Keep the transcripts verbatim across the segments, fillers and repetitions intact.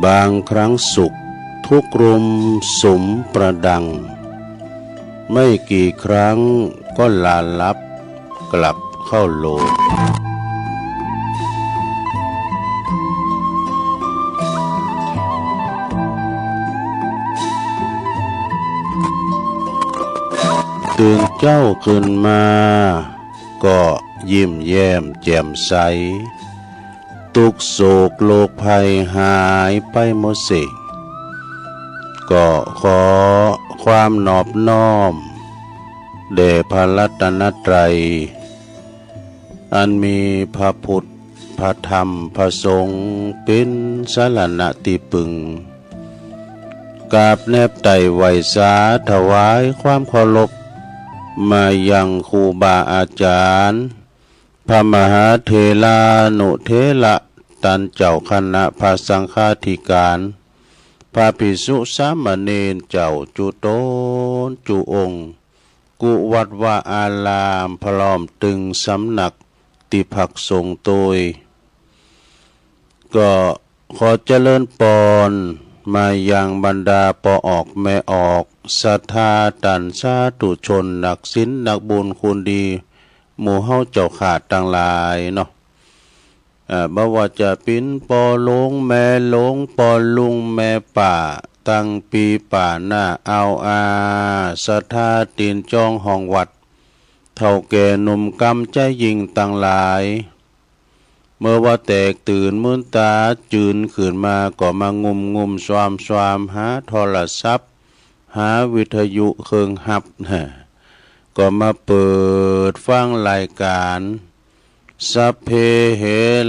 บางครั้งสุขทุกข์รุมสุมประดัง ไม่กี่ครั้งก็ลาลับกลับเข้าโลง ตื่นเจ๊าขึ้นมา ก็ยิ้มแย้มแจ่มใส ตุ๊กข์โศกโรคภัยหายไปหมดสิ้น ก็ขอความนอบน้อม แด่พระรัตนตรัย อันมีพระพุทธ พระธรรม พระสงฆ์ เป๋นสรณะตี้ปึง กราบแนบไต่ไหว้สาถวายความเคารพ มายังครูบาอาจารย์ พระมหาเถรานุเถระ ต้านเจ้าคณะพระสังฆาธิการ พระภิกษุสามเณรเจ้าจุ๊ต๋นจุ๊องค์ กู้วัดวาอาราม พร้อมตึงสำนักตี้พักสงฆ์ตวย ก็ขอเจริญปอนมายังบรรดาป้อออกแม่ออก ศรัทธาต้านสาธุชน นักศีลนักบุญคุณดี หมู่เฮาเจ้าข้าตังหลายเนาะ อ่า บ่ว่าจะเป๋นป้อหลวงแม่หลวง ป้อลุงแม่ป้า ตังปี้ป้าน้าอาวอา ศรัทธาตี๋นจองห้องวัด เฒ่าแก่หนุ่มกำใจ๊ยิ่งตังหลาย เมื่อว่าแตกตื่นมืนต๋าจืนขึ้นมา ก็มางุ่มงุ่มซวามซวาม หาโทรศัพท์ หาวิทยุเครื่องฮับ ก็มาเปิดฟังรายการ สัพเพเห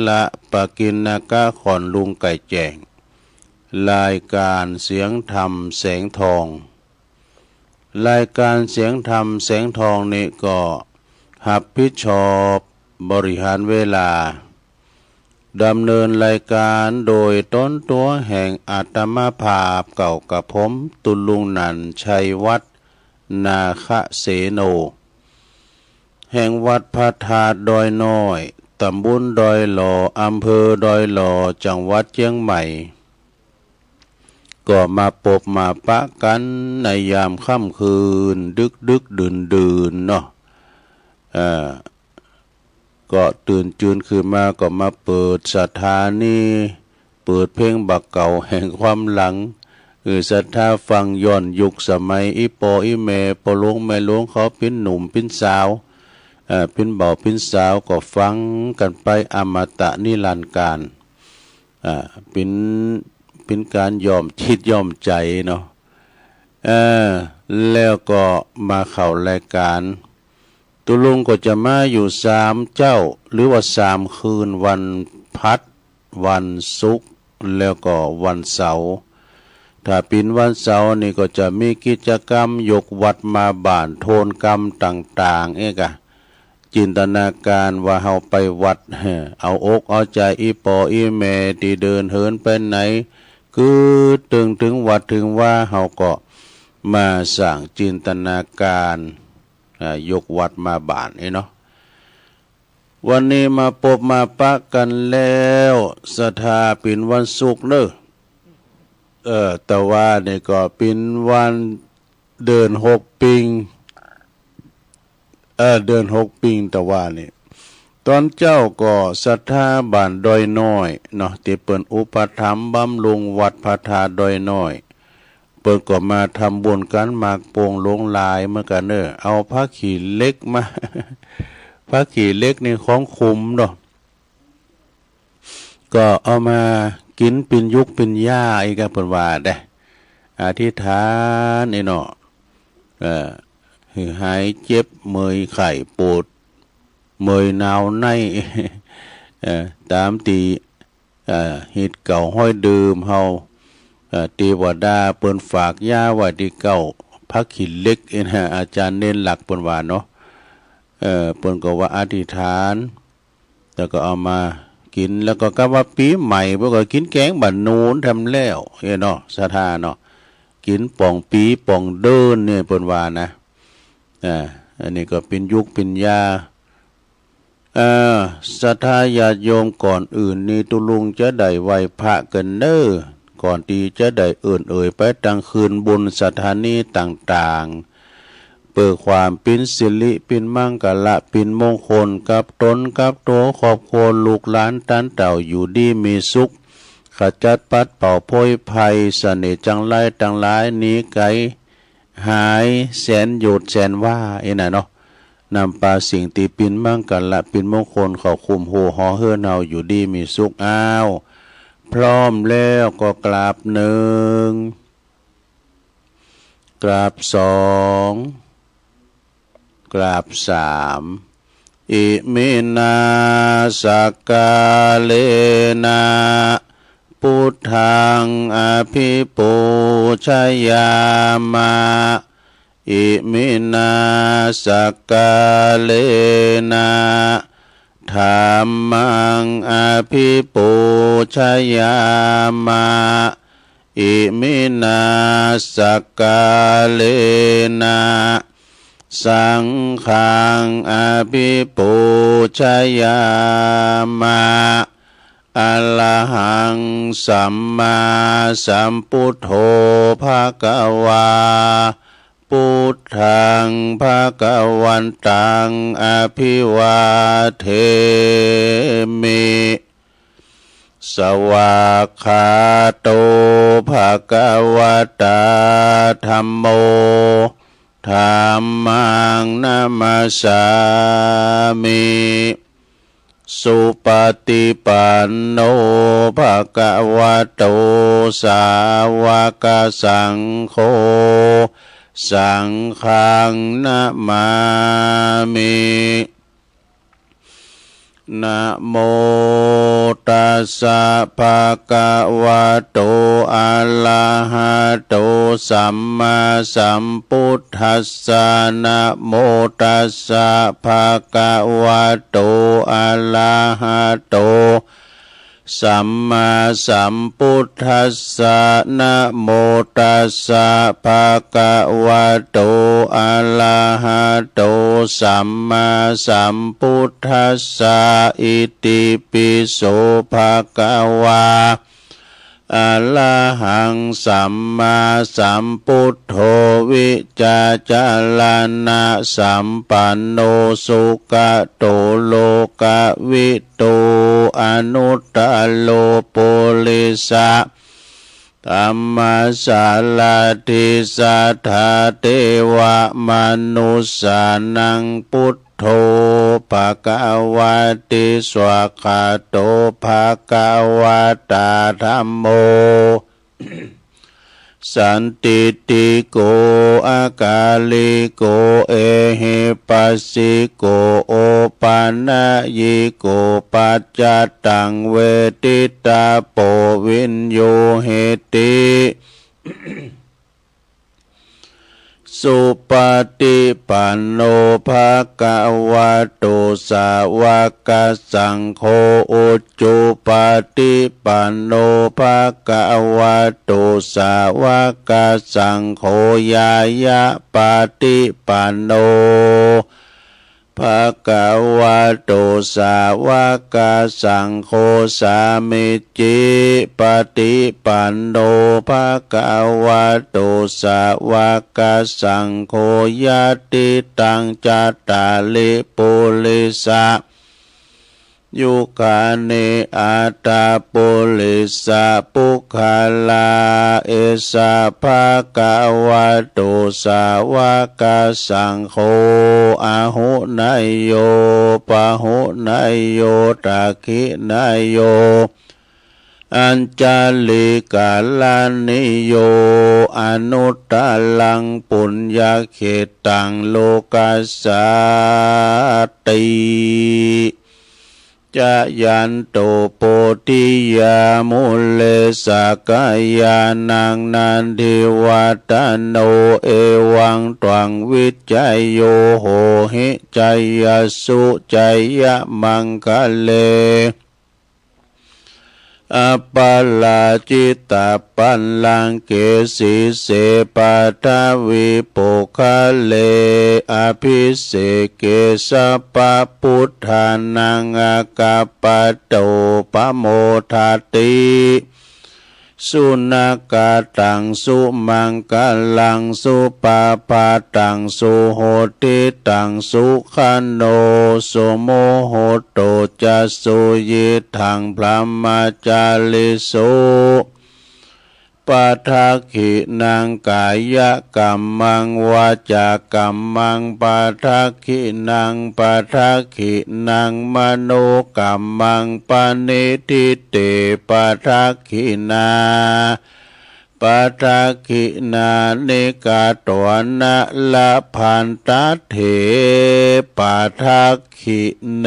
ระปะกิณณกะ ขอนลุงไก่แจ้ง รายการเสียงธรรมแสงทอง รายการเสียงธรรมแสงทองนี้ก็ฮับผิดชอบบริหารเวลา ดำเนินรายการโดยต๋นตั๋วแห่งอาตมาภาพเก่ากระผม ตุ๊ลุงหนั่น ชัยวัฒน์ นาคเสโน แห่งวัดพระธาตุดอยน้อย ต๋ำบลดอยหล่อ อำเภอดอยหล่อ จังหวัดเจียงใหม่ ก็มาปบมาปะกั๋นในยามค่ำคืน ดึกๆ ดื่นๆ เนาะ เอ่อ ก็ตื่นจืนขึ้นมาก็มาเปิดสถานี เปิดเพลงบ่าเก่าแห่งความหลัง เออ ศรัทธาฟังย้อนยุคสมัยอี่ป้ออี่แม่ ป้อหลวงแม่หลวงเขาเป๋นหนุ่มเป๋นสาว เอ่อ เป๋นบ่าวเป๋นสาว ก็ฟังกั๋นไปอมตะนิรันดร์กาล อ่า เป๋น เป๋นก๋านย้อมจิตย้อมใจ๋เนาะ เออ แล้วก็มาเข้ารายก๋าน ตุ๊ลุงก็จะมาอยู่สามเจ๊า หรือว่าสามคืน วันพัด วันศุกร์ แล้วก็วันเสาร์ ถ้าเป๋นวันเสาร์นี่ก็จะมีกิจกรรมยกวัดมาบ้าน โทนกรรมต่างๆ เอ๊ะกะ จินตนาก๋านว่าเฮาไปวัด เอาอกเอาใจ๋อี่ป้ออี่แม่ตี้เดินเหินไปไหน กึ๊ดเถิง เถิงวัดเถิงวา เฮาก็มาสร้างจินตนาก๋าน อ่า ยกวัดมาบ้านนี่เนาะ วันนี้มาปบมาปะกั๋นแล้ว ศรัทธาเป๋นวันศุกร์เนาะ เออ ตะวานี่ก็เป๋นวันเดือนหกปิง เออ เดือนหกปิงตะวานี่ ต๋อนเจ๊าก็ศรัทธาบ้านดอยน้อยเนาะ ตี้เปิ้นอุปถัมภ์บำรุงวัดพระธาตุดอยน้อย เปิ้นก็มาทำบุญกั๋น หมากโป่งหลวงหลายเหมือนกั๋นเนาะ เอาผ้าขี้เหล็กมา ผ้าขี้เหล็กนี่ของขลังเนาะ ก็เอามากิ๋นเป๋นยุกเป๋นยา อีกอะเปิ้นว่าเด้ อธิษฐานนี่เนาะ เอ่อ หื้อหายเจ็บเมื่อยไข้ปวด เมื่อยหนาวใน เอ่อ ต๋ามตี้ เอ่อ ฮิตเก่าฮ้อยเดิมเฮา เอ่อ เตวดาเปิ้นฝากยาไว้ตี้เก๊า ผ้าขี้เหล็กเอ็นะ อาจ๋ารย์เณรหลักเปิ้นว่าเนาะ เอ่อ เปิ้นก็ว่าอธิษฐาน แล้วก็เอามากิ๋น แล้วก็กำว่าปี๋ใหม่ เปิ้นก็กิ๋นแก๋งบ่าหนูนแถมแล้ว เอ้ยเนาะ ศรัทธาเนาะ กิ๋นป่องปี๋ป่องเดือนเนี่ย เปิ้นว่านะ อ่า อันนี้ก็เป๋นยุกเป๋นยา เอ่อ ศรัทธาญาติโยม ก่อนอื่นนี่ตุ๊ลุงจะได้ไหว้พระกั๋นเน่อ ก่อนตี้จะได้เอิ้นเอ่ยไปตังคืนบุญสถานีต่างๆ เปื้อความเป๋นสิริเป๋นมังคละเป๋นมงคลกับต๋นกับตั๋วครอบครัวลูกหลานต้านเต้าอยู่ดีมีสุข ขจัดปัดเป่าโพยภัยเสน่ห์จังไรตังหลายหนีไก๋หายแสนโยชน์แสนวา อี้น่ะเนาะ นำปาสิ่งตี้เป๋นมังคละเป๋นมงคลเข้าคุ้มฮู่ห่อเฮือนเฮาอยู่ดีมีสุข อ้าว พร้อมแล้วก็กราบหนึ่ง กราบสอง กราบสาม Iminā sakkārena buddhaṃ abhipūjayāma. Iminā sakkārena dhammaṃ abhipūjayāma. Iminā sakkārena saṅghaṃ abhipūjayāma. Arahaṃ sammāsambuddho bhagavā. Buddhaṃ bhagavantaṃ abhivādemi. Svākkhāto bhagavatā dhammo. Dhammaṃ namassāmi. Supaṭipanno bhagavato sāvakasaṅgho. Saṅghaṃ namāmi. Namo tassa bhagavato arahato sammāsambuddhassa. Namo tassa bhagavato arahato sammāsambuddhassa. Namo tassa bhagavato arahato sammāsambuddhassa. Itipi so bhagavā arahaṃ sammāsambuddho vijjācaraṇasampanno sugato lokavidū anuttaro purisadammasārathi satthā devamanussānaṃ buddho bhagavāti. Svākkhāto bhagavatā dhammo sandiṭṭhiko akāliko ehipassiko opanayiko paccattaṃ veditabbo viññūhīti. Supaṭipanno bhagavato sāvakasaṅgho, ujupaṭipanno bhagavato sāvakasaṅgho, ñāyapaṭipanno bhagavato sāvakasaṅgho, sāmīcipaṭipanno bhagavato sāvakasaṅgho, yadidaṃ cattāri purisayugāni aṭṭha purisapuggalā, esa bhagavato sāvakasaṅgho, āhuneyyo pāhuneyyo dakkhiṇeyyo añjalikaraṇīyo, anuttaraṃ puññakkhettaṃ lokassāti. Jayanto bodhiyā mūle sakyānaṃ nandivaḍḍhano, evaṃ tvaṃ vijayo hohi jayassu jayamaṅgale. Aparājitapallaṅke sīse paṭhavipokkhare, abhiseke sabbabuddhānaṃ aggappatto pamodati. สุณากาตัง สุมังคลัง สุปภาตัง สุโหติตัง สุขโณ สุมุหุตโตจะ สุยิตถัง บรหมจาริสุ ปะทักขิณัง กายกัมมัง วาจากัมมัง ปะทักขิณัง ปะทักขิณัง มโนกัมมัง ปะณิฏฐิเต ปะทักขิณา ปะทักขิณานิ กาโตนะ ละพันตะเถ ปะทักขิเณ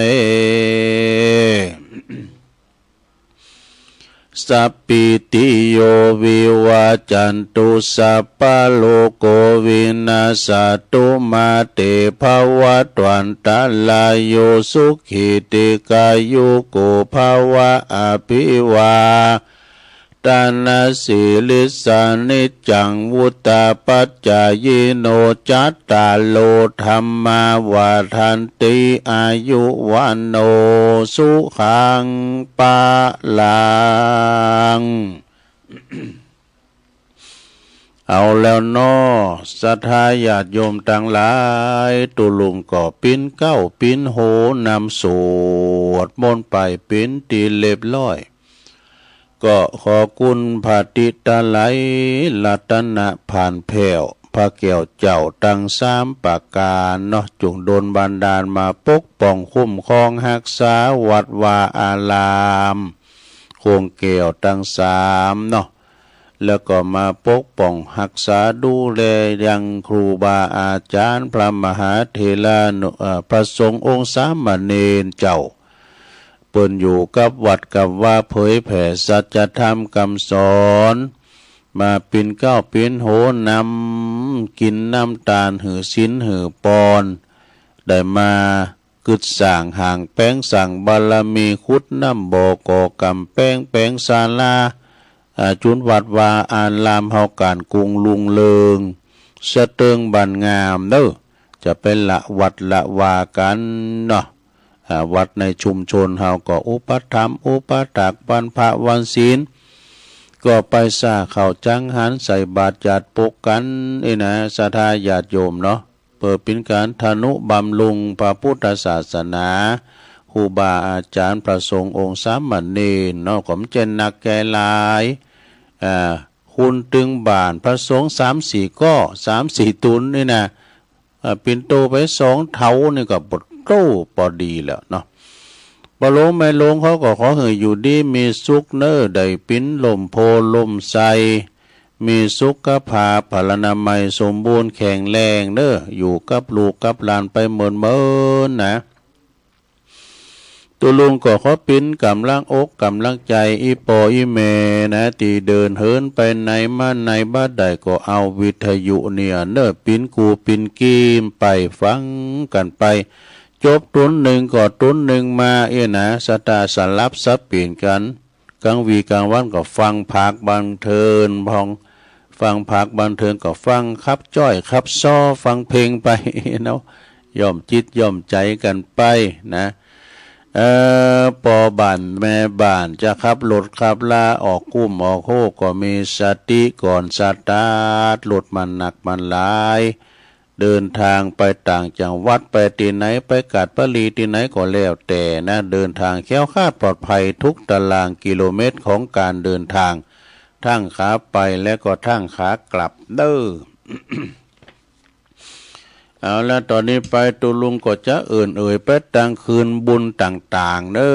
สัพพีติโย วิวัจจันตุ สัพพะโรโค วินัสสะตุ มา เต ภะวัตวันตะราโย สุขี ทีฆายุโก ภะวะ อะภิวาตะนะสีลิสสะ นิจจัง วุฑฒาปัจจายิโน จัตตาโร ธัมมา วัฑฒันติ อายุ วัณโณ สุขัง พะลัง เอาแล้วเนาะ ศรัทธาญาติโยมตังหลาย ตุ๊ลุงก็ปิ๊นเก๊าปิ๊นโหนำสวดมนต์ไปเป๋นตี้เรียบร้อย ก็ขอคุณพระติตะไลยรัตนะผ่านแผ้ว พระแก้วเจ้าตังสามประก๋านเนาะ จุ่งดลบันดาลมาปกป้องคุ้มครองฮักษาวัดวาอาราม โค้งแก้วตังสามเนาะ แล้วก็มาปกป้องฮักษาดูแลยังครูบาอาจ๋ารย์ พระมหาเถรานุ เอ่อ พระสงฆ์องค์สามเณรเจ้า เปิ้นอยู่กับวัดกับวาเผยแผ่สัจธรรมกำสอน มาปิ๊นเก๊าปิ๊นโหนำ กิ๋นน้ำตานหื้อศีลหื้อปอน ได้มา กึ๊ดสร้างห้างแปงสร้างบารมี ขุดน้ำบ่อ ก่อก๋ำแปง แป๋งศาลา อ่า จุนวัดวาอารามเฮาก๋านกุ่งรุ่งเรือง สะเติงบานงามเน่อ จะไปละวัดละวากั๋นเนาะ อ่า วัดในชุมชนเฮาก็อุปถัมภ์อุปถากวันพระวันศีล ก็ไปสร้างข้าวจังหัน ใส่บาตรจัดปกกั๋น อี้นะ ศรัทธาญาติโยมเนาะ เปื้อเป๋นก๋านทะนุบำรุงพระพุทธศาสนา ครูบาอาจ๋ารย์พระสงฆ์องค์สามเณรเนาะ ก็บ่ใจ้นักใจ้หลาย อ่า คุณตึงบ้านพระสงฆ์สามสี่ก้อ สามสี่ตุ๊นนี่นะ อ่า ปิ่นโตไปสองเถานี่ก็ปะโต้ ปอดีแล้วเนาะ ป้อหลวงแม่หลวงเขาก็ขอหื้ออยู่ดีมีสุขเน่อ ได้เป๋นล่มโพธิ์ล่มไทร มีสุขภาพพลานามัยสมบูรณ์แข็งแรงเน่อ อยู่กับลูกกับหลานไปเมินๆ นะ ตุ๊ลุงก็ขอเป๋นก๋ำลังอกก๋ำลังใจ๋ อี่ป้ออี่แม่นะ ตี้เดินเหินไปไหนมาไหนบ่ได้ก็เอาวิทยุเนี่ยเน่อ เป๋นกู้เป๋นกีมไปฟังกั๋นไป จบตุ๊นนึ่งก็ตุ๊นนึ่งมา อี้นะ ศรัทธาสลับสับเปลี่ยนกั๋น ก๋างวี๋ก๋างวันก็ฟังภาคบันเทิง ฟังภาคบันเทิงก็ฟังขับจ้อยขับซ้อ ฟังเพลงไปเนาะ ย่อมจิตย่อมใจ๋กั๋นไปนะ เอ่อ ป้อบ้านแม่บ้านจะขับรถขับลาออกกุ้มออกโฮก็มีสติก่อนสตาร์ทรถมันนักมันหลาย เดินทางไปต่างจังหวัด ไปตี้ไหน ไปกาดปะลีตี้ไหนก็แล้วแต่นะ เดินทางแคล้วคลาดปลอดภัยทุกตารางกิโลเมตรของก๋านเดินทาง ทั้งขาไปและก็ทั้งขากลับเน่อ เอาละ ต๋อนนี้ไปตุ๊ลุงก็จะเอิ่นเอ่ยไปตางคืนบุญต่างๆ เน่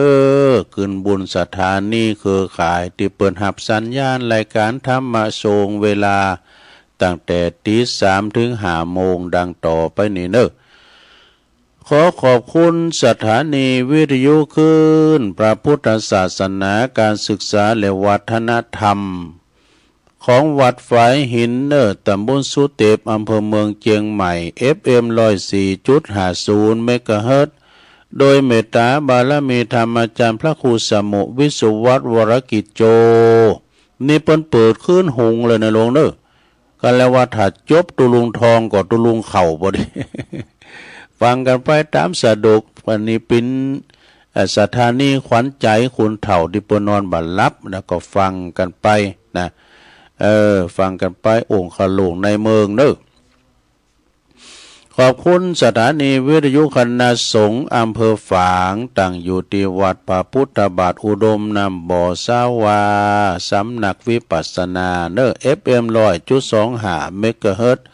อ คืนบุญสถานีเครือข่ายตี้เปิ้นฮับสัญญาณรายก๋านธรรมะส่งเวลา ตั้งแต่ตี๋สามเถิงห้าโมง ดังต่อไปนี้เน่อ ขอขอบคุณสถานีวิทยุคลื่นพระพุทธศาสนา ก๋านศึกษาและวัฒนธรรม ของวัดฝายหินเน่อ ต๋ำบลสุเต็ป อำเภอเมืองเจียงใหม่ เอฟเอ็ม ร้อยสี่จุดห้าศูนย์ เมกะเฮิรตซ์ โดยเมตต๋าบารมีธรรมาจ๋ารย์พระครูสมุห์ วิศวัตร วรกิจโจ นี่เปิ้นเปิดคลื่นหุงเลยนะหลวงเน่อ ก็แล้วว่าถ้าจบตุ๊ลุงทองก็ตุ๊ลุงเข้าปอดี ฟังกั๋นไปต๋ามสะดวก อันนี้เป๋น เอ่อ สถานีขวัญใจ๋คนเฒ่าตี้เปิ้นนอนบ่หลับ แล้วก็ฟังกั๋นไป นะ เออ ฟังกั๋นไป องค์ขลุงในเมืองเน่อ ขอบคุณสถานีวิทยุคณะสงฆ์อำเภอฝาง ตั้งอยู่ตี้วัดพระพุทธบาทอุดมน้ำบ่อสาวา สำนักวิปัสสนาเน่อ เอฟเอ็ม ร้อยจุดสองห้า เมกะเฮิรตซ์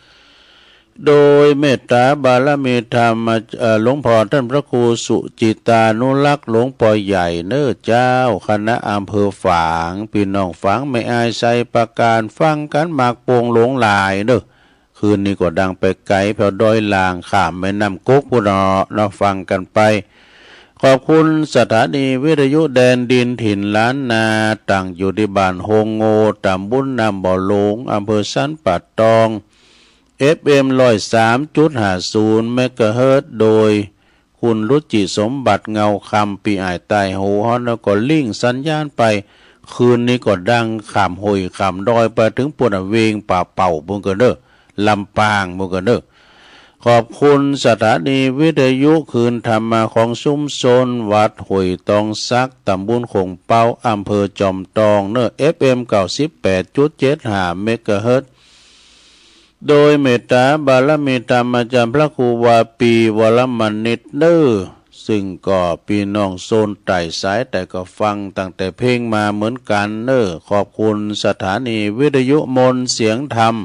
โดยเมตตาบารมีธรรม เอ่อ หลวงพ่อต้านพระครูสุจิตานุรักษ์ หลวงพ่อใหญ่เน่อเจ้า คณะอำเภอฝาง ปี้น้องฝางแม่อายไชยปราการ ฟังกั๋นหมากโป่งหลวงหลายเน่อ คืนนี้ก็ดังไปไก๋แผวดอยล่างข้ามแม่น้ำกกปู้นเนาะ เนาะ ฟังกั๋นไป ขอบคุณสถานีวิทยุแดนดินถิ่นล้านนา ตั้งอยู่ตี้บ้านโฮงโง่ ตำบลน้ำบ่อหลวง อำเภอสันป่าตอง เอฟเอ็ม ร้อยสามจุดห้าศูนย์ เมกะเฮิรตซ์ โดยคุณรุจิสมบัติเงาคำ ปี้อ้ายใต้หูเฮาเน่อ ก็ลิงก์สัญญาณไป คืนนี้ก็ดังข้ามห้วยข้ามดอยไปเถิงปู้นน่ะ เวียงป่าเป้าปู้นก่อเน่อ ลำปางปู้นก่อเน่อ ขอบคุณสถานีวิทยุคลื่นธรรมะของชุมชนวัดห้วยตองสัก ตำบลโข่งเป๊า อำเภอจอมตองเน่อ เอฟเอ็ม เก้าสิบแปดจุดเจ็ดห้า เมกะเฮิรตซ์ โดยเมตตาบารมีธรรมอาจ๋ารย์พระครูวาปี วรมณิตเน่อ ซึ่งก็ปี้น้องโซนใต้สายใต้ก็ฟังตั้งแต่เพลงมาเหมือนกั๋นเน่อ ขอบคุณสถานีวิทยุมนต์เสียงธรรม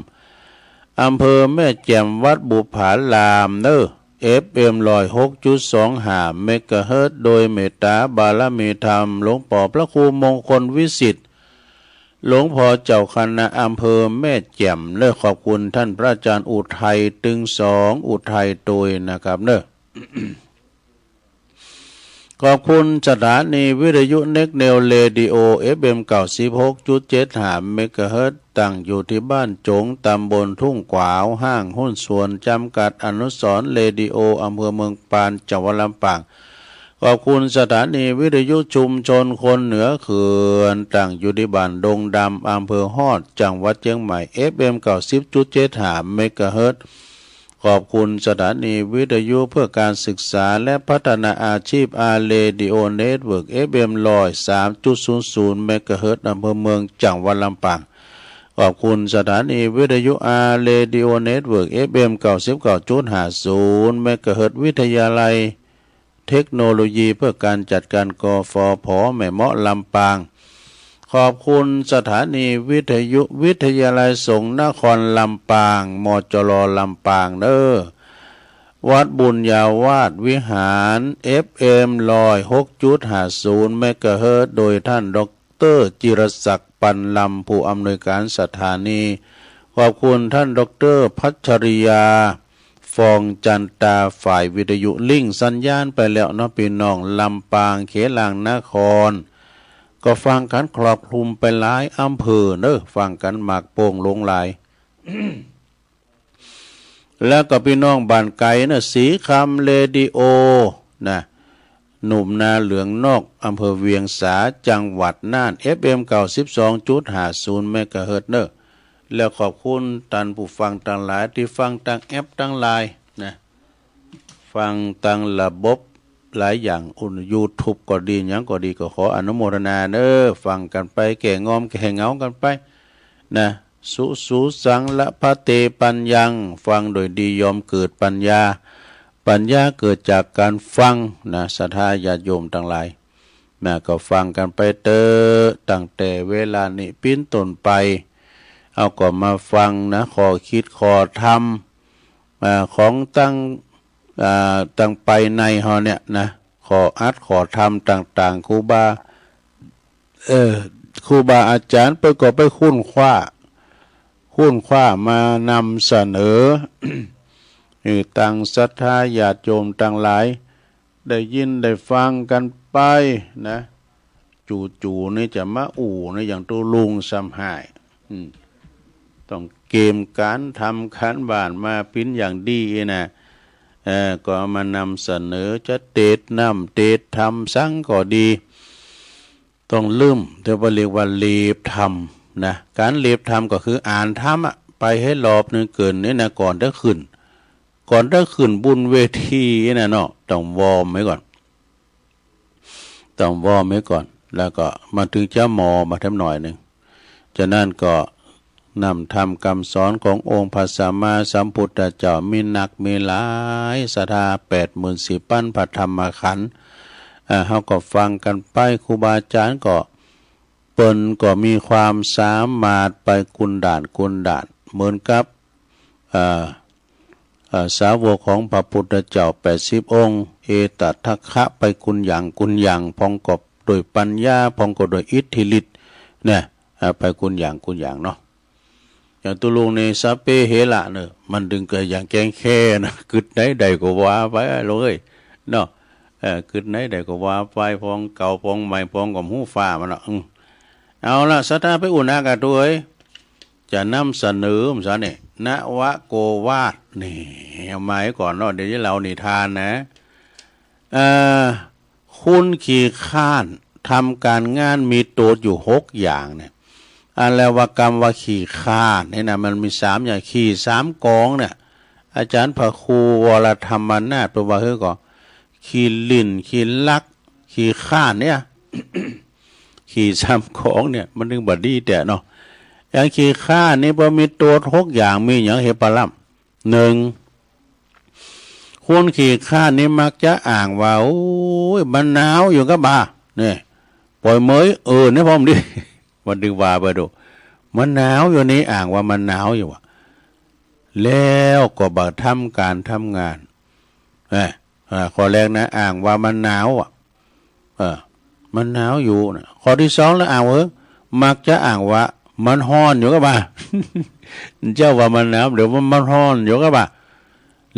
อำเภอแม่แจ่ม วัดบุปผารามเน่อ เอฟเอ็ม ร้อยหกจุดสองห้า เมกะเฮิรตซ์ โดยเมตตาบารมีธรรมหลวงป้อพระครูมงคลวิสิทธิ์ หลวงป้อเจ้าคณะอำเภอแม่แจ่มเน่อ ขอบคุณต้านพระอาจ๋ารย์อุทัย ตึงสอง อุทัยโตยนะครับเน่อ ขอบคุณสถานีวิทยุเน็กเนวเรดิโอ เอฟเอ็ม เก้าสิบหกจุดเจ็ดห้า เมกะเฮิรตซ์ ตั้งอยู่ตี้บ้านจง ตำบลทุ่งขวาว ห้างหุ้นส่วนจ๋ำกัดอนุสรณ์เรดิโอ อำเภอเมืองปาน จังหวัดลำปาง ขอบคุณสถานีวิทยุชุมชนคนเหนือเขื่อน ตั้งอยู่ตี้บ้านดงดำ อำเภอฮอด จังหวัดเจียงใหม่ เอฟเอ็ม เก้าสิบจุดเจ็ดห้า เมกะเฮิรตซ์ ขอบคุณสถานีวิทยุเพื่อการศึกษาและพัฒนาอาชีพ อาร์ เรดิโอ เน็ตเวิร์ก เอฟเอ็ม ร้อยสามจุดศูนย์ศูนย์ เมกะเฮิรตซ์ อำเภอเมือง จังหวัดลำปาง ขอบคุณสถานีวิทยุ อาร์ เรดิโอ เน็ตเวิร์ก เอฟเอ็ม เก้าสิบเก้าจุดห้าศูนย์ เมกะเฮิรตซ์ วิทยาลัยเทคโนโลยีเพื่อการจัดการ กฟผ แม่เมาะ ลำปาง ขอบคุณสถานีวิทยุวิทยาลัยสงฆ์นครลำปาง มจร ลำปางเน่อ วัดบุญญาวาสวิหาร เอฟเอ็ม ร้อยหกจุดห้าศูนย์ เมกะเฮิรตซ์ โดยต้านด็อกเตอร์จิรศักดิ์ ปันลำ ผู้อำนวยการสถานี ขอบคุณต้านด็อกเตอร์พัชริยา ฟองจันตา ฝ่ายวิทยุ ลิงก์สัญญาณไปแล้วเนาะ ปี้น้องลำปาง เขลางนคร ก็ฟังกั๋นครอบคลุมไปหลายอำเภอเน่อ ฟังกั๋นหมากโป่งหลวงหลาย แล้วก็ปี้น้องบ้านไก๋เน่อ ศรีคำเรดิโอ นะ หนุ่มนาเหลืองนอก อำเภอเวียงสา จังหวัดน่าน เอฟเอ็ม เก้าสิบสองจุดห้าศูนย์ เมกะเฮิรตซ์ เน่อ แล้วขอบคุณต้านผู้ฟังตังหลายตี้ฟังตางแอปตังหลายนะ ฟังตางระบบหลายอย่าง อุ่น ยูทูบ ก็ดี หยังก็ดี ก็ขออนุโมทนาเน่อ ฟังกั๋นไป แก้งอมแก้เหงากั๋นไปนะ สุ สุ สัง ละพะเต ปัญญัง ฟังโดยดีย่อมเกิดปัญญา ปัญญาเกิดจากการฟังนะ ศรัทธาญาติโยมตังหลาย นะ ก็ฟังกั๋นไปเต๊อะ ตั้งแต่เวลานี้เป๋นต้นไป เอาก็มาฟังนะ ข้อคิดข้อธรรม อ่า ของตัง อ่า ตังไปในเฮาเนี่ยนะ ข้ออัดข้อธรรมต่างๆ ครูบา เออ ครูบาอาจ๋ารย์เปิ้นก็ไปค้นคว้า ค้นคว้ามานำเสนอ หื้อตังศรัทธาญาติโยมตังหลาย ได้ยินได้ฟังกั๋นไปนะ จู่ๆ นี่จะมาอู้นี่อย่างตุ๊ลุงซ้ำหาย อืม ต้องเกมก๋านทำก๋านบ้านมาเป๋นอย่างดีนะ เออ ก็เอามานำเสนอ จะเตสน์น้ำเตสน์ธรรมสังก็ดี ต้องเริ่ม เรียกว่า เรียกว่าเรียบธรรมนะ ก๋านเรียบธรรมก็คืออ่านธรรมอะ ไปหื้อรอบนึ่งเกินนี่นะ ก่อนจะขึ้น ก่อนจะขึ้นบนเวทีนะเนาะ ต้องวอร์มไว้ก่อน ต้องวอร์มไว้ก่อน แล้วก็มาถึงจะหมอบมาแถมหน่อยนึ่ง ฉะนั้นก็นำธรรมกำสอนขององค์พระสัมมาสัมพุทธเจ้ามีนักมีหลาย ศรัทธาแปดหมื่นสี่ปันพระธรรมขันธ์ อ่า เฮาก็ฟังกั๋นไป ครูบาอาจ๋ารย์ก็ เปิ้นก็มีความสามารถไปกุนด่านกุนด่าน เหมือนกับ อ่า อ่า สาวกของพระพุทธเจ้าแปดสิบองค์ เอตทัคคะไปกุนหยังกุนหยัง พ่องก็โดยปัญญา พ่องก็โดยอิทธิฤทธิ์ เนี่ย อ่า ไปกุนหยังกุนหยังเนาะ อย่างตุ๊ลุงนี่สัพเพเหระเนาะ มันตึงก็อย่างแกงแค่นะ กึ๊ดไหนได้ก็ว่าไปลูกเอ้ย เนาะ เออ กึ๊ดไหนได้ก็ว่าไป พ่องเก่าพ่องใหม่ พ่องก็บ่ฮู้ฟ้ามันเนาะ อืม เอาละ ศรัทธาไปอุ่นอากาศตวย จะนำเสนอมันซะเนี่ย นวโกวาทนี่ เอามาให้ก่อนเนาะ เดี๋ยวจะเล่านิทานนะ เอ่อ คนขี้คร้านทำก๋านงานมีโตดอยู่หกอย่างเนี่ย อันแล้วว่ากำว่าขี้คร้านนี่นะ มันมีสามอย่าง ขี้สามกองเนี่ย อาจ๋ารย์พระครูวรธรรมนาถเปิ้นว่าหื้อก่อ ขี้หลิ้น ขี้ลัก ขี้คร้านเนี่ย ขี้สามกองเนี่ย มันตึงบ่ดีแต๊เนาะ อย่างขี้คร้านนี่พอมีโตดหกอย่าง มีหยังเฮปะล่ำ หนึ่ง คนขี้คร้านนี่มักจะอ้างว่า โอ้ย มันหนาวอยู่กะบ่า เนี่ย ป่อยเมย เออ เนี่ย พ่อมดิ มันตึงว่าไปดู มันหนาวอยู่นี่ อ้างว่ามันหนาวอยู่อะ แล้วก็บ่ทำก๋านทำงาน เอ้ย อ่า ข้อแรกนะ อ้างว่ามันหนาวอะ เออ มันหนาวอยู่นะ ข้อตี้สองแล้วอ้างว่า เออ มักจะอ้างว่ามันฮ้อนอยู่กะบ่า เจ้าว่ามันหนาว เดี๋ยวมัน มันฮ้อนอยู่กะบ่า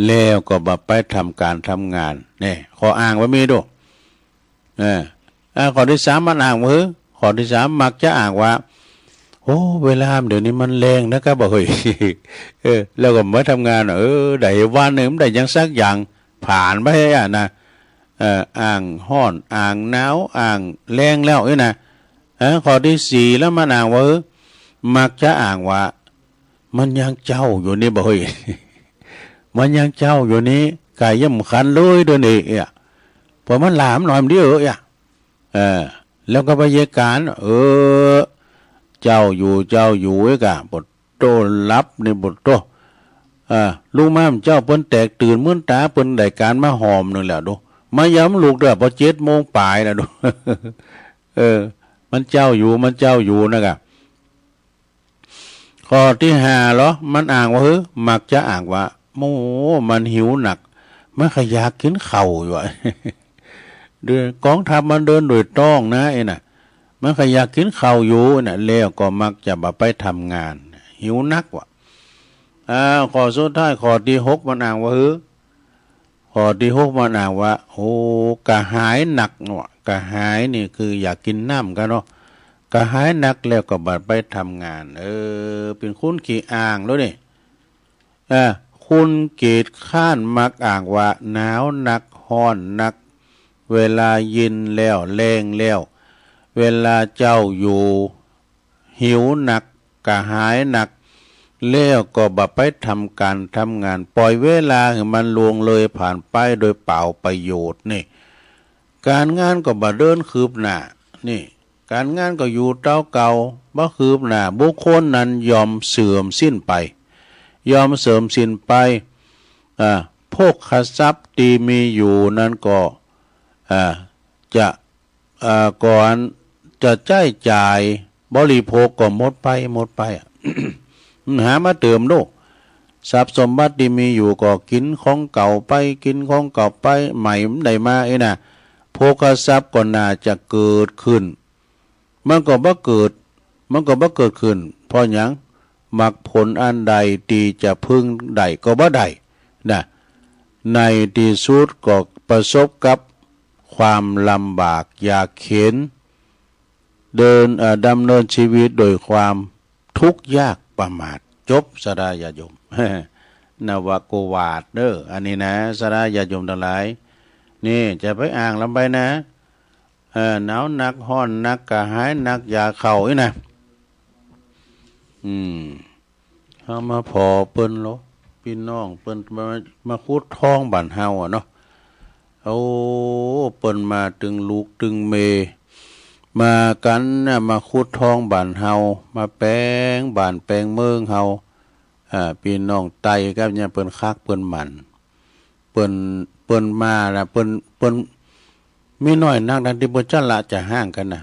แล้วก็บ่ไปทำก๋านทำงาน เนี่ย ข้ออ้างว่ามีดู เออ อ่า ข้อตี้สามมันอ้างว่า เออ ข้อตี้สามมักจะอ้างว่า โอ้ เวลาเดี๋ยวนี้มันแล้งนะกะบ่าเฮ้ย เออ แล้วก็บ่ทำงาน เออ ได้วันหนึ่งมันได้หยังสักอย่าง ผ่านไปอะนะ เอ่อ อ้างฮ้อน อ้างหนาว อ้างแล้งแล้วนี่นะ เออ ข้อตี้สี่แล้วมันอ้างว่า เออ มักจะอ้างว่า มันยังเจ๊าอยู่นี่บ่าเฮ้ย มันยังเจ๊าอยู่นี่ ก๋ายยังบ่คันเลยเดี๋ยวนี้เอี้ย พอมันหลามหน่อยมันดีเออเอี้ย เออ แล้วก็ไปเยียะก๋าน เออ เจ๊าอยู่ เจ๊าอยู่เอ้ยกะ ปะโต้ หลับนี่ปะโต้ เออ ลุกมาเจ๊าเปิ้นแตกตื่น มื้นต๋าเปิ้นได้ก๋านมาหอมนึ่งแล้วดู มายามลุกเด้อ พอเจ็ดโมงป๋ายแล้วดู เออ มันเจ๊าอยู่ มันเจ๊าอยู่นะกะ ข้อตี้ห้าเหรอ มันอ้างว่า เฮ้อ มักจะอ้างว่า โอ้ มันหิวนัก มันก็อยากกิ๋นข้าวอยู่อะ เดิน ก๋องทัพมันเดินโดยต้องนะ ไอ้น่ะ มันก็อยากกิ๋นข้าวอยู่น่ะ แล้วก็มักจะบ่ไปทำงาน หิวนักว่ะ อ่า ข้อสุดท้าย ข้อตี้หก มันอ้างว่า เฮ้อ ข้อตี้หกมันอ้างว่า โอ้ กระหายนักเนาะ กระหายนี่คืออยากกิ๋นน้ำกั๋นเนาะ กระหายนักแล้วก็บ่ไปทำงาน เออ เป๋นคนขี้อ้างแล้วนี่ เออ คนขี้คร้านมักอ้างว่าหนาวนัก ฮ้อนนัก เวลาเย็นแล้ว แล้งแล้ว เวลาเจ๊าอยู่ หิวนัก กระหายนัก แล้วก็บ่ไปทำก๋านทำงาน ป่อยเวลาหื้อมันล่วงเลยผ่านไปโดยเปล่าประโยชน์นี่ ก๋านงานก็บ่เดินคืบหน้า นี่ ก๋านงานก็อยู่เต้าเก่า บ่คืบหน้า บุคคลนั้นย่อมเสื่อมสิ้นไป ย่อมเสื่อมสิ้นไป อ่า โภคทรัพย์ตี้มีอยู่นั้นก็ อ่า จะ เอ่อ ก่อนจะใจ๊จ่ายบริโภคก็หมดไป หมดไปอะ หามาเติมโลก ทรัพย์สมบัติตี้มีอยู่ก็กิ๋นของเก่าไป กิ๋นของเก่าไป ใหม่มันได้มาไอ้น่ะ โภคทรัพย์ก็น่าจะเกิดขึ้น มันก็บ่เกิด มันก็บ่เกิดขึ้น เพราะหยัง มรรคผลอันใดตี้จะพึงได้ก็บ่ได้ นะ ในตี้สุดก็ประสบกับความลำบากยากเข็ญ เดิน เอ่อ ดำเนินชีวิตโดยความทุกข์ยากประมาท จบ ศรัทธาญาติโยม นวโกวาทเด้อ อันนี้นะ ศรัทธาญาติโยมตังหลาย นี่จะไปอ้างลำไปนะ เออ หนาวนัก ฮ้อนนัก กระหายนัก อยากข้าวอี้นะ อืม เฮามาผ่อเปิ้นโล ปี้น้องเปิ้นมา มาขุดทองบ้านเฮาอะเนาะ โอ้ เปิ้นมาตึงลูกตึงเมย์ มากั๋นน่ะ มาขุดทองบ้านเฮา มาแป๋งบ้านแป๋งเมืองเฮา อ่า ปี้น้องไตกับเนี่ย เปิ้นคักเปิ้นหมั่น เปิ้น เปิ้นมาน่ะ เปิ้น เปิ้น มีน้อยนักนะตี้เปิ้นจะละจะฮ้างกั๋นน่ะ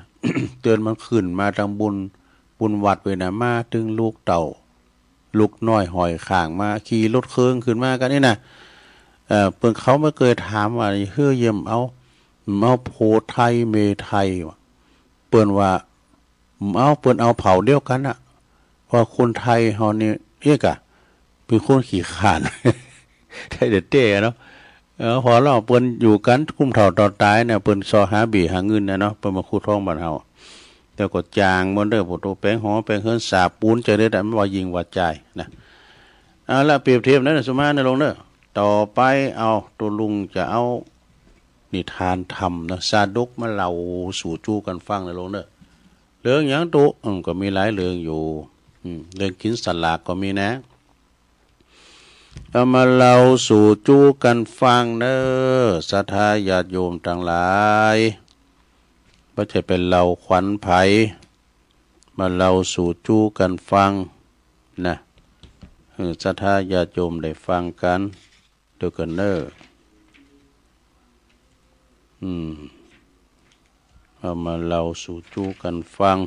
เตื้อนมันขึ้นมาตางบุญ บุญวัดเว้ยน่ะ มาตึงลูกเต้า ลูกน้อยห้อยข้างมา ขี่รถเคิงขึ้นมากั๋นนี่น่ะ เอ่อ เปิ้นเขาบ่เกยถามว่า เฮ้ย เยี่ยมเอา เอาผัวไทยเมียไทยวะ เปิ้นว่า เอา เปิ้นเอาเผ่าเดียวกั๋นน่ะ เพราะคนไทยเฮานี่ เอ๊ะกะ เปิ้นคนขี้คร้าน ไทยแต๊ๆ เนาะ เออ พอลอเปิ้นอยู่กั๋นกุ้มเฒ่าเฒ่าต๋ายเนี่ย เปิ้นซอหาเบ้ยหาเงินน่ะเนาะ เปิ้นมาขุดทองบ้านเฮา แต่ก็จ้างเปิ้นเด้อ โผโตแป๋งหอแป๋งเฮือน สาปูนจะได้ แต่มันว่ายิ่งว่าจ่ายนะ เอาละ เปรียบเทียบนั้นน่ะ สุมาเนอะลุงเนอะ ต่อไป เอา ตุ๊ลุงจะเอานิทานธรรมนะ สาดกมาเล่าสู่จู๊กั๋นฟังเนอะลุงเนอะ เรื่องหยังตุ๊ อืม ก็มีหลายเรื่องอยู่ อืม เรื่องกิ๋นสลากก็มีนะ เอามาเล่าสู่จู๊กั๋นฟังเนอะ ศรัทธาญาติโยมตังหลาย บ่ใจ้ไปเล่าขวัญใผ มาเล่าสู่จู๊กั๋นฟังนะ หื้อศรัทธาญาติโยมได้ฟังกั๋น เดียวกั๋นเนอะ อืม เอามาเล่าสู่จู๊กั๋นฟัง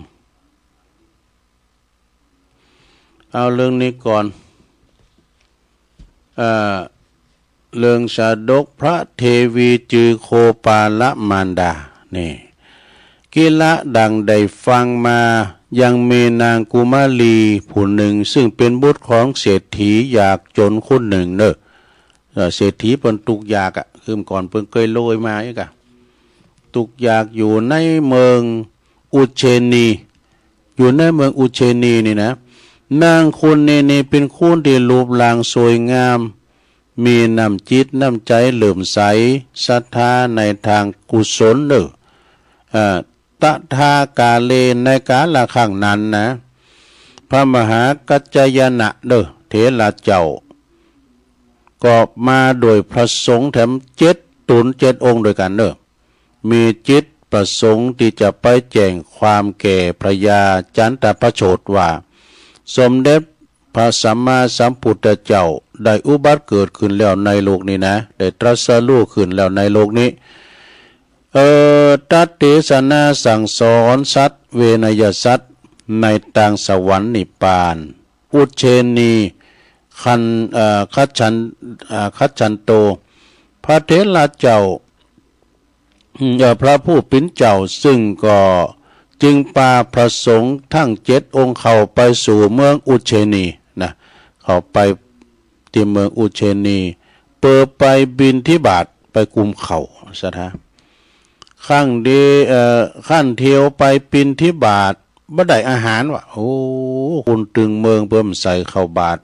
เอาเรื่องนี้ก่อน เอ่อ เรื่องสาดกพระเทวีจือโคปาลมารดา นี่ กิละดังได้ฟังมา ยังมีนางกุมารีผู้หนึ่ง ซึ่งเป็นบุตรของเศรษฐียากจ๋นคนหนึ่งเนอะ เอ่อ เศรษฐีเปิ้นตุ๊กยากอะ คือก่อนเปิ้นเกยโรยมาอีกอะ ตุ๊กยากอยู่ในเมืองอุเชนี อยู่ในเมืองอุเชนีนี่นะ นางคนนี้นี่เป๋นคนตี้รูปร่างสวยงาม มีน้ำจิตน้ำใจ๋เหลื่อมใส ศรัทธาในตางกุศลเนอะ เอ่อ ตถากาเล ในกาละครั้งนั้นนะ พระมหากัจจายนะเนอะ เถระเจ้า ก็มาโดยพระสงฆ์แถมเจ็ดต๋นเจ็ดองค์ด้วยกั๋นเนอะ มีจิตประสงค์ตี้จะไปแจ้งความแก่พญาจันตประโชตว่า สมเด็จพระสัมมาสัมพุทธเจ้าได้อุบัติเกิดขึ้นแล้วในโลกนี้นะ ได้ตรัสรู้ขึ้นแล้วในโลกนี้ เอ่อ ตรัสเตสนาสั่งสอนสัตว์ เวไนยสัตว์ ในตางสวรรค์นิพพาน อุเชนี คัน เอ่อ คัจฉัน เอ่อ คัจฉันโต พระเถระเจ้า อืม เอ่อ พระผู้เป๋นเจ้า ซึ่งก็จึงปาพระสงฆ์ทั้งเจ็ดองค์เข้าไปสู่เมืองอุเชนีนะ เข้าไปตี้เมืองอุเชนี เปื้อไปบิณฑบาต ไปกุมข้าว ศรัทธา ครั้นเตียว เอ่อ ครั้นเตียวไปบิณฑบาต บ่ได้อาหารวะ โอ้ คนตึงเมืองเปิ้นใส่ข้าวบาตร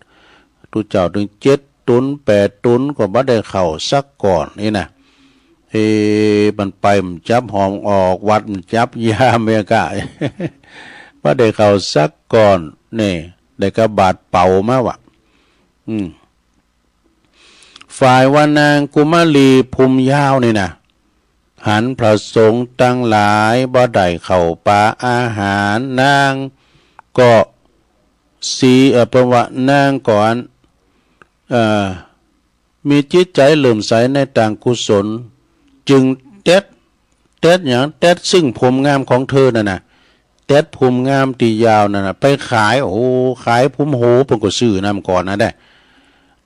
ตุ๊เจ้าตึงเจ็ดต๋นแปดต๋นก็บ่ได้ข้าวสักก้อนนี่นะ เอ มันไปมันจับหอมออกวัดมันจับยาเมกะ บ่ได้ข้าวสักก้อน นี่ ได้กาบาตรเป๋ามาวะ อืม ฝ่ายว่านางกุมารีผมยาวนี่นะ หันพระสงฆ์ตังหลายบ่ได้ข้าวปาอาหาร นางก็สี เอ่อ เปิ้นว่านางก็อัน เอ่อ มีจิตใจ๋เหลื่อมใสในตางกุศล จึงเต็ด เต็ดหยัง เต็ดซึ่งผมงามของเธอนั่นน่ะ เต็ดผมงามตี้ยาวนั่นน่ะ ไปขาย โอ้ ขายผมโห เปิ้นก็ซื้อนำก่อนนะ ได้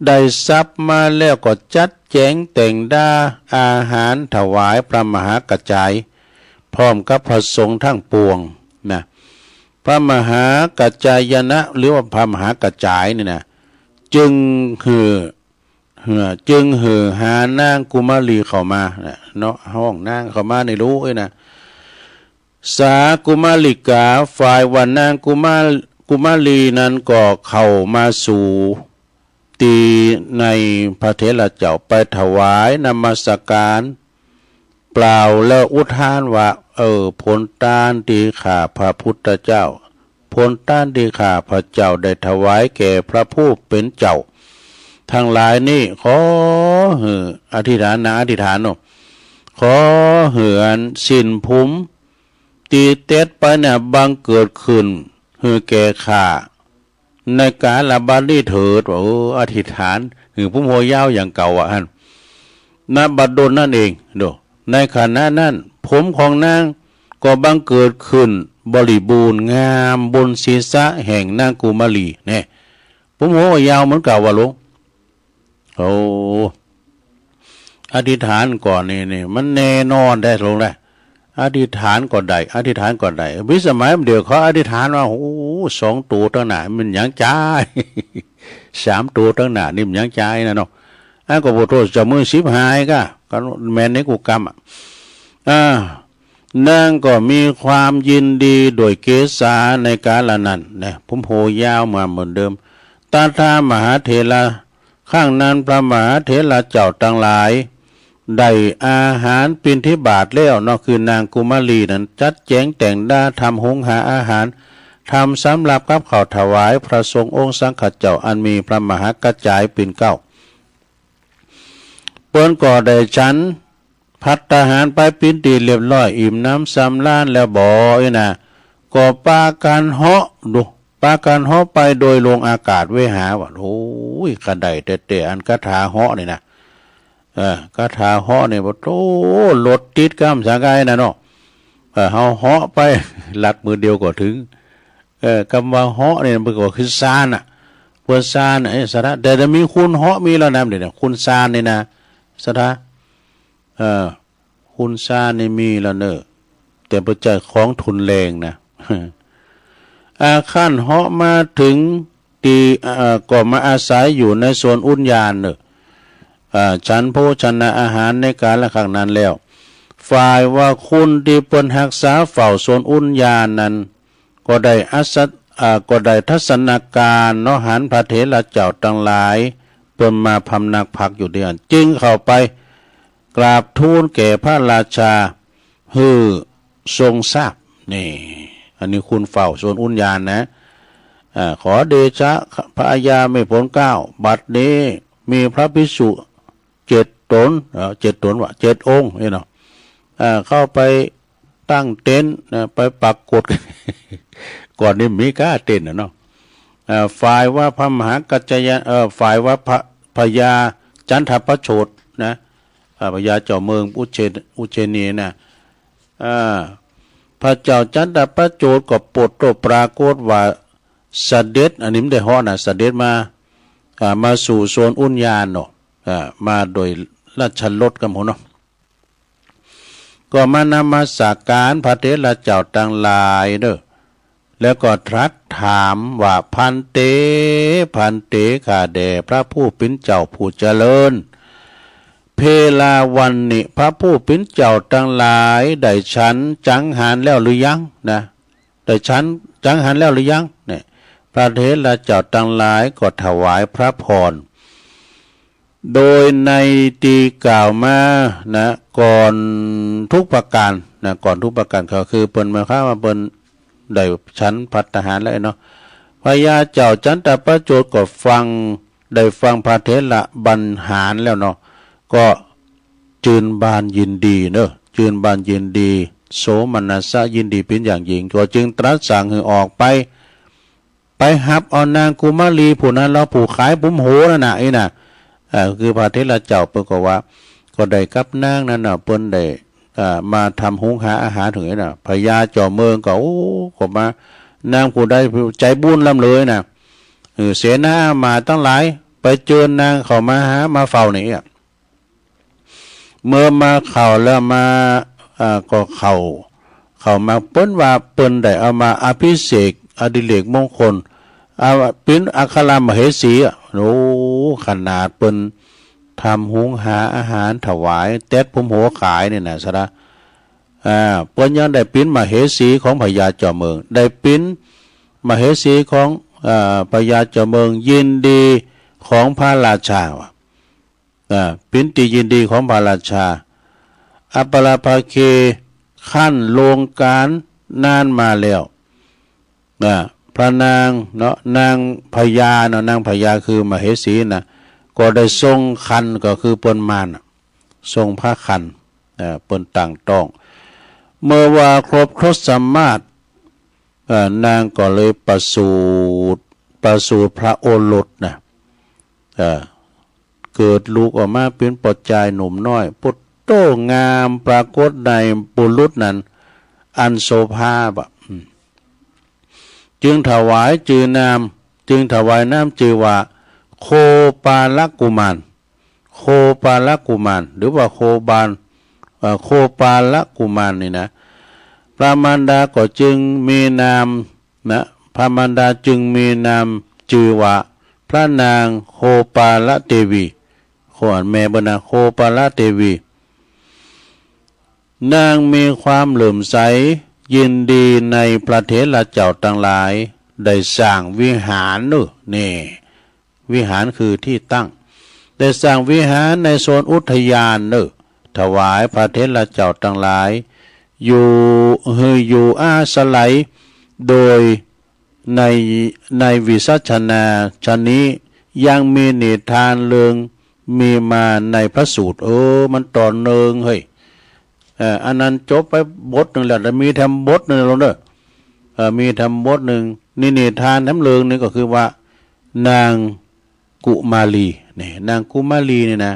ได้ทรัพย์มาแล้วก็จัดแจ๋งแต่งดาอาหารถวายพระมหากระจาย พร้อมกับพระสงฆ์ทั้งปวงนะ พระมหากระจายนะ หรือว่าพระมหากระจายนี่นะ จึงหื้อ เอ่อ จึงหื้อหานางกุมารีเข้ามานะ เนาะ ฮ้องนางเข้ามาในลูกเอ้ยนะ สากุมาริกา ฝ่ายว่านางกุมา กุมารีนั้นก็เข้ามาสู่ตี้ในพระเถระเจ้า ไปถวายนมัสการ เปล่าแล้วอุทานว่า เออ ผลตานตี้ข้าพระพุทธเจ้า ผลตานตี้ข้าพระเจ้าได้ถวายแก่พระผู้เป๋นเจ้าตังหลายนี้ ขอหื้อ อธิษฐานนะ อธิษฐานเนาะ ขอหื้ออันสิ้นผม ตี้เต๊ดไปเนี่ย บังเกิดขึ้นหื้อแก่ข้า ในกาลบัดนี้เถิด ว่า เออ อธิษฐานหื้อปุ้มโฮยาวอย่างเก่าอะหั้น ณ บัดดลนั้นเอง โด ในขณะนั้น ผมของนางก็บังเกิดขึ้นบริบูรณ์งามบนศีรษะแห่งนางกุมารี แน่ ปุ้มโฮก็ยาวเหมือนเก่าว่ะหลวง โอ้ อธิษฐานก่อนนี่ นี่ มันแน่นอนได้หลวงนะ อธิษฐานก็ได้ อธิษฐานก็ได้ มีสมัยเดี๋ยวเขาอธิษฐานว่า โอ้ สองตัวตังหน้ามันยังจาย สามตัวตังหน้านี่มันยังจายนะเนาะ อันก็บ่โทษเจ้ามือสิบหายก็ ก็แม่นในกุกรรมอะ อ่า นางก็มีความยินดีโดยเกสาในกาลนั้นนะ ปุ้มโฮยาวมาเหมือนเดิม ตถา มหาเถระ ครั้งนั้นพระมหาเถระเจ้าตังหลาย ได้อาหารปิณฑบาตแล้วเนาะ คือนางกุมารีนั้น จัดแจงแต่งดา ทำหุงหาอาหาร ทำสำรับกับข้าวถวายพระสงฆ์องค์สังฆเจ้า อันมีพระมหากัจจายปิณเกล้า เปิ้นก็ได้ฉันภัตตาหารไปเป๋นตี้เรียบร้อย อิ่มหนำสำราญแล้วบ่อี้นะ ก็ปากั๋นเหาะ ดู ปากั๋นเหาะไปโดยโลงอากาศเวหา ว่า โอ้ย กระได้แต๊ๆ อันคาถาเหาะนี่นะ เออ คาถาเหาะนี่ โอ้โธ่ รถติดกำสังไกนะเนาะ เออ เฮาเหาะไป ลัดมือเดียวก็เถิง เออ กำว่าเหาะนี่มันก็คือซานน่ะ เปิ้นซานน่ะ เอ้ย สะท้า แต่จะมีคนเหาะมีแล้วนะ เดี๋ยวนี้ คนซานนี่นะ สะท้า เออ คนซานนี่มีแล้วเน่อ แต่บ่ใจ้ของทุนแรงนะ อาคั้นเหาะมาเถิงตี้ เอ่อ ก็มาอาศัยอยู่ในสวนอุญญาณเน่อ อ่า ฉันโภชนาอาหารในกาละครั้งนั้นแล้ว ฝ่ายว่าคนตี้เปิ้นฮักษาเฝ้าสวนอุญญาณนั้น ก็ได้อัศ- อ่า ก็ได้ทัศนาการเนาะ หันพระเถระเจ้าตังหลาย เปิ้นมาพำนักพักอยู่ตี้หั้น จึงเข้าไปกราบทูลแก่พระราชา หื้อทรงทราบ นี่ อันนี้คนเฝ้าสวนอุญญาณนะ อ่า ขอเดชะพญาเมขผลเกล้า บัดนี้มีพระภิกษุเจ็ดต๋น เอ่อ เจ็ดต๋นว่า เจ็ดองค์นี่เนาะ อ่า เข้าไปตั้งเต็นท์นะ ไปปรากฏ ก่อนนี้มีก้าเต็นท์น่ะเนาะ อ่า ฝ่ายว่าพระมหากัจจายะ เอ่อ ฝ่ายว่าพระ พญาจันทประโชดนะ อ่า พญาเจ้าเมืองอุเช- อุเชนีนะ อ่า พระเจ้าจันทประโชดก็ปรากฏ ปรากฏว่าเสด็จ อันนี้บ่ได้เหาะนะ เสด็จมา อ่า มาสู่สวนอุญญาณเนาะ อ่า มาโดยราชรถกำหั้นเนาะ ก็มานมัสการพระเถระเจ้าตังหลายเน่อ แล้วก็ตรัสถามว่า ภันเต ภันเต ข้าแด่พระผู้เป๋นเจ้าผู้เจริญ เพลาวัณณิ พระผู้เป๋นเจ้าตังหลายได้ฉันจังหันแล้วหรือยังนะ ได้ฉันจังหันแล้วหรือยัง เนี่ย พระเถระเจ้าตังหลายก็ถวายพระพร โดยในตี้กล่าวมานะ ก่อนทุกประการนะ ก่อนทุกประการ ก็คือเปิ้นหมายความว่าเปิ้นได้ฉันภัตตาหารแล้วเนาะ พญาเจ้าจันทประโชดก็ฟัง ได้ฟังพระเถระบรรหารแล้วเนาะ ก็จืนบานยินดีเน่อ จืนบานยินดี โสมนัสสะ ยินดีเป๋นอย่างยิ่ง ก็จึงตรัสสั่งหื้อออกไป ไปฮับเอานางกุมารีผู้นั้นเล่า ผู้ขายปุ้มโฮนั่นน่ะ อี้น่ะ เอ่อ คือพระเถระเจ้าเปิ้นก็ว่า ก็ได้กับนางนั้นน่ะ เปิ้นได้ เอ่อ มาทำหุงหาอาหารหื้อน่ะ พญาเจ้าเมืองก็ โอ้ ก็มา นางผู้ใดใจบุญล้ำเลยน่ะ เออ เสนาอามาตย์ตังหลายไปเจิญนางเข้ามาหา มาเฝ้านี่อะ เมื่อมาเข้าแล้วมา อ่า ก็เข้า เข้ามาเปิ้นว่าเปิ้นได้เอามาอภิเษกอดิเรกมงคล เอาเป๋นอัครมเหสีอะ โอ้ ขนาดเปิ้นทำหุงหาอาหารถวาย แต๊ดปุ้มโฮขายนี่นะ สะท้า อ่า เปิ้นยังได้เป๋นมเหสีของพญาเจ้าเมือง ได้เป๋นมเหสีของ อ่า พญาเจ้าเมือง ยินดีของพระราชาว่ะ อ่า เป๋นตี้ยินดีของพระราชา อปราภาเค ครั้นล่วงกาลนานมาแล้ว อ่า พระนางเนาะ นางพญาเนาะ นางพญาคือมเหสีน่ะ ก็ได้ทรงครรภ์ ก็คือเปิ้นมานน่ะ ทรงพระครรภ์ เอ่อ เปิ้นตั้งต๊อง เมื่อว่าครบทศมาส เอ่อ นางก็เลยประสูติ ประสูติพระโอรสนะ เอ่อ เกิดลูกออกมาเป๋นป้อจายหนุ่มน้อย ปุตโต งามปรากฏในบุรุษนั้น อันโสภาบะ อืม จึงถวายจื่อนาม จึงถวายนามจื่อว่า โคปาลกุมาร โคปาลกุมาร หรือว่าโคบาล เอ่อ โคปาลกุมารนี่นะ พระมารดาก็จึงมีนามนะ พระมารดาจึงมีนามจื่อว่า พระนางโคปาลเตวี โค อันแม่เปิ้นนะ โคปาลเตวี นางมีความเลื่อมใสยินดีในพระเถระเจ้าตังหลาย ได้สร้างวิหารเน่อ นี่ วิหารคือตี้ตั้ง ได้สร้างวิหารในโซนอุทยานเน่อ ถวายพระเถระเจ้าตังหลาย อยู่ หื้ออยู่อาศัย โดยใน ในวิสัชนา ชะนี้ ยังมีนิทานเรื่องมีมาในพระสูตร เออ มันต๋อนเนืองเฮ้ย เอ่อ อันนั้นจบไปบทนึ่งแล้ว แต่มีแถมบทนึ่งลงเน่อ เอ่อ มีแถมบทนึ่ง นี่นิทานแถมเรื่องนึ่งก็คือว่า นางกุมารี นี่ นางกุมารีนี่นะ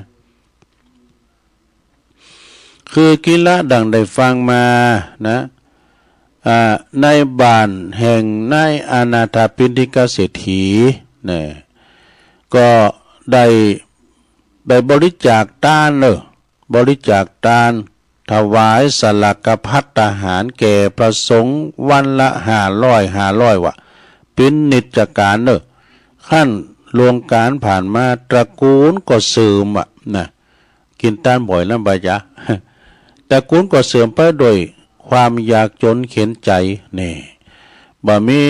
คือกิละดังได้ฟังมานะ อ่า ในบ้านแห่งนายอนาถปิณฑิกเศรษฐีเนี่ย ก็ได้ ได้บริจาคตานเน่อ บริจาคตาน ถวายสลากภัตตาหารแก่พระสงฆ์วันละห้าร้อย ห้าร้อย วะ เป๋นนิจการเน่อ ขั้นล่วงก๋าลผ่านมา ตระกูลก็เสื่อมอะนะ กิ๋นตานบ่อยแล้วบ่จ๊ะ ตระกูลก็เสื่อมไปโดยความยากจ๋นเข็ญใจ๋ นี่ บ่มี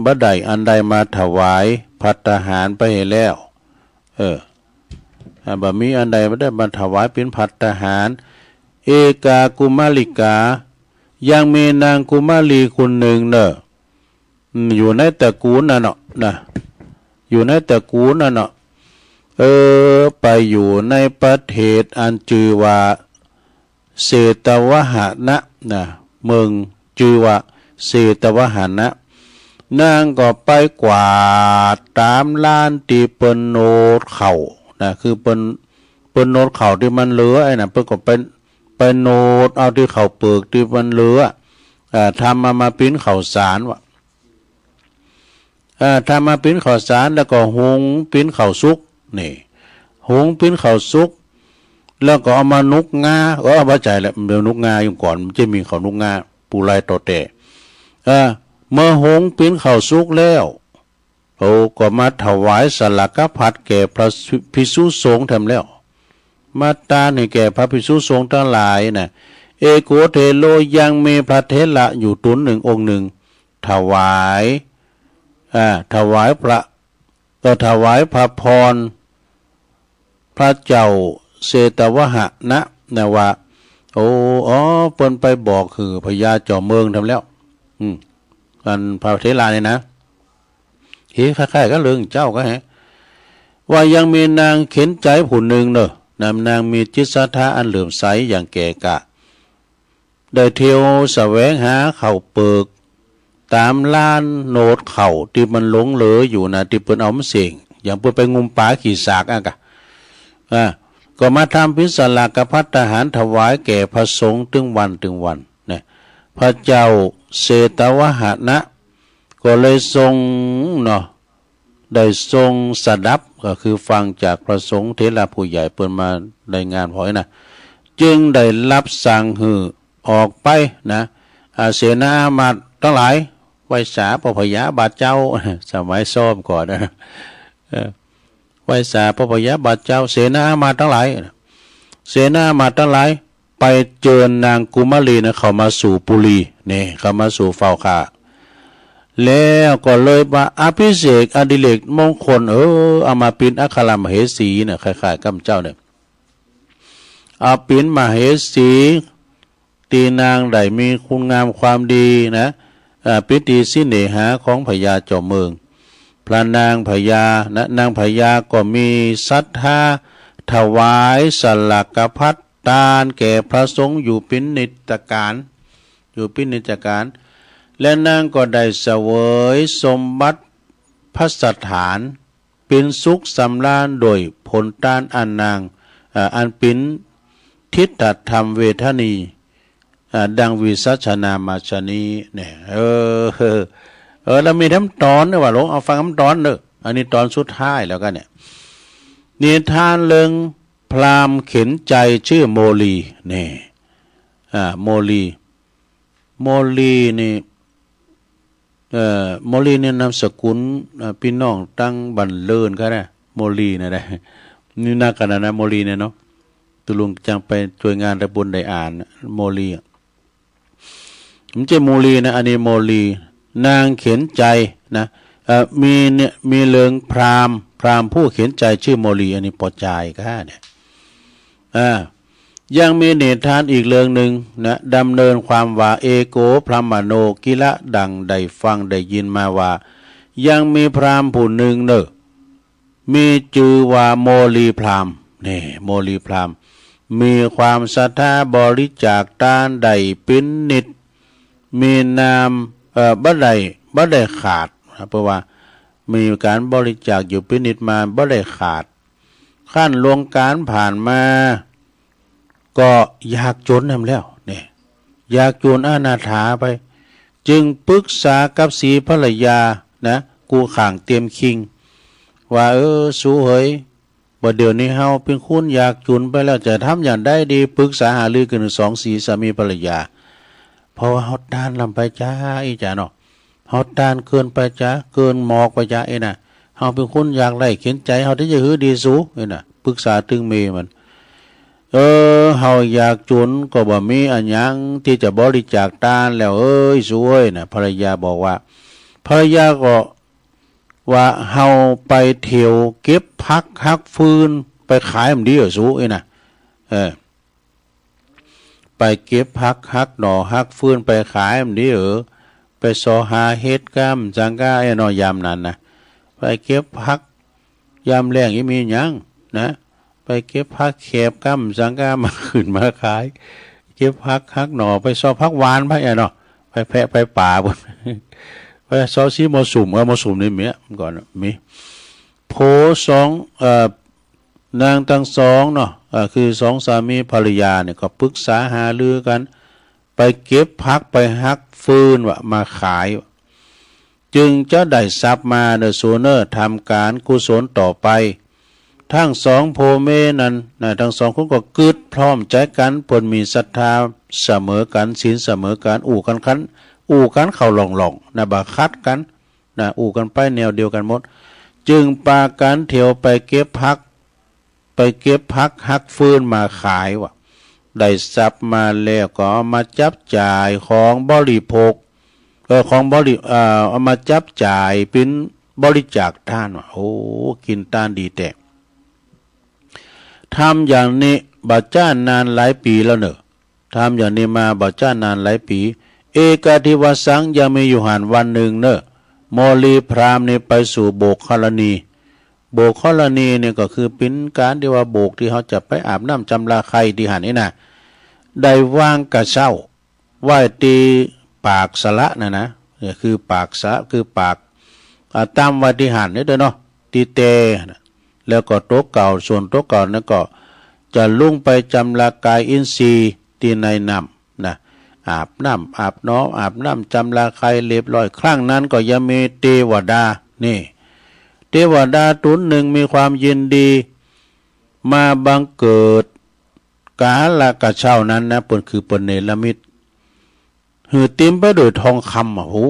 บ่ได้อันใดมาถวายภัตตาหารไปหื้อแล้ว เออ อ่า บ่มีอันใดบ่ได้มาถวายเป๋นภัตตาหาร เอกากุมาริกา ยังมีนางกุมารีคนนึ่งเน่อ อืม อยู่ในตระกูลนั่นเนาะนะ อยู่ในตระกูลนั่นเนาะ เออ ไปอยู่ในประเทศอันจื่อว่า เชตวหนะนะ เมืองจื่อว่าเชตวหนะ นางก็ไปกวาดต๋ามร้านตี้เปิ้นโนดข้าวนะ คือเปิ้น เปิ้นโนดข้าวตี้มันเหลือไอ้น่ะ เปิ้นก็ไป ไปโนดเอาตี้ข้าวเปิกตี้มันเหลือ อ่า ทำเอามาเป๋นข้าวสารวะ อ่า ทำมาเป๋นข้าวสาร แล้วก็หุงเป๋นข้าวสุก นี่ หุงเป๋นข้าวสุก แล้วก็เอามาหนุกงา เออ บ่ใจ้แล้ว เดี๋ยวหนุกงาอยู่ก่อน มันจะมีข้าวหนุกงา ปู๋ลายต่อแต่ เออ เมื่อหุงเป๋นข้าวสุกแล้ว โอ้ ก็มาถวายสลากภัตแก่พระภิกษุสงฆ์แถมแล้ว มาตานหื้อแก่พระภิกษุสงฆ์ตังหลายนะ เอโกเถโร ยังมีพระเถระอยู่ต๋นนึ่งองค์นึ่ง ถวาย อ่า ถวายพระ เอ่อ ถวายพระพร พระเจ้าเชตวหนะนะว่า โอ้ อ๋อ เปิ้นไปบอกหื้อพญาจอมเมืองแถมแล้ว อืม อันพระเถระนี่นะ เฮ้ คล้ายๆ กั๋นเรื่องเจ้าก็แฮะ ว่ายังมีนางเข็ญใจ๋ผู้นึ่งเน่อ นาง นางมีจิตศรัทธาอันเลื่อมใสอย่างแก่กล้า ได้เที่ยวแสวงหาข้าวเปิกต๋ามร้านโนดข้าวตี้มันหลงเหลืออยู่นะ ตี้เปิ้นเอามาเส้ง อย่างเปิ้นไปงุมป๋าขี้สากอะกะ อ่า ก็มาทำเป๋นสลากภัตตาหารถวายแก่พระสงฆ์ตึงวันตึงวันนะ พระเจ้าเชตวหนะ ก็เลยทรงเนาะ ได้ทรงสดับ ก็คือฟังจากพระสงฆ์เถระผู้ใหญ่เปิ้นมารายงานพอนะ จึงได้รับสั่งหื้อออกไปนะ อา เสนาอามาตย์ตังหลาย ไหว้สาป้อพญาบาทเจ้า สมัยซ้อมก่อนนะ เออ ไหว้สาป้อพญาบาทเจ้า เสนาอามาตย์ตังหลาย เสนาอามาตย์ตังหลาย ไปเจิญนางกุมารีนะ เข้ามาสู่ปุรี นี่ เข้ามาสู่เฝ้าข้า แล้วก็เลยว่าอภิเษกอดิเรกมงคล เออ เอามาเป๋นอัครมเหสีนะ คล้ายๆ กับเจ้าเนี่ย เอาเป๋นมเหสี ตี้นางได้มีคุณงามความดีนะ อ่า เป๋นตี้เสน่หาของพญาจอมเมือง พระนางพญานะ นางพญาก็มีศรัทธาถวายสลากภัตตานแก่พระสงฆ์อยู่เป๋นนิตการ อยู่เป๋นนิจการ และนางก็ได้เสวยสมบัติภัสถาน เป๋นสุขสำราญโดยผลตานอันนาง เอ่อ อันเป๋นทิฏฐธรรมเวทนี อ่า ดังวิสัชนามาชะนี้เนี่ย เออ เออ แล้วมีแถมต๋อนด้วยว่า ลองเอาฟังแถมต๋อนเน่อ อันนี้ต๋อนสุดท้ายแล้วกั๋นเนี่ย นิทานเรื่องพราหมณ์เข็ญใจ๋จื้อโมลี เนี่ย อ่า โมลี โมลีนี่ เอ่อ โมลีนี่นามสกุล เอ่อ ปี้น้องตังบ้านเลินก็ได้ โมลีนะได้ นี่นักกั๋นนะ โมลีเนี่ยเนาะ ตุ๊ลุงจังไปจ้วยงานตะบุญได้อ่าน โมลีอะ มันจะโมลีนะ อันนี้โมลี นางเข็ญใจ๋นะ เอ่อ มีเนี่ย มีเรื่องพราหมณ์ พราหมณ์ผู้เข็ญใจ๋จื้อโมลี อันนี้ปอจายก้าเนี่ย อ่า ยังมีนิทานอีกเรื่องนึ่งนะ ดำเนินความว่า เอโกพราหมโณ กิละ ดังได้ฟังได้ยินมาว่า ยังมีพราหมณ์ผู้นึ่งเน่อ มีจื้อว่าโมลีพราหมณ์ นี่ โมลีพราหมณ์ มีความศรัทธาบริจาคตานได้เป๋นนิตย์ มีนาม เอ่อ บ่ได้ บ่ได้ขาดนะ เพราะว่ามีก๋านบริจาคอยู่เป๋นนิตย์มาบ่ได้ขาด ขั้นล่วงก๋านผ่านมา ก็ยากจ๋นแหมแล้ว เนี่ย ยากจ๋นอนาถาไป จึงปึกษากับสีภรรยานะ กู้ข้างเตียมคิง ว่า เออ สูเหย บ่าเดี่ยวนี้เฮาเป๋นคนยากจ๋นไปแล้ว จะทำอย่างใดดี ปึกษาหารือกั๋นสองสีสามีภรรยา เพราะว่าเฮาตานล้ำไปจ๊าอี้จ๊าเนาะ เฮาตานเกินไปจ๊า เกินหมอกไปจ๊าอี้นะ เฮาเป๋นคนยากไร้เข็ญใจ๋ เฮาจะหื้อดีสูอี้นะ ปึกษาตึงเมียมัน เออ เฮายากจ๋นก็บ่มีอะหยังตี้จะบริจาคตานแล้วเอ้ย สูเอ้ยนะ ภรรยาบอกว่า ภรรยาก็ว่า เฮาไปเตียวเก็บผักหักฟืนไปขายมันดีเหรอสูอี้นะ เออ ไปเก็บผักหักหน่อหักฟืนไปขายมันดีเหรอ ไปซอหาเห็ดก้ามสังก้า ไอ้หน่อยามนั้นนะ ไปเก็บผัก ยามแล้งยังมีหยังนะ ไปเก็บผักแขบก้ามสังก้ามาขึ้นมาขาย เก็บผักหักหน่อ ไปซอผักหวานไปอะเนาะ ไปแพะไปป๋าบุ้น ไปซอสีมอสุม เออ มอสุมนี่มีอะ เมื่อก่อนน่ะมี ผัวสอง เอ่อ นางตังสองเนาะ เอ่อ คือสองสามีภรรยาเนี่ยก็ปึกษาหารือกั๋น ไปเก็บผักไปหักฟืนว่ามาขาย จึงจะได้ทรัพย์มาเน่อสูเน่อ ทำก๋านกุศลต่อไป ตึงสองผัวเมียนั้นนะ ตึงสองคนก็กึ๊ดพร้อมใจ๋กั๋น เปิ้นมีศรัทธาเสมอกั๋น ศีลเสมอกั๋น อู้กั๋นคัน อู้กั๋นเข้าหล่องๆ นะ บ่ขัดกั๋น นะ อู้กั๋นไปแนวเดียวกั๋นหมด จึงปากั๋นเตียวไปเก็บผัก ไปเก็บผักหักฟืนมาขายว่า ได้ทรัพย์มาแล้วก็เอามาจับจ่ายของบริโภค เออ ของบริ เอ่อ เอามาจับจ่ายเป๋นบริจาคตานว่า โอ้ กิ๋นตานดีแต๊ ทำอย่างนี้บ่าจ๊านานหลายปี๋แล้วเน่อ ทำอย่างนี้มาบ่าจ๊านานหลายปี๋ เอกาทิวาสัง ยังมีอยู่หั้นวันนึ่งเน่อ โมลีพราหมณ์นี่ไปสู่โบกขรณี โบกขรณีนี่ก็คือเป๋นก๋านตี้ว่าโบกตี้เฮาจะไปอาบน้ำจำราใค่ตี้หั้นนี่นะ ได้วางกระเช้าไว้ตี้ปากสระน่ะนะ เนี่ยคือปากสระ คือปาก อ่า ตามไว้ตี้หั้นนี่เต๊อะเนาะ ตี้แตน่ะ แล้วก็ตั๋วเก่า ส่วนตั๋วเก่านั้นก็จะลุงไปจำราใค่อินทรีย์ตี้ในน้ำนะ อาบน้ำอาบหนอ อาบน้ำจำราใค่เรียบร้อย ครั้งนั้นก็ยังมีเตวดา นี่ เตวดาต๋นนึ่งมีความยินดี มาบังเกิด กาละกระเช้านั้นนะ เปิ้นคือเปิ้นเนรมิต หื้อเต๋มไปโดยทองคำอะ โอ้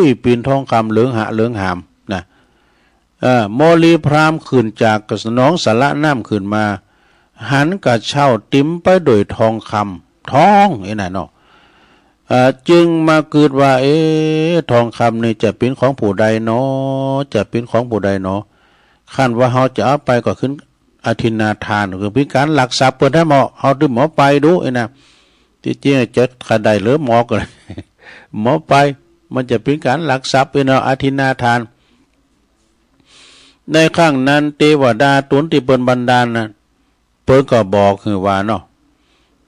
ย เป๋นทองคำเหลืองหะเหลืองหามนะ เอ่อ โมลีพราหมณ์ขึ้นจากหนองสระน้ำขึ้นมา หันกระเช้าเต๋มไปโดยทองคำ ทองอี้น่ะเนาะ เอ่อ จึงมากึ๊ดว่า เอ๊ะ ทองคำนี่จะเป๋นของผู้ใดหนอ จะเป๋นของผู้ใดหนอ คันว่าเฮาจะเอาไปก็ขึ้นอทินนาทาน คือเป๋นก๋านลักทรัพย์เปิ้นแต๊เหมาะ เฮาตึงบ่ไปดูอี้น่ะ ตี้จริงจะขะได้เหลือหมอกก็ บ่ไป มันจะเป๋นก๋านลักทรัพย์อี้เนาะ อทินนาทาน ในครั้งนั้นเตวดาต๋นตี้เปิ้นบันดาลน่ะ เปิ้นก็บอกหื้อว่าเนาะ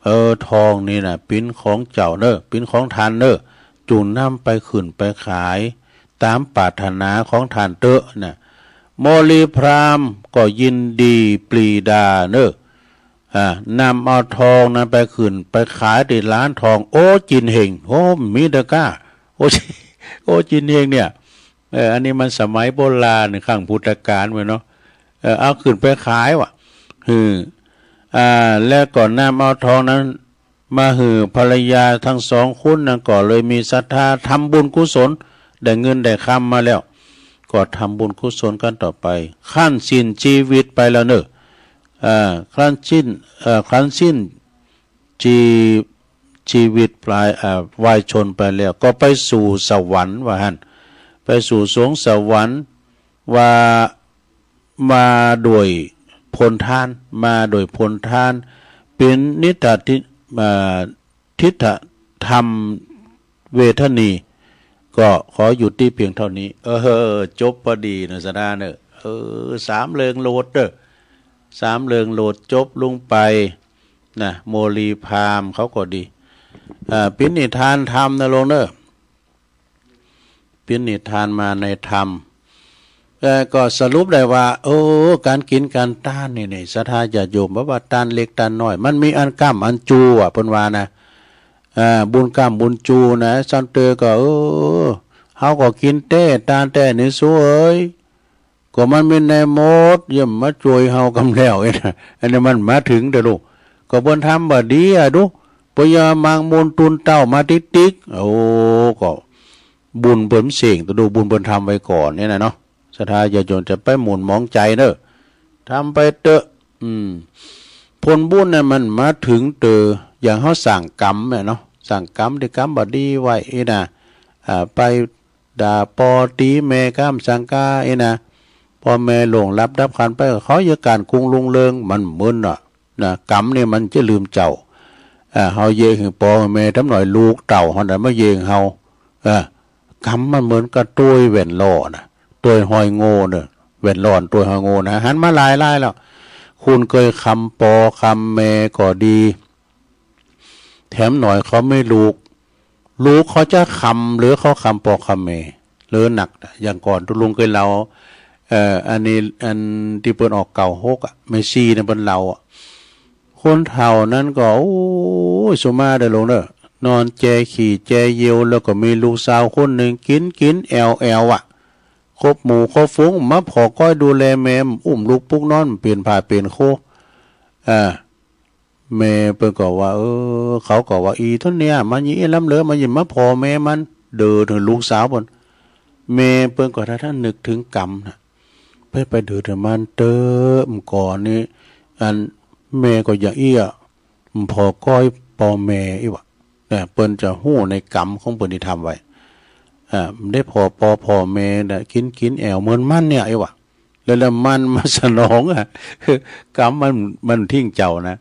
เออ ทองนี่นะ เป๋นของเจ้าเน่อ เป๋นของต้านเน่อ จุ่งนำไปขึ้นไปขาย ต๋ามปรารถนาของต้านเต๊อะนะ โมลีพราหมณ์ก็ยินดีปรีดาเน่อ อ่า นำเอาทองนั้นไปขึ้นไปขายตี้ร้านทอง โอ้ จินเฮง โอ้ มีตะกร้า โอ้ โอ้ จินเฮงเนี่ย เออ อันนี้มันสมัยโบราณ ครั้งพุทธกาลเว้ยเนาะ เออ เอาขึ้นไปขายว่ะ หือ อ่า แล้วก็นำเอาทองนั้นมาหื้อภรรยาตังสองคนนั้น ก็เลยมีศรัทธาทำบุญกุศล ได้เงินได้คำมาแล้ว ก็ทำบุญกุศลกั๋นต่อไป ครั้นสิ้นจีวิตไปแล้วเน่อ อ่า ครั้นสิ้น เอ่อ ครั้นสิ้นจี จีวิตปลาย อ่า วายชนไปแล้ว ก็ไปสู่สวรรค์ว่าหั้น ไปสู่สวงสวรรค์ ว่ามาโดยผลทาน มาโดยผลทาน เป๋นนิทะทิ อ่า ทิฏฐธรรมเวทนี ก็ขอยุติเพียงเท่านี้ เออ จบพอดีเน่อ ศรัทธาเน่อ เออ สามเริงโลดเน่อ สามเริงโลดจบลงไปนะ โมลีพราหมณ์เขาก็ดี อ่า เป๋นนิทานธรรมนะโลงเน่อ เป๋นนิทานมาในธรรม เอ่อ ก็สรุปได้ว่า โอ้ ก๋านกิ๋นก๋านต้านนี่ นี่ ศรัทธาญาติโยม บ่ว่าต้านเล็กต้านน้อย มันมีอันก้ำอันจู๋อะ เปิ้นว่านะ อ่า บุญก้ำบุญจู๋นะ ซั้นเต๊อะก็ เออ เฮาก็กิ๋นแต๊ ต้านแต๊นี่ สูเอ๋ย ก็มันมีแน่หมด ย่อมมาจ้วยเฮากำแล้ว อันนี้มันมาเถิงเต๊อะลูก ก็เปิ้นทำบ่ดีอะดู เปิ้นอย่ามังมูลตูนเต้ามาติ๊กๆ โอ้ ก็บุญเปิ้นเส้งเต๊อะดู บุญเปิ้นทำไว้ก่อนเนี่ยนะเนาะ ศรัทธาญาติโยมจะไปหมุนหมองใจ๋เน่อ ทำไปเต๊อะ อืม ผลบุญน่ะมันมาเถิงเต๊อะ อย่างเฮาสั่งกรรมอะเนาะ สั่งกรรมตี้กรรมบ่ดีไว้อี้นะ อ่า ไป ด่าป้อตี๋แม่ก้ำสังก๋าอี้นะ ป้อแม่ล่วงลับดับขันธ์ไป ขอเยียะก๋านกุงลุงเริง มันมึนน่ะ นะ กรรมนี่มันจะลืมเจ้า อ่า เฮาเยียะหื้อป้อหื้อแม่ ต๋ามหน่อยลูกเต้าเฮาน่ะมาเยียะหื้อเฮา อ่า กรรมมันเหมือนกับตวยแหวนล่อน่ะ ตวยฮอยโง่เน่อ แหวนล่อตวยฮอยโง่นะ หันมาหลายๆ แล้ว คุณเกยคำป้อคำแม่ก็ดี แถมหน่อยเขามีลูก ลูกเขาจะคำ หรือเขาคำป้อคำแม่ หรือหนัก อย่างก่อนตุ๊ลุงเกยเล่า เอ่อ อันนี้ อันตี้เปิ้นออกเก้าหกอะ แม่ชีเนี่ยเปิ้นเล่าอะ คนเฒ่านั้นก็ โอ้ย สุมาเต๊อะโลงเต๊อะ นอนแจขี่แจเยียว แล้วก็มีลูกสาวคนนึ่ง กิ๋นกิ๋นแอ่วแอ่วอะ คบหมู่คบฝูง มาผ่อก้อยดูแลแม่ อุ้มลูกปุกนอน เป๋นผ้าเป๋นโค อ่า แม่เปิ้นก็ว่า เออ เขาก็ว่า อี่ต้นเนี่ย มันอย่างอี้ล้ำเหลือ มันอย่ามาผ่อแม่มัน เดือดหื้อลูกสาวเปิ้น แม่เปิ้นก็ถ้าท่านนึกเถิงกรรมน่ะ ไป ไปเดือดหื้อมันเต๊อะ เมื่อก่อนนี้ อัน แม่ก็อย่างอี้อะ ผ่อก้อยป้อแม่อี้วะ เนี่ย เปิ้นจะฮู้ในกรรมของเปิ้นตี้ทำไว้ อ่า ได้ผ่อป้อผ่อแม่น่ะ กิ๋นกิ๋นแอ่วเหมือนมันเนี่ยอี้วะ แล้ว แล้วมันมาสนองอะ กรรมมัน มันทิ้งเจ้านะ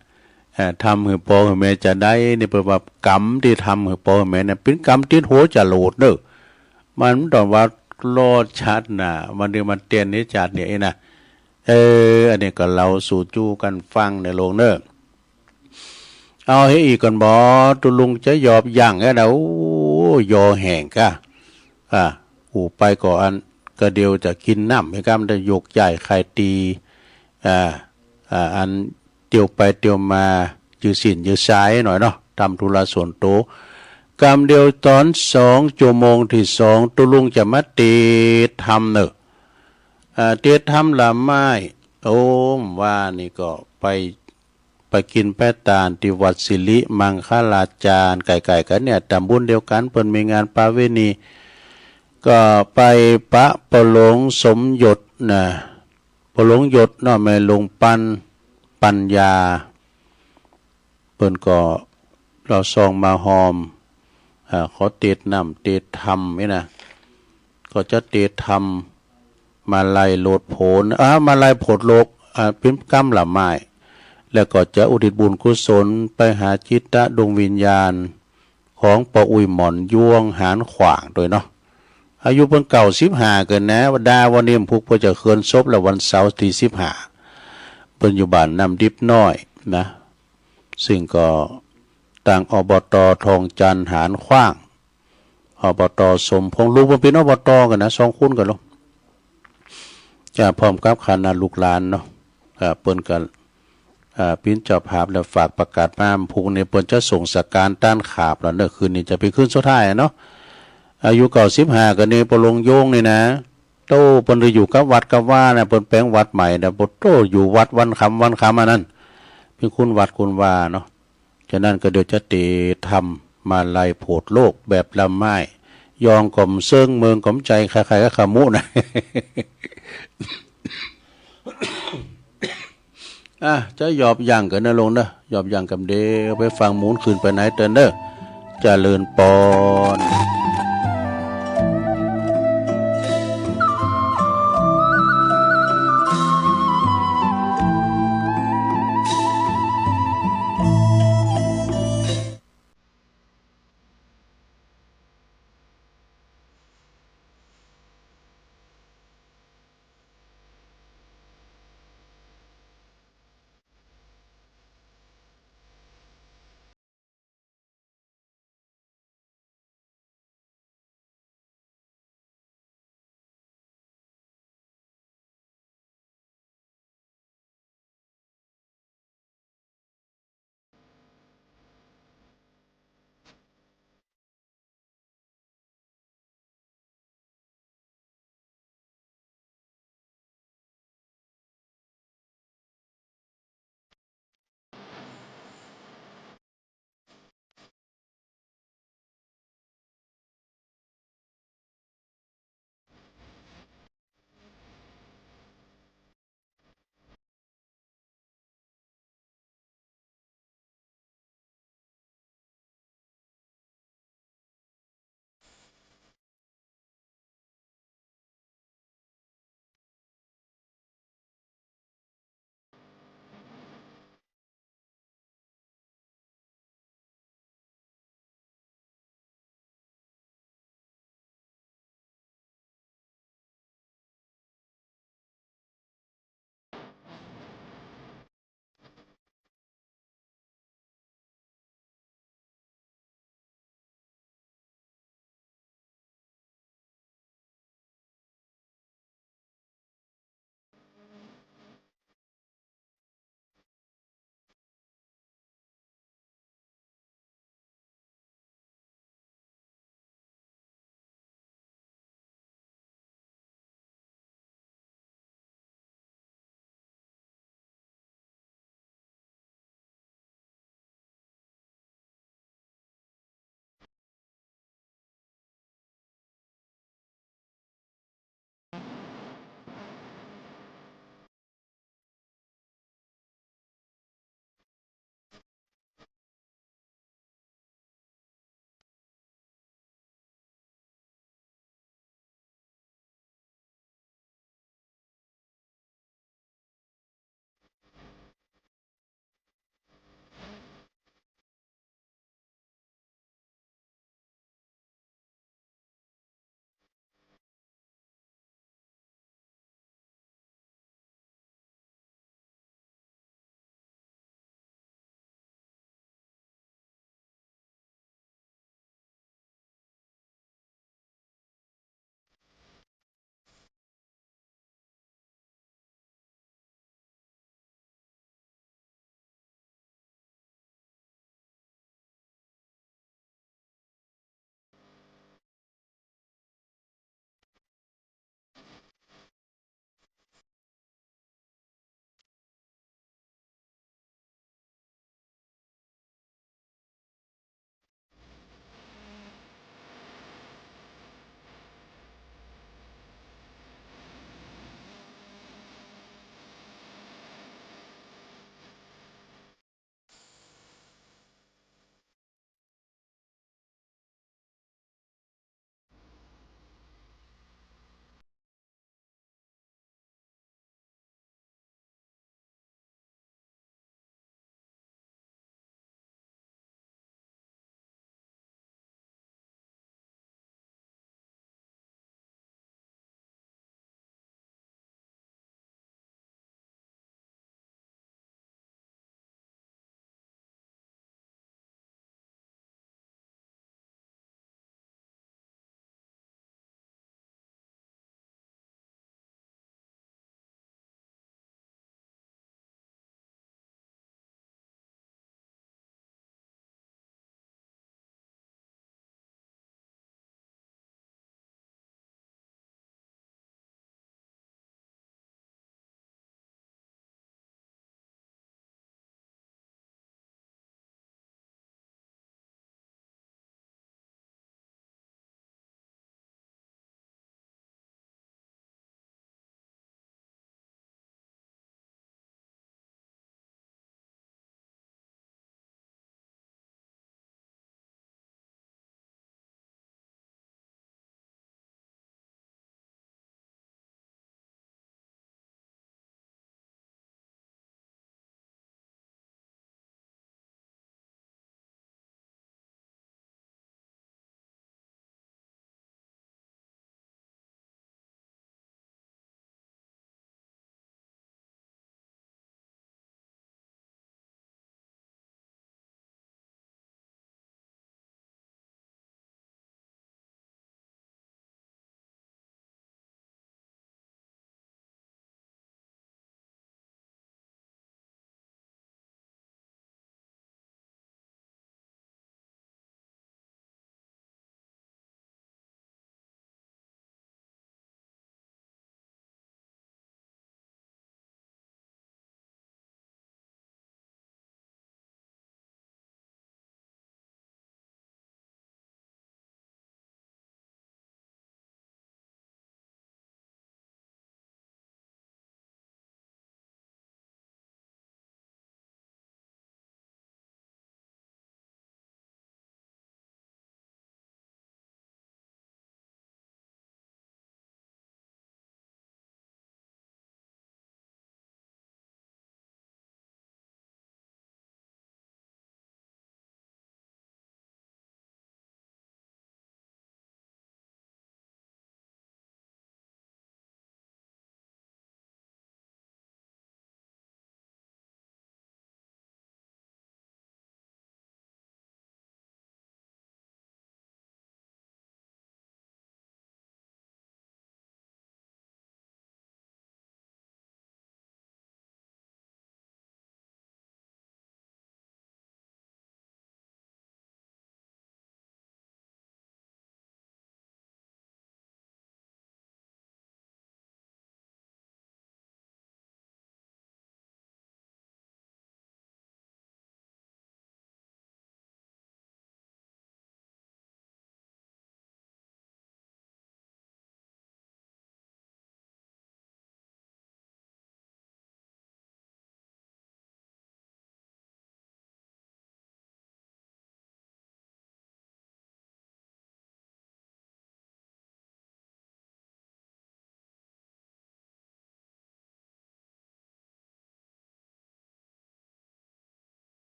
เอ่อ ทำหื้อป้อหื้อแม่จาใดเนี่ย เปิ้นว่ากรรมตี้ทำหื้อป้อหื้อแม่เนี่ย เป๋นกรรมติดหัวจรวดเน่อ มันต้องว่ารอดชาติหน้า มันถึงมันเตียนในชาติเนี่ยอี้นะ เออ อันนี้ก็เล่าสู่จู้กั๋นฟังเน่อโลงเน่อ เอาเฮอีกก่อนบ่ ตุ๊ลุงจะหยอบยั่งแล้วนะ โอ้ ยอแห้งก้า อ่า อู้ไปก่ออัน ก็เดี๋ยวจะกิ๋นน้ำ เฮก้ำได้ยกย้ายใค่ตี๋ อ่า อ่า อันเตียวไปเตียวมา ยื้อสิ้นยื้อสายหน่อยเนาะ ทำธุระส่วนตั๋ว กำเดียวต๋อนสองจั่วโมงตี้สอง ตุ๊ลุงจะมาเตธรรมเน่อ อ่า เตธรรมละไม้ โอ้ ว่านี่ก็ไป ไปกิ๋นไปตานตี้วัดสิริมังคลาจารย์ ใก้ๆ กั๋นเนี่ย ต๋ำบลเดียวกั๋น เปิ้นมีงานประเวณี ก็ไปปะป้อหลวงสมยศนะ ป้อหลวงยศเนาะ แม่หลวงปัน ปัญญา เปิ้นก็ เอาซองมาฮอม อ่า ขอเตธน้ำเตธรรมนี่นะ ก็จะเตธรรม มาลัยโลดโผน อ่า มาลัยโผดโลก อ่า เป๋นกำละไม้ แล้วก็จะอุทิศบุญกุศลไปหาจิตดวงวิญญาณของป้ออุ๊ยหมอนยวงหานขว้างตวยเนาะ อายุเปิ้นเก้าสิบห้าเกินนะ ดาวันนี้พุกเปิ้นจะเคลื่อนศพแล้ว วันเสาร์ตี้สิบห้า เปิ้นอยู่บ้านน้ำดิบน้อยนะ ซึ่งก็ ตัง อบต. ทองจันทน์หานขว้าง อบต. สมพงษ์ ลุงเปิ้นเป๋น อบต. กั๋นนะ สองคนกั๋นลอ จ้า พร้อมกับคณะลูกหลานเนาะ อ่า เปิ้นก็ อ่า เป๋นเจ้าภาพแล้วฝากประกาศมา พุ้งนี้เปิ้นจะส่งสการต้านขาบแล้วเนาะ คืนนี้จะเป๋นคืนสุดท้ายเนาะ อายุเก้าสิบห้ากั๋นนี่ ป้อหลวงโยงนี่นะ โต้ เปิ้นได้อยู่กับวัดกับวานะ เปิ้นแป๋งวัดใหม่นะ โต้ อยู่วัดวันคำวันคำอันนั้น เป๋นคุณวัดคุณวาเนาะ ฉะนั้นก็เดี๋ยวจะเต๋ทำมาลัยโผดโลกแบบลำไม้ ยองก็บ่เซิง เมิงก็บ่ใจ๋ ใค่ๆ กับขมุนะ อ่ะ จะหยอบยั่งกั๋นนะลุงเนาะ หยอบยั่งกั๋น เดี๋ยวไปฟังหมุนคืนไปไหนเตินเนาะ เจริญปอน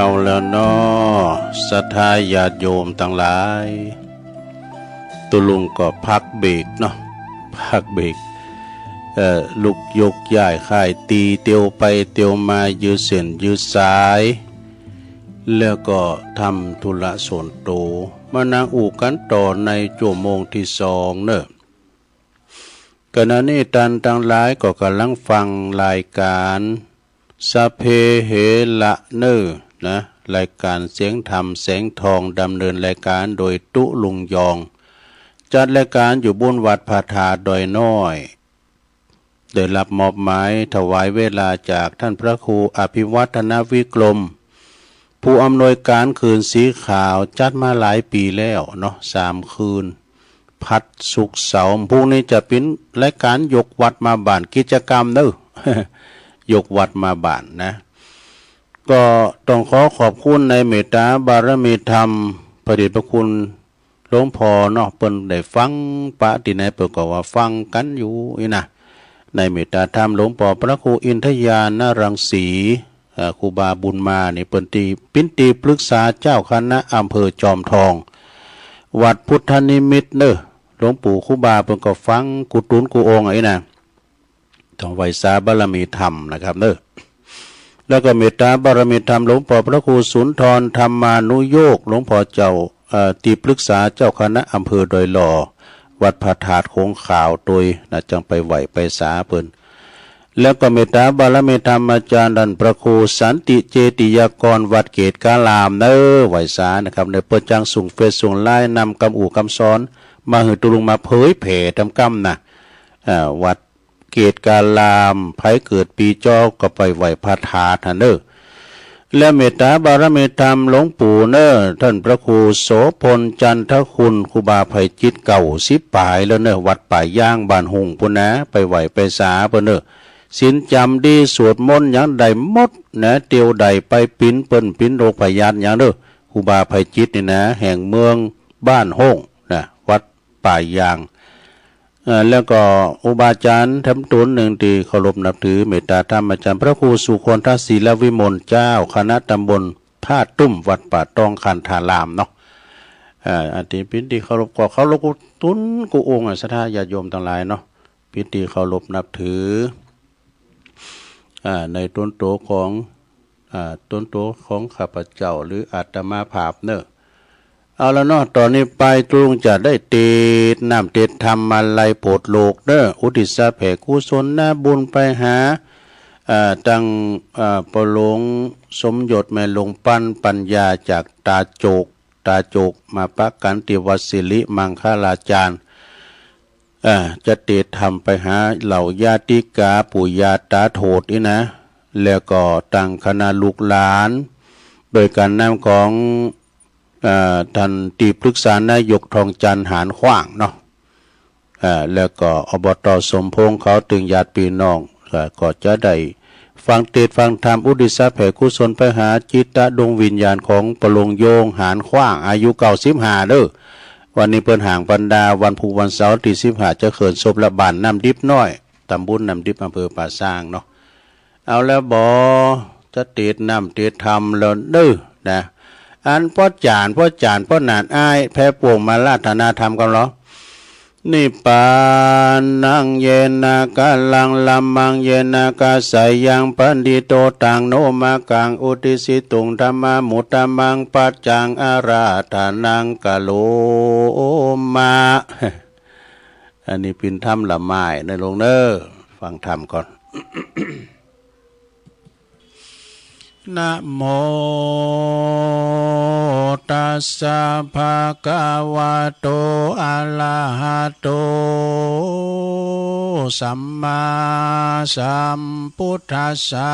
เอาแล้วเนาะ ศรัทธาญาติโยมตังหลาย ตุ๊ลุงก็พักเบรกเนาะ พักเบรก เอ่อ ลุกยกย้ายค่ายตี้ เตียวไปเตียวมา ยื้อเส้นยื้อสาย แล้วก็ทำธุระส่วนตั๋ว มานั่งอู้กั๋นต่อในจั่วโมงตี้สองเนาะ ขณะนี้ต้านตังหลายก็ก่ำลังฟังรายก๋าน สัพเพเหระเนาะ นะ รายก๋านเสียงธรรมแสงทอง ดำเนินรายก๋านโดยตุ๊ลุงยอง จัดรายก๋านอยู่บุญวัดพระธาตุดอยน้อย ได้รับมอบหมายถวายเวลาจากต้านพระครูอภิวัฒนวิกรม ผู้อำนวยก๋านคืนสีขาว จัดมาหลายปี๋แล้วเนาะ สามคืน พัดศุกร์เสาร์ พรุ่งนี้จะเป๋นรายก๋านยกวัดมาบ้าน กิจกรรมเนาะ ยกวัดมาบ้านนะ ก็ต้องขอขอบคุณในเมตตาบารมีธรรม พระเดชพระคุณหลวงพ่อเนาะ เปิ้นได้ฟังปะตี้ไหนเปิ้นก็ว่าฟังกั๋นอยู่อี้นะ ในเมตตาธรรมหลวงพ่อพระครูอินทญาณรังสี เอ่อ ครูบาบุญมานี่เปิ้นตี้ เป๋นตี้ปรึกษาเจ้าคณะอำเภอจอมทอง วัดพุทธนิมิตรเนาะ หลวงปู่ครูบาเปิ้นก็ฟังกู้ตุ๊นกู้องค์อี้นะ ต้องไหว้สาบารมีธรรมนะครับเนาะ แล้วก็เมตตาบารมีธรรมหลวงพ่อพระครูสุนทรธรรมานุโยค หลวงพ่อเจ้า เอ่อ ตี้ปรึกษาเจ้าคณะอำเภอดอยหล่อ วัดพระธาตุโขงขาวตวยนะ จั่งไปไหว้ไปสาเปิ้น แล้วก็เมตตาบารมีธรรมอาจารย์ต้านพระครูสันติเจติยากร วัดเกตุการามเนาะ ไหว้สานะครับเนาะ เปิ้นจั่งส่งเฟซส่งไลน์นำกำอู้กำสอน มาหื้อตุ๊ลุงมาเผยแผ่ต๋ามกำนะ อ่า วัดเกตุการาม ใผเกิดปี๋จอก็ไปไหว้พระธาตุหั้นเนาะ และเมตตาบารมีธรรมหลวงปู่เนาะ ต้านพระครูโสภณจันทคุณ ครูบาไพจิตร เก้าสิบป๋ายแล้วเนาะ วัดป่ายางบ้านหุ่งปู้นนะ ไปไหว้ไปสาเปิ้นเนาะ ศีลจ๋ำดี สวดมนต์หยังได้หมดนะ เตียวใดไปปิ๋นเปิ้น ปิ๋นโรคพยาธิหยังเนาะ ครูบาไพจิตรนี่นะ แห่งเมืองบ้านโฮ่งนะ วัดป่ายาง เอ่อ แล้วก็ครูบาอาจ๋ารย์แถมต๋นนึ่งตี้เคารพนับถือ เมตตาธรรมอาจ๋ารย์พระครูสุคนทศิลวิมล เจ้าคณะตำบลท่าตุ้ม วัดป่าตองคันธารามเนาะ เอ่อ อันตี้เป๋นตี้เคารพ ก็เคารพกู้ตุ๊นกู้องค์อะ ศรัทธาญาติโยมตังหลายเนาะ เป๋นตี้เคารพนับถือ อ่า ในต๋นตั๋วของ อ่า ต๋นตั๋วของข้าพเจ้า หรืออาตมาภาพเนาะ เอาละเนาะ ต่อนี้ไปตุ๊ลุงจะได้เตศน์น้ำเตศน์ธรรมมาลัยโผดโลกเนาะ อุทิศแผ่กุศลนะบุญไปหา อ่า ตัง อ่า ป้อหลวงสมยศ แม่หลวงปันปัญญา จากตาโจก ตาโจก มาปะกั๋นตี้วัดสิริมังคลาจารย์ อ่า จะเตศน์ธรรมไปหาเหล่าญาติกาปู่ย่าตาโทษอี้นะ แล้วก็ตังคณะลูกหลาน โดยก๋านนำของ อ่า ต้านตี้ปรึกษานายกทองจันทร์ หานขว้างเนาะ อ่า แล้วก็ อบต สมพงษ์ เขาตึงญาติปี้น้อง อ่า ก็จะได้ฟังเตศน์ฟังธรรม อุทิศแผ่กุศลไปหาจิตตะดวงวิญญาณของป้อหลวงโยง หานขว้าง อายุเก้าสิบห้าเนาะ วันนี้เปิ้นห่างบรรดา วันพูกวันเสาร์ตี้สิบห้าจะเขินศพละบ้านน้ำดิบน้อย ตำบลน้ำดิบ อำเภอป่าซางเนาะ เอาแล้วบ่ จะเตศน์น้ำเตศน์ธรรมแล้วเนาะนะ อันป้อจ๋ารย์ ป้อจ๋ารย์ ป้อหนานอ้าย แพร่ปวงมาอาราธนาธรรมกั๋นลอ นิพพานัง เยนะ กะลัง ละมัง เยนะ กะสายัง ปะณิโต ตัง โน มะกัง อุทิสสิตุง ธัมมา มุตตะมัง ปัจจัง อาราธนัง กะโรมะ อันนี้เป๋นธรรมละไม้เนาะลูกเนาะ ฟังธรรมก่อน นะโมตัสสะ ภะคะวะโต อะระหะโต สัมมาสัมพุทธัสสะ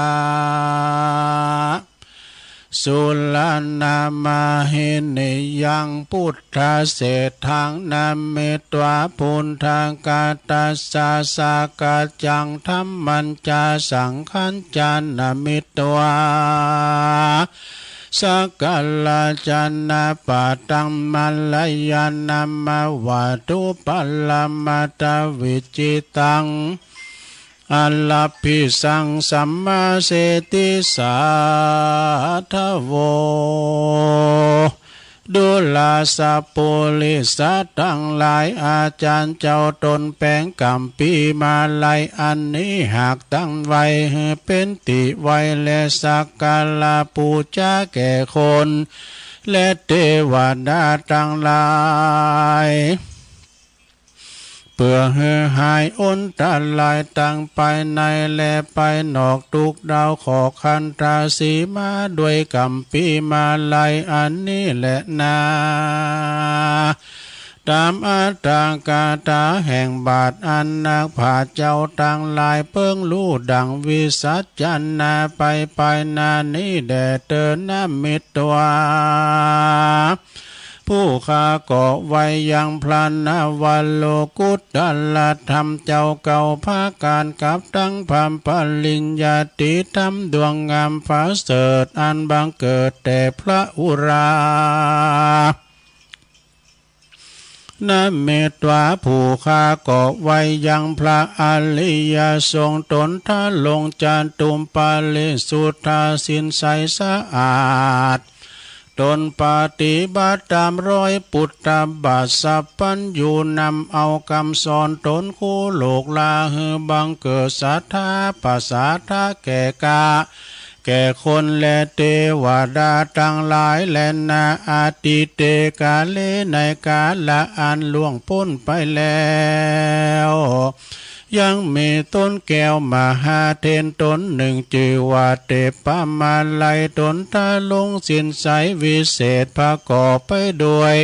สุรณะมะหินิยัง พุทธะเศรษฐัง นะเม ตวา พุทธัง กะตัสสะ สะกัจจัง ธัมมัญจะ สังฆัญจะ นะเม ตวา สักการะจะนะ ปะตัง มะระยะ นะมะ วะตุ ปะระมะตะ วิจฉิตัง อารัปปิสัง สัมมาเสติสาธโว ดูราสะปุริสะตังหลาย อาจารย์เจ้าตนแป๋งก๋ำปีมาลัยอันนี้ หากตั้งไว้หื้อเป๋นตี้ไหว้และสักการะปู๋จาแก่คน และเตวดาตังหลาย เปื้อหื้อหายอันตรายตังภายในและภายนอก ตุ๊กดาวขอขันธสีมาด้วยก๋ำปีมาลัยอันนี้แลนา ต๋ามอัตถกถาแห่งบาทอันนักปราชญ์เจ้าตังหลายเปิงฮู้ดั่งวิสัชนาไป ภายหน้านี้แด่เตอ นะเมตวา ผู้ข้าก็ไหว้ยังพระนวโลกุตตรธรรมเจ้าเก้าประก๋าน กับตังพระปริญญาติธรรมดวงงามประเสริฐ อันบังเกิดแต่พระอุรา นะเมตวา ผู้ข้าก็ไหว้ยังพระอริยสงฆ์ ต๋นทรงจตุปปริสุทธา ศีลใสสะอาด ต๋นปฏิบัติต๋ามรอยปุทธบาท สัพพัญญูนำเอากำสอนต๋นกู้โลกลา หื้อบังเกิดศรัทธาประสาทะแก่ข้า แก่คนและเตวดาตังหลายแลนา อทิเต กาเล ในกาละอันล่วงป๊นไปแล้ว ยังมีต้นแก้วมหาเถรต๋นนึ่ง จื้อว่าเตปปมาลัย ต๋นทรงศีลใสวิเศษ ประกอบไปด้วย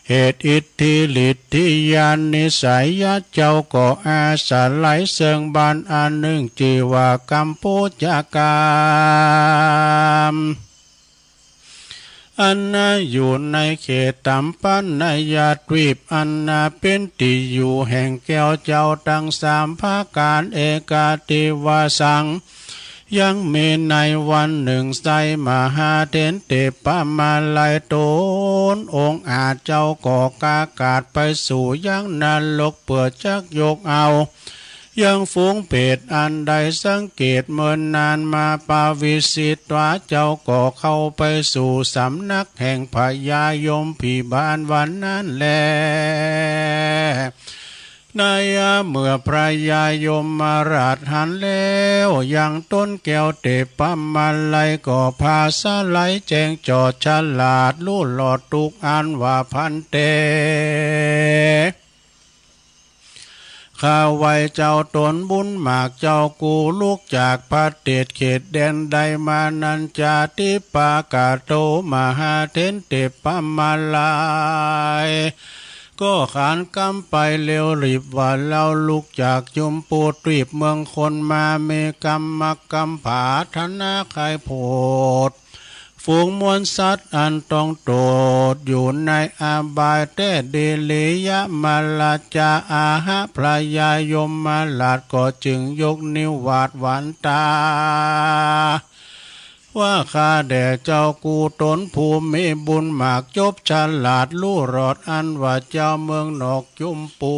เหตุ อิทธิ ฤทธิ ญาณ นิสัย เจ้าก็อาศัยเซิ่งบานอันนึ่ง จื้อว่ากัมโปจกาม อันนาอยู่ในเขตตัมปะนายตวีป อันนาเป๋นตี้อยู่แห่งแก้วเจ้าตังสามประก๋าน เอกัตติวาสัง ยังมีในวันนึ่ง ไส้มหาเถรเตปปมาลัยต๋นองอาจเจ้าก็กล้ากาดไปสู่ยังนรก เปื้อจักยกเอา ยังฝูงเปรตอันได้สังเกตเมินนานมา ปวิสิตวา เจ้าก็เข้าไปสู่สำนักแห่งพญายมพิบาลวันนั้นแล ในเมื่อพญายมราชหันแล้วยังต้นแก้วเตปปมาลัย ก็ผาสะไลแจ้งจอดฉลาดฮู้รอดตุ๊กข์อันว่า ภันเต ข้าไหว้เจ้าต๋นบุญมาก เจ้ากู้ลุกจากประเทศเขตแดนใดมานั้น จาติปปะกะโต มหาเถรเตปปมาลัย ก็ขานกำไปเร็วรีบว่า เฮาลุกจากจุมพูทวีปเมืองคนมา มีกำมักกำผาถนาใค่โผด ฝูงมวลสัตว์อันต้องโตษอยู่ในอบายแต๊ ดิริยะมารจาอาหะ พญายมราชก็จึงยกนิ้วหวาดหวันตา ว่า ข้าแด่เจ้ากู้ต๋นผู้มีบุญมาก จบฉลาดฮู้รอด อันว่าเจ้าเมืองนอกจุมพู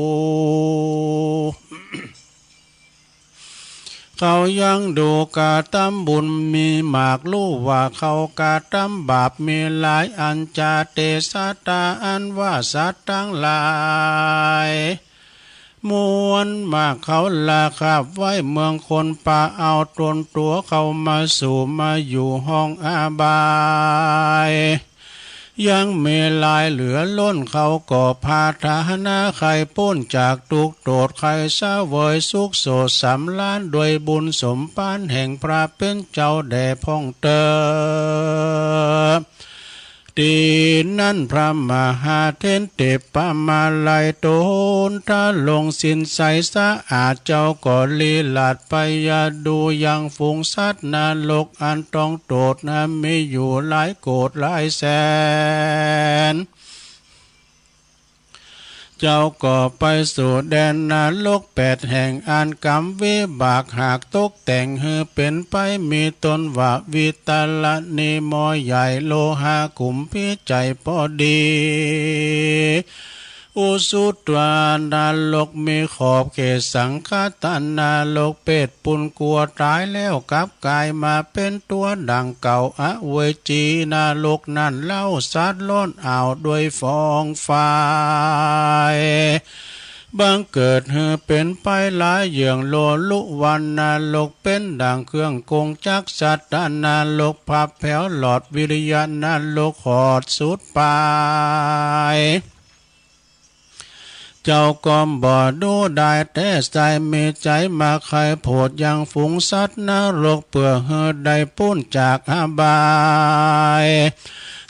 เขายังดูกระตำบุญมีมาก ฮู้ว่าเขากระตำบาปมีหลายอัน จาเต สัตตา อันว่าสัตว์ตังหลายมวลมาก เขาละขับไว้เมืองคน ปาเอาต๋นตั๋วเข้ามาสู่มาอยู่ห้องอบาย ยังมีหลายเหลือล้น เขาก็ผาถนาใค่ป๊นจากตุ๊กข์โตษ ใค่เสวยสุขโสดสำราญ ด้วยบุญสมภารแห่งพระเป๋นเจ้าแด่พ่องเต๋อ ตี้นั้นพระมหาเถรเตปปมาลัยต๋นทรงศีลใสสะอาด เจ้าก็ลีลาศไปยะดูยังฝูงสัตว์นรกอันต้องโตษนั้นมีอยู่หลายโกฏหลายแสน เจ้าก็ไปสู่แดนนรกแปดแห่ง อันกำวิบากหากตกแต่งหื้อเป๋นไป มีต้นว่าวิตรณี หม้อใหญ่ โลหะขุมพีใจ๋ปอดี อุสุตวานรกมีขอบเขตสังคตนรก เปรตปุญกั๋วต๋ายแล้วกลับก๋ายมาเป๋นตั๋วดั่งเก่า อเวจีนรกนั้นเล่า สัตว์ล้นอ้าวด้วยฟองไฟ บังเกิดหื้อเป๋นไปหลายเยื่อง โลลุวันนรกเป๋นดั่งเครื่องกงจักร สัตตนรกพับแผวหลอด วิริยนรกหอดสุดปาย เจ้าก็บ่ฮู้ได้แต๊ ใจ๋มีใจ๋มาใค่โผดยังฝูงสัตว์นรก เปื้อหื้อได้ป๊นจากอบาย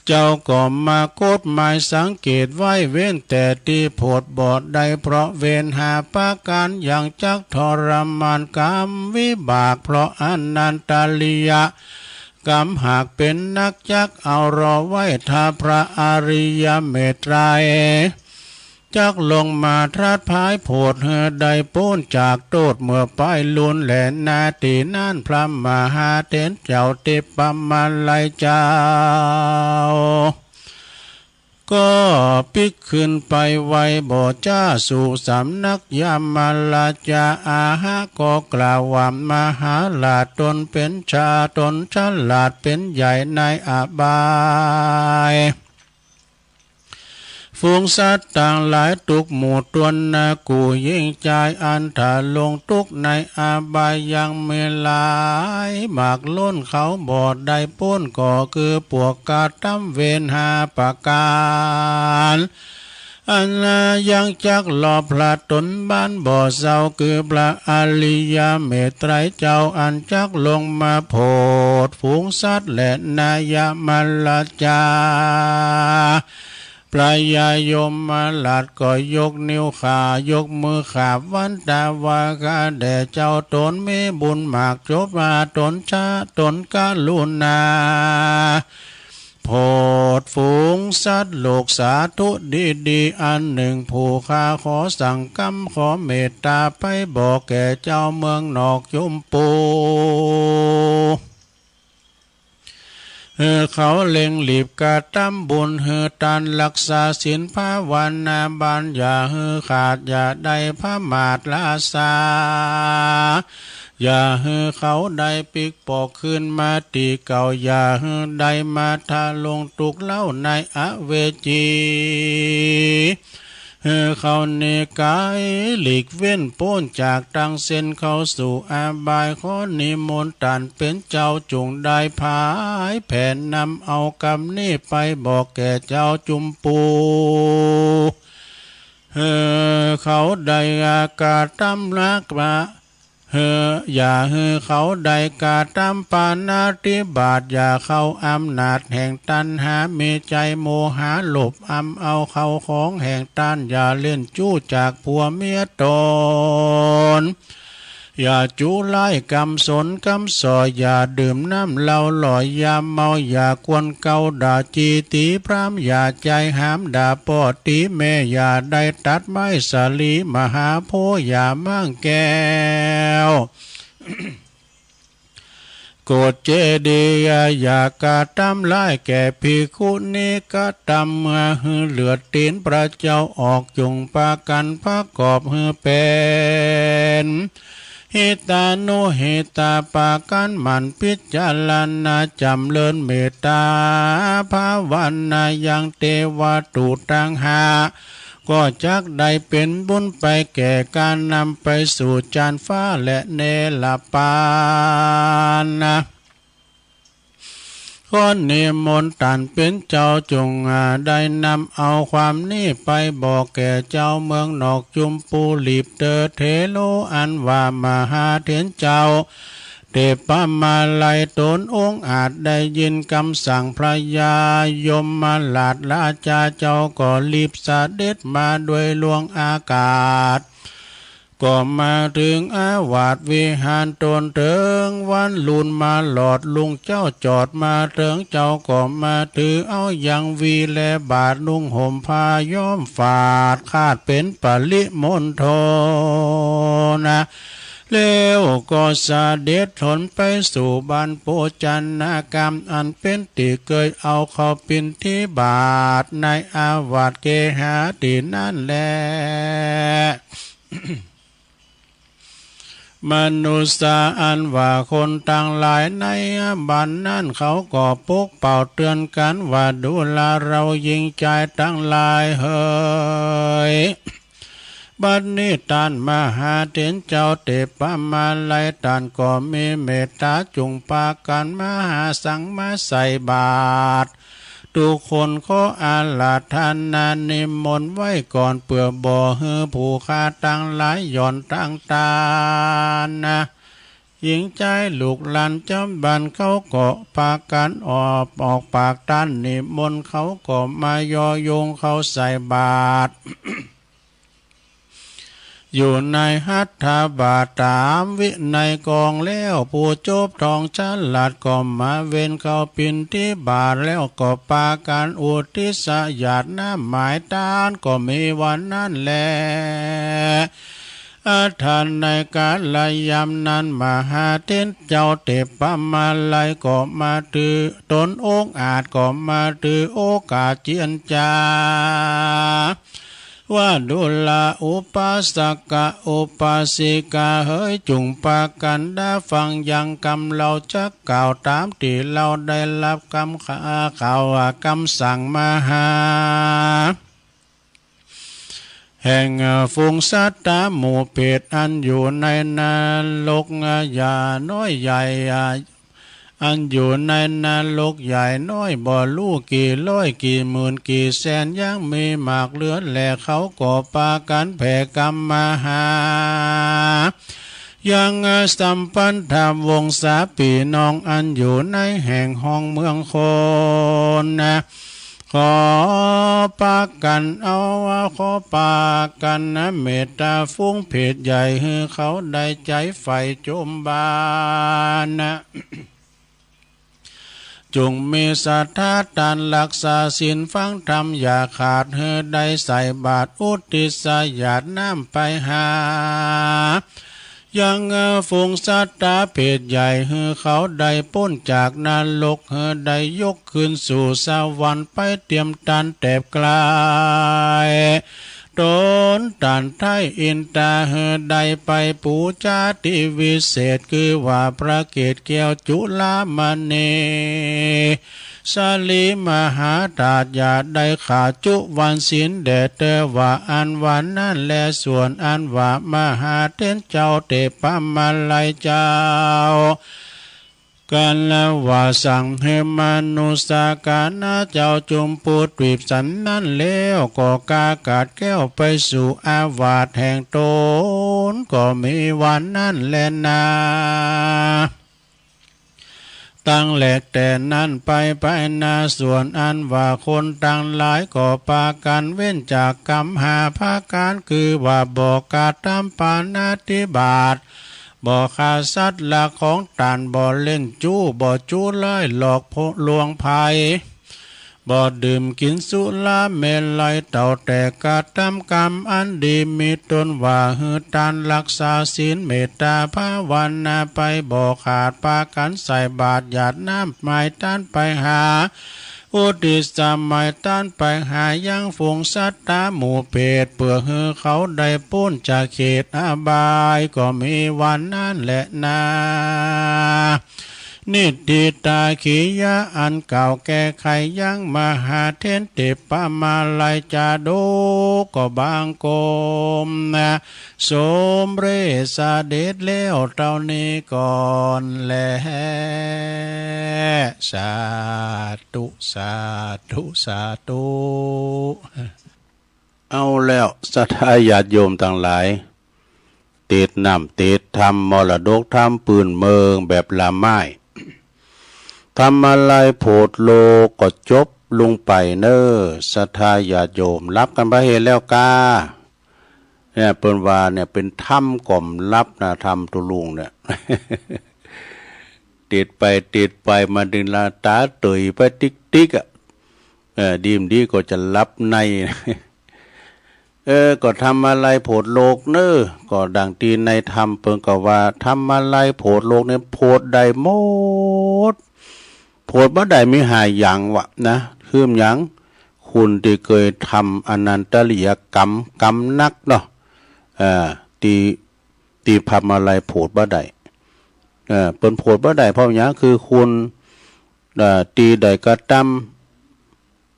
เจ้าก็มากฎหมายสังเกตไว้ เว้นแต่ตี้โผดบ่ได้เพราะเวรห้าประก๋าน ยังจักทรมานกรรมวิบาก เพราะอนันตริยกรรมหากเป๋นนัก จักเอารอไว้ถ้าพระอริยเมตไตรย จักลงมาตรัสผายโผดหื้อได้ป๊นจากโต้ษเมื่อไปลุนแลนา ตี้นั้นพระมหาเถรเจ้าเทปมาลัยเจ้า ก็ปิ๊กขึ้นไปไหว้บ่จ๋า สู่สำนักยมราชา อาหะก็กล่าวว่า มหาราชตนเป๋นชา ตนฉลาดเป๋นใหญ่ในอบาย ฝูงสัตว์ตังหลายตุ๊กหมู่ตวนนา กู้หญิงจายอันถ้าลงตุ๊กในอบายยังมีหลายมากล้น เขาบ่ได้ป๊นก็คือปวกกระตำเวรห้าประก๋าน อันนายังจักลอพระตนบ้านบ่เศร้า คือพระอริยเมตไตรยเจ้า อันจักลงมาโผดฝูงสัตว์แลนายมราชา พระยายมราชก็ยกนิ้วขายกมือขาบวันตาว่า ข้าแด่เจ้าตนมีบุญมาก จบว่าตนชะตนกรุณา โผดฝูงสัตว์โลกสาธุดีๆ อันหนึ่ง ผู้ข้าขอสั่งกำขอเมตตาไปบอกแก่เจ้าเมืองนอกจุมปู หื้อเขาเร่งรีบกระตำบุญหื้อตาน รักษาศีลภาวนาบาน อย่าหื้อขาด อย่าได้ประมาทละสา อย่าหื้อเขาได้ปิ๊กปอกคืนมาตี้เก่า อย่าหื้อได้มาทะลงตุ๊กข์เล่าในอเวจี หื้อเขาหนีก๋ายหลีกเว้นป๊นจากตังเส้นเข้าสู่อบาย ขอนิมนต์ต้านเป๋นเจ้าจุ่งได้ผายแผนนำเอากำนี้ไปบอกแก่เจ้าจุมปู หื้อเขาได้กระตำละกระ หื้อ อย่าหื้อเขาได้กระตำปาณาติบาต อย่าเข้าอำนาจแห่งตัณหา มีใจ๋โมหะโลภอำเอาเข้าของแห่งต้าน อย่าเล่นจู้จากผัวเมียตน อย่าจูร้ายกำสนกำส่อ อย่าดื่มน้ำเหล้าหล่อยยาเมา อย่ากวนเกาด่าจี้ตี๋พราหมณ์ อย่าใจ๋หามด่าป้อตี๋แม่ อย่าได้ตัดไม้สาลีมหาโพธิ์ อย่ามั่งแก้ว โกศเจดีย์ อย่ากระตำร้ายแก่ภิกขุณี กระตำเมื่อหื้อเลือดตี๋นพระเจ้าออก จุ่งปากั๋นประกอบหื้อเป๋น หิตานุหิตา ปากั๋นหมั่นพิจารณา จ๋ำเริญเมตตาภาวนา ยังเตวะตุตังหะ ก็จักได้เป๋นบุญไปแก่ก๋านนำไปสู่จานฟ้าและเนรปานนะ ขอนิมนต์ต้านเป๋นเจ้าจุ่ง อ่า ได้นำเอาความนี้ไปบอกแก่เจ้าเมืองนอกจุมปู รีบเตอเถโร อันว่ามหาเถรเจ้า เทปมาลัยต๋นองอาจ ได้ยินกำสั่งพระยายมราชราชาเจ้า ก็รีบเสด็จมาด้วยล่วงอากาศ ก็มาเถิงอาวาสวิหารต๋นเถิงวันลุน มาหลอดลุงเจ้าจอดมาเถิง เจ้าก็มาถือเอายังวีและบาตร นุ่งห่มผ้าย้อมฝาด คาดเป๋นปริมณฑลนะ แล้วก็เสด็จหนไปสู่บ้านโภชนากรรม อันเป๋นตี้เกยเอาเข้าปิณฑบาตในอาวาสเกหาตี้นั้นแล มนุสสาอันว่าคนตังหลายในบ้านนั้น เขาก็ปกเป่าเตื๋อนกั๋นว่า ดูราเฮาหญิงจายตังหลายเหย บัดนี้ต้านมหาเถรเจ้าเตปมาลัย ต้านก็มีเมตต๋าจุ่งปากั๋นมาหาสังมาใส่บาตร กู้คนขออาราธนานิมนต์ไว้ก่อน เปื้อบ่หื้อผู้ข้าตังหลายหย่อนตังตานนา หญิงจายลูกหลานจาวบ้านเขาก็ปากั๋นออก ออกปากต้านนิมนต์ เขาก็มาย่อโยงเข้าใส่บาตร อยู่ในหัตถบาตรต๋ามวินัยกองแล้ว ผู้จบทองฉลาดก็มาเว้นเข้าปิณฑบาต แล้วก็ปากั๋นอุทิศหยาดน้ำหมายตาน ก็มีวันนั้นแล อาทันในกาลยามนั้น มหาเถรเจ้าเตปมาลัยก็มาถือ ต๋นองอาจก็มาถือโอกาสเจียรจา ว่าดูราอุปาสกะอุปาสิกาเหย จุ่งปากั๋นดาฟังยังกำเฮาจักกล่าวต๋ามตี้เฮาได้ฮับกำข่าวกำสั่งมาหา แห่งฝูงสัตตาหมู่เปรตอันอยู่ในนรก หย่าน้อยใหญ่ อันอยู่ในนรกใหญ่น้อยบ่ฮู้กี่ร้อยกี่หมื่นกี่แสน ยังมีมากเหลือแล เขาก็ปากั๋นแผ่กำมาหา ยังสัมพันธวงศาปี้น้องอันอยู่ในแห่งห้องเมืองคนนา ขอปากั๋นเอา ขอปากั๋นเมตต๋าฝูงเปรตใหญ่ หื้อเขาได้ใจ๋ใฝ่จมบาปนา จุ่งมีศรัทธาต้านฮักษาศีลฟังธรรมอย่าขาด หื้อได้ใส่บาตรอุทิศหยาดน้ำไปหา ยังฝูงสัตตาเปรตใหญ่ หื้อเขาได้ป๊นจากนรก หื้อได้ยกขึ้นสู่สวรรค์ไปเตียมต้านแตบกลาย ต๋นต้านไท้อินตา หื้อได้ไปปู๋จาตี้วิเศษ คือว่าพระเกศแก้วจุลามณี สาลีมหาธาตุ อย่าได้ขาดจุวันศีลแด่เตอ ว่าอันว่านั้นแล ส่วนอันว่ามหาเถรเจ้าเตปมาลัยเจ้า กั๋นว่าสั่งหื้อมนุสสากานาเจ้าจุมพูทวีปสันนั้นแล้ว ก็กากาดแก้วไปสู่อาวาสแห่งต๋น ก็มีวันนั้นแลนา ตั้งแหลกแต่นั้นไปไปนา ส่วนอันว่าคนตังหลายก็ปากั๋นเว้นจากกำห้าประก๋าน คือว่าบ่กระทำปาณาติบาต บ่ฆ่าสัตว์ลักของต้าน บ่เล่นจู๊ บ่จู๊ร้ายหลอกลวงใผ บ่ดื่มกิ๋นสุราเมรัย เต้าแต่กระทำกำอันดี มีต้นว่าหื้อต้านฮักษาศีล เมตตาภาวนาไป บ่ขาดปากั๋นใส่บาตรหยาดน้ำหมายตานไปหา อุทิศหมายตานไปหายังฝูงสัตตาหมู่เปรต เปื้อหื้อเขาได้ป๊นจากเขตอบาย ก็มีวันนั้นแลนา นิฏฐิตาขียะอันกล่าวแก้ไขยังมหาเถรเตปมาลัยจาดกก็บังคมนา สมเร็จเสด็จแล้วเต้านี้ก่อนแล สาธุ สาธุ สาธุ เอาแล้วศรัทธาญาติโยมตังหลาย เตสน์น้ำเตสน์ธรรม มรดกธรรมปื้นเมืองแบบละไม้ ธรรมาลัยโผดโลก็จบลุงไปเน้อ ศรัทธาญาติโยม ฮับกั๋นไปเหียแล้วกา เนี่ยเปิ้นว่าเนี่ยเป๋นธรรมก่อมฮับนา ธรรมตุ๊ลุงเนี่ย เตสน์ไปเตสน์ไปมาดึงละต๋าเต๋ยไปติ๊กๆ อะ เออ ดีบ่ดีก็จะฮับใน เออ ก็ธรรมาลัยโผดโลกเน่อ ก็ดังตี้ในธรรมเปิ้นก็ว่า ธรรมาลัยโผดโลกเนี่ยโผดได้หมด โผดบ่ได้มีห้าอย่างวะนะ หื้อหยัง คนตี้เกยทำอนันตริยกรรม กรรมหนักเนาะ เออ ตี้ ตี้ธรรมาลัยโผดบ่ได้ เออ เปิ้นโผดบ่ได้เพราะหยัง คือคน เอ่อ ตี้ได้กระตำ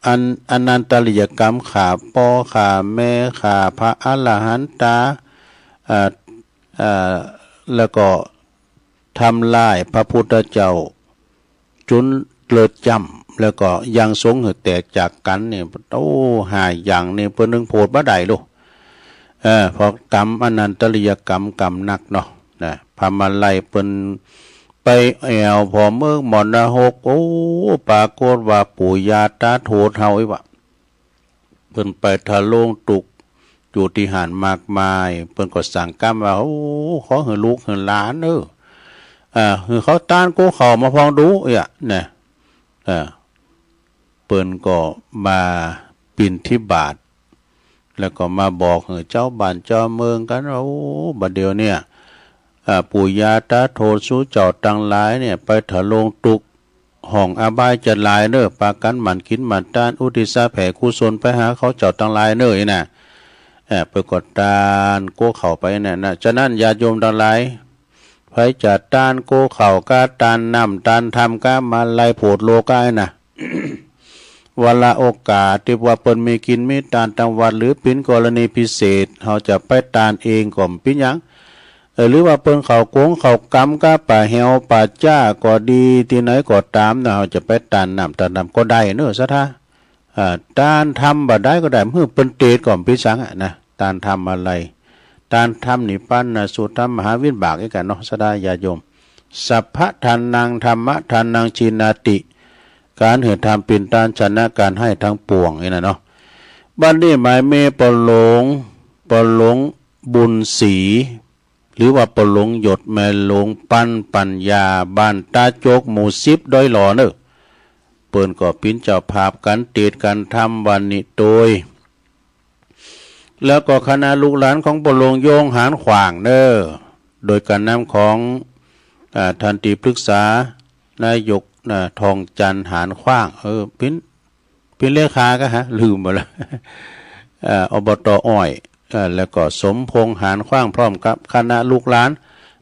อัน อนันตริยกรรม ฆ่าป้อ ฆ่าแม่ ฆ่าพระอรหันตา เอ่อ เอ่อ แล้วก็ทำร้ายพระพุทธเจ้า จ๋นเลือดจ้ำ แล้วก็ยังสงฆ์หื้อแตกจากกั๋นนี่ โอ้ ห้าอย่างนี่เปิ้นนึ่งโผดบ่ได้ลูก เออ เพราะกรรมอนันตริยกรรม กรรมหนักเนาะ นะ ธรรมาลัยเปิ้นไปแอ่วผ่อเมืองมรณะหก โอ้ ปรากฏว่าปู่ย่าต๋าโทษเฮาอี้วะ เปิ้นไปทะโลงตุ๊กข์อยู่ตี้หั้นมากมาย เปิ้นก็สั่งกำว่า โอ้ ขอหื้อลูกหื้อหลานเน่อ อ่า หื้อเขาต้านโก้เข้ามาพ่องดู เอี้ย นะ อ่า เปิ้นก็มาบิณฑบาต แล้วก็มาบอกหื้อเจ้าบ้านเจ้าเมืองกั๋นว่า โอ้ บัดเดี๋ยวเนี่ย อ่า ปู่ย่าต๋าโทษ สูเจ้าตังหลายเนี่ย ไปทะโลงตุ๊กข์ ห้องอบายจัดหลายเน่อ ปากั๋นหมั่นกิ๋นหมั่นตาน อุทิศแผ่กุศลไปหาเขาเจ้าตังหลายเน่อ อี้นะ เอ่อ เปิ้นก็ต้านโก้เข้าไปนั่นนะ ฉะนั้นญาติโยมตังหลาย ใผจะต้านโก้เข้าก้า ต้านน้ำ ต้านธรรมก้า มาลัยโผดโลกก้านะ วาระโอกาสตี้ว่าเปิ้นมีกิ๋นมีตานตังวัด หรือเป๋นกรณีพิเศษ เฮาจะไปต้านเองก็บ่เป๋นหยัง เออ หรือว่าเปิ้นเข้ากงเข้ากำก้า ป่าแหวป่าจ๊าก็ดี ตี้ไหนก็ต๋ามนะ เฮาจะไปต้านน้ำต้านธรรมก็ได้เน่อ ศรัทธา อ่า ต้านธรรมบ่ได้ก็ได้ หื้อเปิ้นเตศก็บ่เป๋นสังอะนะ ต้านธรรมาลัย ต้านธรรมนี่ปานนะ สูตรธรรมมหาวิบากอีกกั๋นเนาะ ศรัทธาญาติโยม สัพพะทานัง ธัมมะทานัง จีนาติ ก๋านหื้อธรรมเป๋นต้านชนะก๋านฮ้ายตังปวง อี้นะเนาะ บัดนี้หมายเมย์ป้อหลวง ป้อหลวงบุญศรี หรือว่าป้อหลวงหยด แม่หลวงปันปัญญา บ้านต๋าโจ๊ก หมู่สิบ ดอยหล่อเน่อ เปิ้นก็เป๋นเจ้าภาพก๋านเตศก๋านธรรมวันนี้โตย แล้วก็คณะลูกหลานของป้อหลวงโยง หานขว้างเน่อ โดยก๋านนำของ อ่า ต้านตี้ปรึกษานายก อ่า ทองจันทร์ หานขว้าง เออ เป๋น เป๋นเลขาก้าหา ลืมไปแล้ว เอ่อ อบต.อ้อย เอ่อ แล้วก็สมพงษ์ หานขว้าง พร้อมกับคณะลูกหลาน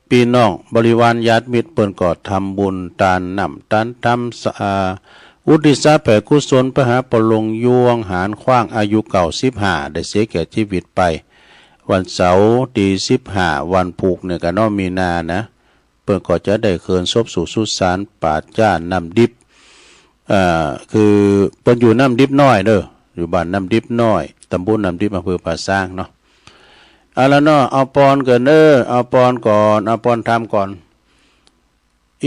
ปี้น้อง บริวาร ญาติมิตร เปิ้นก็ทำบุญ ต้านน้ำ ต้านธรรม สะ อ่า อุทิศแผ่กุศลไปหาป้อหลวงโยง หานขว้าง อายุเก้าสิบห้า ได้เสียแก่ชีวิตไป วันเสาร์ตี้สิบห้า วันพูกเนี่ยกั๋นเนาะ มีนานะ เปิ้นก็จะได้เคินศพสู่สุสานป่าจ๊าน้ำดิบ เอ่อ คือเปิ้นอยู่น้ำดิบน้อยเน่อ อยู่บ้านน้ำดิบน้อย ตำบลน้ำดิบ อำเภอป่าซางเนาะ เอาละเนาะ เอาปอนก่อนเน่อ เอาปอนก่อน เอาปอนธรรมก่อน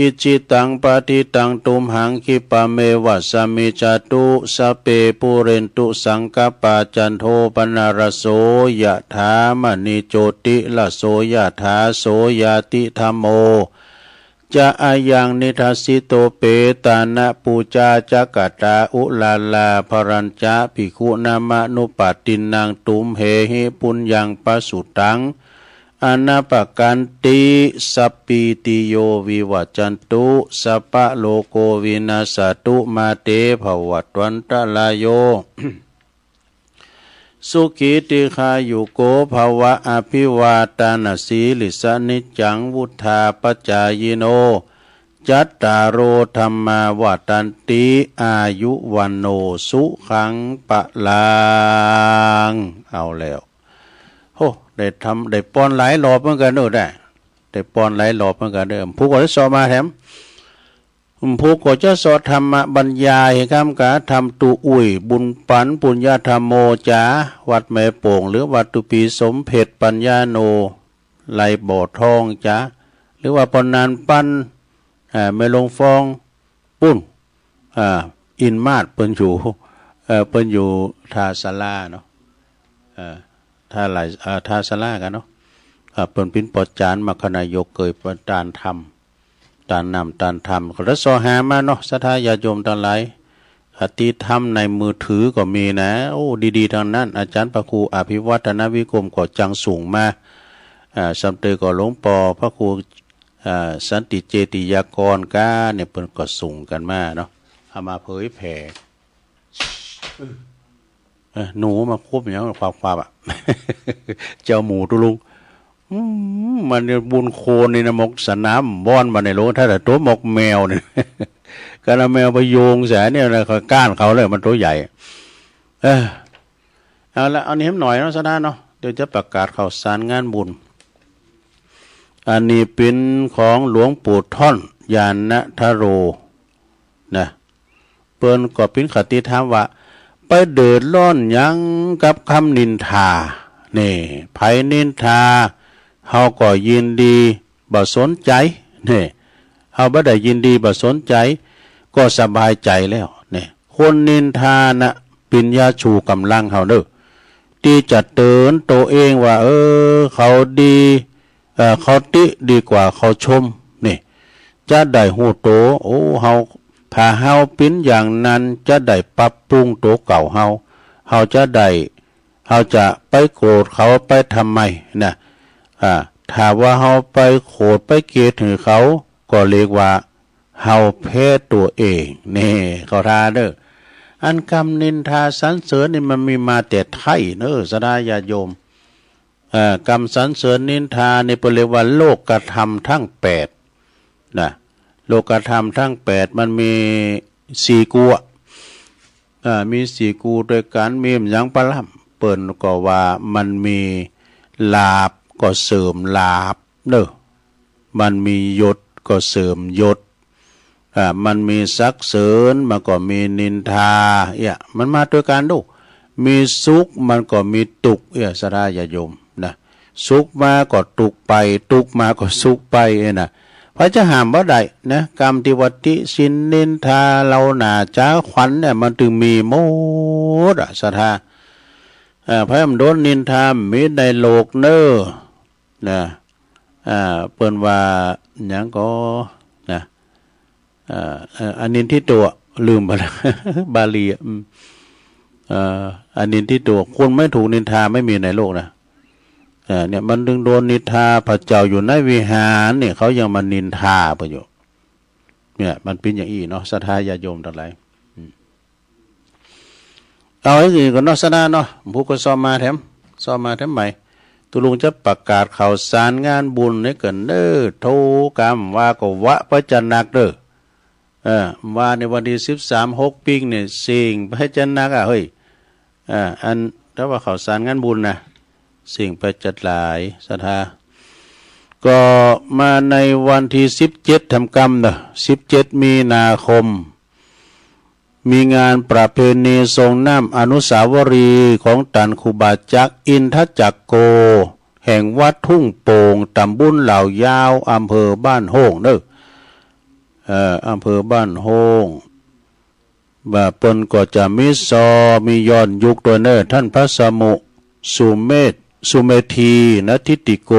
อิจฉิตังปัตถิตังตุมหัง ขิปปะเมวะสะมิจฉาตุ สัพเพปูเรนตุสังกัปปา จันโทปะนะระโส ยะถา มะณิโจติระโส ยะถา โสยะติธัมโม จะ อะยัง นิทัสสิโต เปตานะปูจาจะ กะตา อุลาลา ภะรัญจะ ภิกขุนามะนุปัตตินัง ตุมเหหิ ปุญญัง ปะสุตัง อะนะปะกันติ สัพพีติโย วิวัจจันตุ สัพพะโรโค วินัสสะตุ มาเต ภะวัตวันตะราโย สุขีติคายุโกภะวะ อะภิวาตานะสีลิสสะ นิจจังวุฑฒาปะจายิโน จัตตาโร ธัมมา วัฑฒันติ อายุ วัณโณ สุขัง พะลัง เอาแล้ว โห ได้ทำ ได้ปอนหลายรอบเหมือนกั๋นเน่อ ได้ ได้ปอนหลายรอบเหมือนกั๋นเน่อ ผู้ก็ได้สอบมาแถม ผู้ก็จะสอบธรรมบรรยาย กำกับธรรมตุอุ่ย บุญปัน ปุญญะธัมโม จ๋า วัดแม่โป่ง หรือวัดตุปีสมเพ็จ ปัญญาโน ไหลบ่อทอง จ๋า หรือว่าปอนนานปัน อ่า แม่หลวงฟอง ปุ้น อ่า อินมาศ เปิ้นอยู่ เอ่อ เปิ้นอยู่ท่าสาราเนาะ เอ่อ ท่าไหล เอ่อ ท่าสารากั๋นเนาะ อ่า เปิ้นเป๋นปอจารย์ มรรคนายก เกยต้านธรรม ต้านน้ำ ต้านธรรม ก็ได้เสาะหามาเนาะ ศรัทธาญาติโยมตังหลาย คติธรรมในมือถือก็มีนะ โอ้ ดีๆ ตังนั้น อาจ๋ารย์พระครูอภิวัฒนวิกรมก็จั้งส่งมา อ่า ซ้ำเตยก็หลวงป้อพระครู อ่า สันติเจติยากรก้าเนี่ย เปิ้นก็ส่งกั๋นมาเนาะ เอามาเผยแผ่ เออ หนูมาคุบหยังควับๆ อะ เจ้าหมูตุ๊ลุง อืม มันเนี่ยบุญโคนนี่นะ หมกสนามบอลมาในโลก ถ้าแต่ตั๋วหมกแมวเนี่ย กะละแมวไปโยงใส่เนี่ยนะ เขาก้านเขาเลย มันตั๋วใหญ่ เออ เอาละ เอานี่หื้อหน่อยเนาะ สะดาเนาะ เดี๋ยวจะประกาศข่าวสารงานบุญ อันนี้เป๋นของหลวงปู่ท่อน ญาณทโร นะ เปิ้นก็เป๋นคติธรรมว่า ไปเดือดร้อนหยังกับกำนินทา นี่ ใผนินทา เฮาก็ยินดีบ่สนใจ๋ นี่ เฮาบ่ได้ยินดีบ่สนใจ๋ ก็สบายใจ๋แล้ว นี่ คนนินทาน่ะ เป๋นยาชู่ก๋ำลังเฮาเน่อ ตี้จะเตือนตั๋วเองว่า เออ เขาดี เอ่อ เขาติดีกว่าเขาชม นี่ จะได้ฮู้ตั๋ว โอ้ เฮา ถ้าเฮาเป๋นอย่างนั้น จะได้ปรับปรุงตั๋วเก่าเฮา เฮาจะได้ เฮาจะไปโกรธเขาไปทำไมนะ อ่า ถ้าว่าเฮาไปโกรธไปเกลียดหื้อเขา ก็เรียกว่าเฮาแพ้ตั๋วเอง นี่ เข้าท่าเน่อ อันกำนินทาสรรเสริญนี่มันมีมาแต่ไทยเน่อ สะดาญาติโยม เอ่อ กำสรรเสริญนินทานี่เปิ้นเรียกว่าโลกธรรมทั้งแปด นะ โลกธรรมทั้งแปดมันมีสี่กั๋ว อ่า มีสี่กั๋วตวยกั๋น มีหยังปะล่ำ เปิ้นก็ว่ามันมีลาภก็เสริมลาภเน่อ มันมียศก็เสริมยศ อ่า มันมีสรรเสริญ มันก็มีนินทา เอี้ย มันมาตวยกั๋นดู มีสุข มันก็มีตุ๊กข์ เอี้ย สะดาญาติโยมนะ สุขมาก็ตุ๊กข์ไป ตุ๊กข์มาก็สุขไป เอี้ยนะ ใผจะห้ามบ่ได้นะ กำตี้ว่าติฉินนินทา เหล่าหน่าจ๋าขวัญเนี่ย มันตึงมีหมดอะ สะดา เอ่อ ใผบ่โดนนินทา มีในโลกเน่อ นะ อ่า เปิ้นว่าหยังก่อ นะ อ่า เอ่อ อนินทิโต ลืมไปแล้ว บาลีอะ อืม เอ่อ อนินทิโต คนไม่ถูกนินทาไม่มีในโลกนะ เอ่อ เนี่ย มันตึงโดนนินทา พระเจ้าอยู่ในวิหารเนี่ย เขายังมานินทาเปิ้นอยู่ เนี่ย มันเป๋นอย่างอี้เนาะ สะดาญาติโยมตังหลาย อืม เอาอย่างอี้ก่อนเนาะ สะดาเนาะ ผู้ก็ซ่อมมาแถม ซ่อมมาแถมใหม่ ตุ๊ลุงจะประกาศข่าวสารงานบุญหื้อกั๋นเน่อ โทรกำว่าก็วะพระจันทร์หนักเน่อ เออ ว่าในวันตี้สิบสาม หกปิงเนี่ย เสี้ยงพระจันทร์หนักอะ เฮ้ย อ่า อัน ถ้าว่าข่าวสารงานบุญนะ เสี้ยงพระจันทร์หลาย สะดา ก็มาในวันตี้สิบเจ็ด ทำกำเน่อ สิบเจ็ด มีนาคม มีงานประเพณีส่งน้ำอนุสาวรีย์ของต้านครูบาจักรอินทจักโก แห่งวัดทุ่งโป่ง ตำบลเหล่ายาว อำเภอบ้านโฮ่งเน่อ เอ่อ อำเภอบ้านโฮ่ง ว่าเปิ้นก็จะมีซอ มีย้อนยุคตวยเน่อ ต้านพระสมุ สุเมธ สุเมธี นทิติโก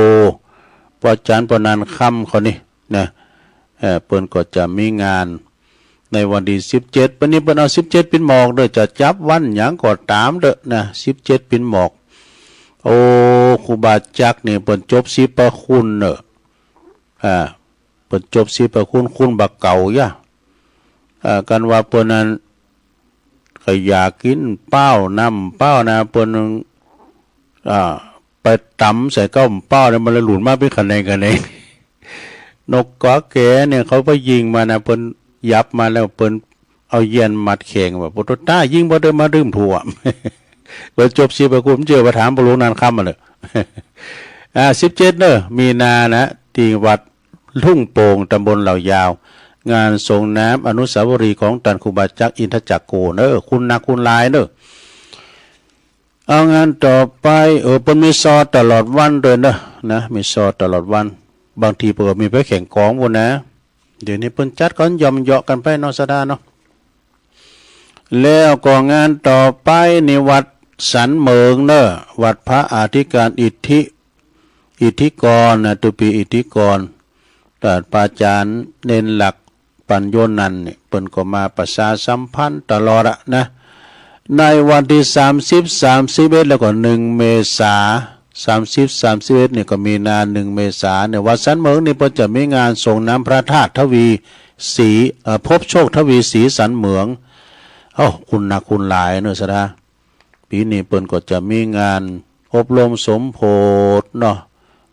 ป้อจ๋ารย์ป้อนานค่ำเขานี่นะ เอ่อ เปิ้นก็จะมีงาน ในวันตี้สิบเจ็ด บัดนี้เปิ้นเอาสิบเจ็ดปินหมอกเน่อ จะจับวันหยังก็ต๋ามเต๊อะนะ สิบเจ็ดปินหมอก โอ้ ครูบาจักรนี่เปิ้นจบสิบพระคุณเน่อ อ่า เปิ้นจบสิบพระคุณ คุณบ่าเก่าเยียะ อ่า กันว่าเปิ้นนั้น ก็อยากกิ๋นเป้า น้ำเป้านะ เปิ้น อ่า ไปต๋ำใส่ก้าวเป้าเนี่ย มันเลยหลุดมาเป๋นขะแหนงขะแหนง นกกาแกเนี่ย เขาไปยิงมานะ เปิ้นหยับมาแล้ว เปิ้นเอาเยียนมัดแข้ง ว่า โปโตต้า ยิงบ่เต๊อะ มาดื่มถ้วย เปิ้นจบสิบพระคุณ เจื้อไปถามป้อหลวงนานค่ำมาเลย อ่า สิบเจ็ด เน่อ มีนานะ ตี้วัดทุ่งโป่ง ตำบลเหล่ายาว งานส่งน้ำอนุสาวรีย์ของต้านครูบาจักรอินทจักโกเน่อ คุณหนักคุณหลายเน่อ เอางานต่อไป เออ เปิ้นมีซอตลอดวันตวยเน่อ นะ มีซอตลอดวัน บางทีเปิ้นก็มีไปแข่งก๋องปู้นนะ เดี๋ยวนี้เปิ้นจัดก็หย่อมเยาะกั๋นไปเนาะ สะดาเนาะ แล้วก็งานต่อไปนี่วัดสันเหมิงเน่อ วัดพระอธิการอิทธิ อิทธิกรนะ ตุ๊ปี้อิทธิกร ต้านป้าจ๋ารย์เณรหลัก ปัญโญนันท์เนี่ย เปิ้นก็มาประชาสัมพันธ์ตลอดอะนะ ในวันตี้สามสิบ สามสิบเอ็ด แล้วก็หนึ่งเมษา สามสิบ สามสิบเอ็ด เนี่ยก็มีนา หนึ่งเมษาเนี่ย วัดสันเหมิงนี่เปิ้นจะมีงานสรงน้ำพระธาตุทวีศรี เอ่อ พบโชคทวีศรีสันเหมิง เอ้า คุณหนักคุณหลายเนอะศรัทธา ปี๋นี้เปิ้นก็จะมีงานอบรมสมโภชเนาะ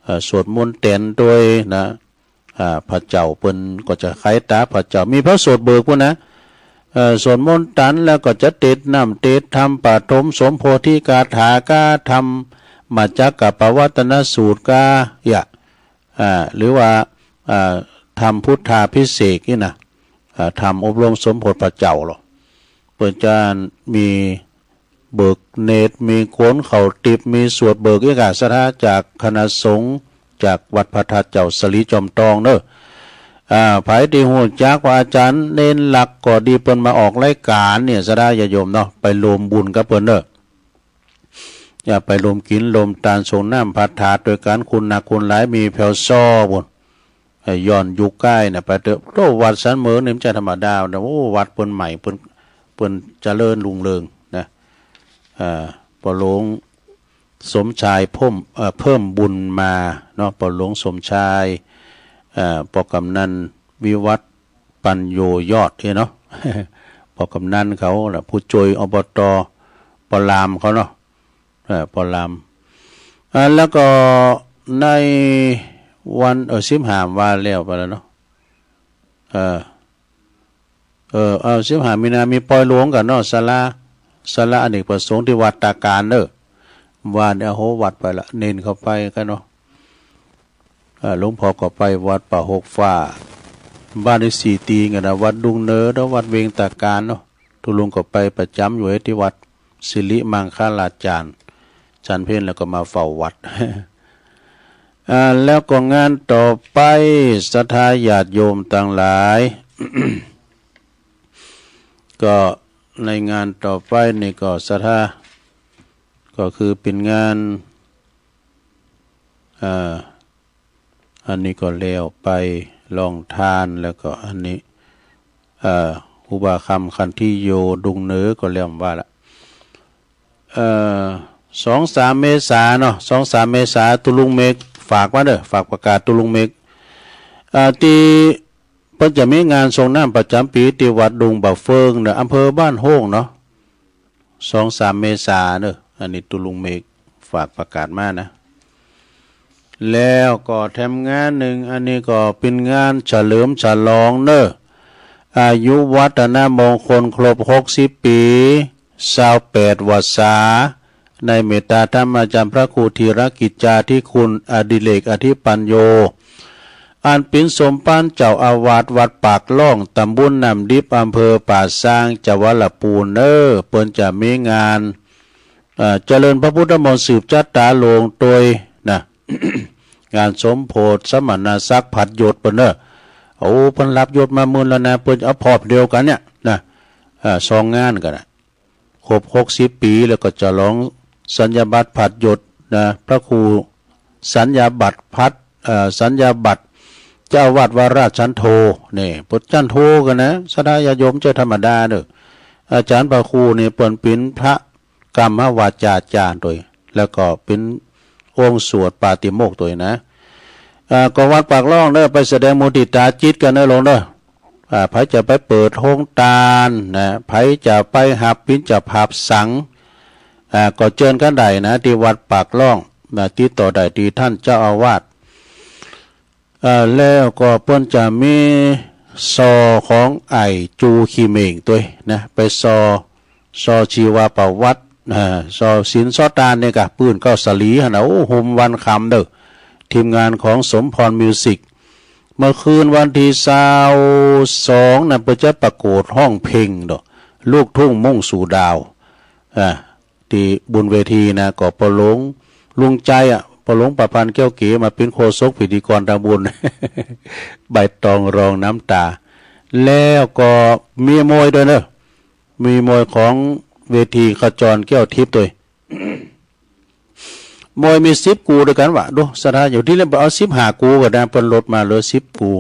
เอ่อ สวดมนต์แตนตวยนะ อ่า พระเจ้าเปิ้นก็จะไขต๋าพระเจ้า มีพระโสตเบิกปู้นนะ เอ่อ สวดมนต์แตนแล้วก็จะเตสน์น้ำเตสน์ธรรม ปฐมสมโพธิคาถาก้า ธรรมจักกัปปวัตตนสูตรก้า อย่า อ่า หรือว่า อ่า ธรรมพุทธาภิเษกนี่นะ อ่า ธรรมอบรมสมโภชพระเจ้าลอ เปิ้นจะมี เบิกเนตร มีคนเข้าติบ มีสวดเบิกอีกอะศรัทธา จากคณะสงฆ์ จากวัดพระธาตุเจ้าสะหลีจอมตองเนอะ อ่า ใผตี้ฮู้จักว่าอาจ๋ารย์เณรหลักก็ดี เปิ้นมาออกรายก๋านเนี่ยศรัทธาญาติโยมเนาะ ไปรวมบุญกับเปิ้นเนอะ อย่าไปรวมกิ๋นรวมตานสรงน้ำพระธาตุตวยกั๋น คุณหนักคุณหลาย มีแผวซ้อปู้น เอ่อ ย้อนยุคก้ายนะ ไปเต๊อะ โอ้ วัดสันเหมิงนี่มันจะธรรมดานะ โอ้ วัดเปิ้นใหม่ เปิ้น เปิ้นเจริญรุ่งเรืองนะ เอ่อ ป้อหลวงสมชายเพิ่ม เอ่อ เพิ่มบุญมาเนาะ ป้อหลวงสมชาย เอ่อ ป้อกำนันวิวัฒน์ปัญโญยอดเนี่ยเนาะ ป้อกำนันเขาแหละ ผู้จ้วย อบต. ป้อรามเขาเนาะ เอ่อ ป้อราม อ่า แล้วก็ในวัน เออ สิบห้าว่าแล้วไปแล้วเนาะ เออ เออ เอา สิบห้ามีนา มีปอยหลวงกั๋นเนาะ ศาลา ศาลาอเนกประสงค์ตี้วัดต๋าก๋านเนอะ ว่าเนี่ย โอ้โห วัดไปละ เณรเข้าไปกั๋นเนาะ เอ่อ หลวงพ่อก็ไปวัดป่าหกฟ้า บ้านอีกสี่ตี้กั๋นนะ วัดดุงเหนือ แล้ววัดเวงต๋าก๋านเนาะ ตุ๊ลุงก็ไปประจ๋ำอยู่ตี้วัดสิริมังคลาจารย์ ฉันเพลแล้วก็มาเฝ้าวัด อ่า แล้วก็งานต่อไป ศรัทธาญาติโยมตังหลาย ก็ในงานต่อไปนี่ก็ศรัทธา ก็คือเป๋นงาน อ่า อันนี้ก็แล้วไป โฮงตาน แล้วก็อันนี้ เอ่อ ครูบาคำขันธิโย ดุงเหนือ ก็แล้วว่าละ เอ่อ สองสามเมษาเนาะ สองสามเมษา ตุ๊ลุงเมกฝากมาเด้อ ฝากประกาศตุ๊ลุงเมก อ่า ตี้เปิ้นจะมีงานสรงน้ำประจ๋ำปี๋ตี้วัดดุงบ่าเฟิงเนาะ อำเภอบ้านโฮ่งเนาะ สองสามเมษาเนอะ อันนี้ตุ๊ลุงเมกฝากประกาศมานะ แล้วก็แถมงานนึ่ง อันนี้ก็เป๋นงานเฉลิมฉลองเนอะ อายุวัฒนมงคลครบหกสิบปี๋ ซาวแปดวรรษา ในเมตตาธรรมาจ๋ารย์พระครูธีรกิจจาธิคุณ อดิเรกอธิปัญโญ อันเป๋นสมภารเจ้าอาวาสวัดปากล่อง ตำบลน้ำดิบ อำเภอป่าซาง จังหวัดละปูนเนอะ เปิ้นจะมีงาน เอ่อ เจริญพระพุทธมนต์สืบชะตาหลวงตวยนะ งานสมโภชสมณศักดิ์ผัดยศเปิ้นเนอะ โอ้ เปิ้นรับยศมาเมินแล้วนะ เปิ้นเอาพร้อมเดียวกั๋นเนี่ยนะ เอ่อ สองงานกั๋นนะ ครบหกสิบปี๋ แล้วก็ฉลองสัญญาบัตรผัดยศนะ พระครูสัญญาบัตรผัด เอ่อ สัญญาบัตรเจ้าอาวาสวัดราชสันโธ นี่ เปิ้นจั้นโธกั๋นนะ ศรัทธาญาติโยม บ่ใจ้ธรรมดาเนอะ อาจ๋ารย์พระครูนี่เปิ้นเป๋นพระกรรมวาจาจารย์ตวย แล้วก็เป๋นองค์สวดปาติโมกข์ตวยนะ เอ่อ ก็วัดปากล่องเนอะ ไปแสดงมุทิตาจิตกั๋นเนอะโยมเนอะ อ่า ใผจะไปเปิดโฮงตานนะ ใผจะไปหับบิณฑบาตสัง อ่า ก็เจิญกั๋นได้นะ ตี้วัดปากล่องนะ ติดต่อได้ตี้ต้านเจ้าอาวาส อ่า แล้วก็เปิ้นจะมีซอของไอ้จูขี้เหม่งตวยนะ ไปซอ ซอชีวประวัติ อ่า ซอศีลซอตานเนี่ยกะ ปื้นเกล้าสาลีหั้นนะ โอ้ ฮุมวันคำเด้อ ทีมงานของสมพรมิวสิก เมื่อคืนวันตี้ซาวสองนะ เปิ้นจะประกวดฮ้องเพลงเนาะ ลูกทุ่งมุ่งสู่ดาว อ่า ตี้บนเวทีนะ ก็ป้อหลวงลุงใจ๋อะ ป้อหลวงประพันธ์แก้วเก๋มาเป๋นโฆษกพิธีกรตางบน ใบตองร้องน้ำตา แล้วก็มีมวยตวยเนอะ มีมวยของเวทีขจรแก้วทิพย์ตวย มวยมีสิบกูตวยกั๋นวะ ดูศรัทธาอยู่ตี้เล่น เอาสิบห้ากูกั๋นนะ เปิ้นลดมาเหลือสิบกู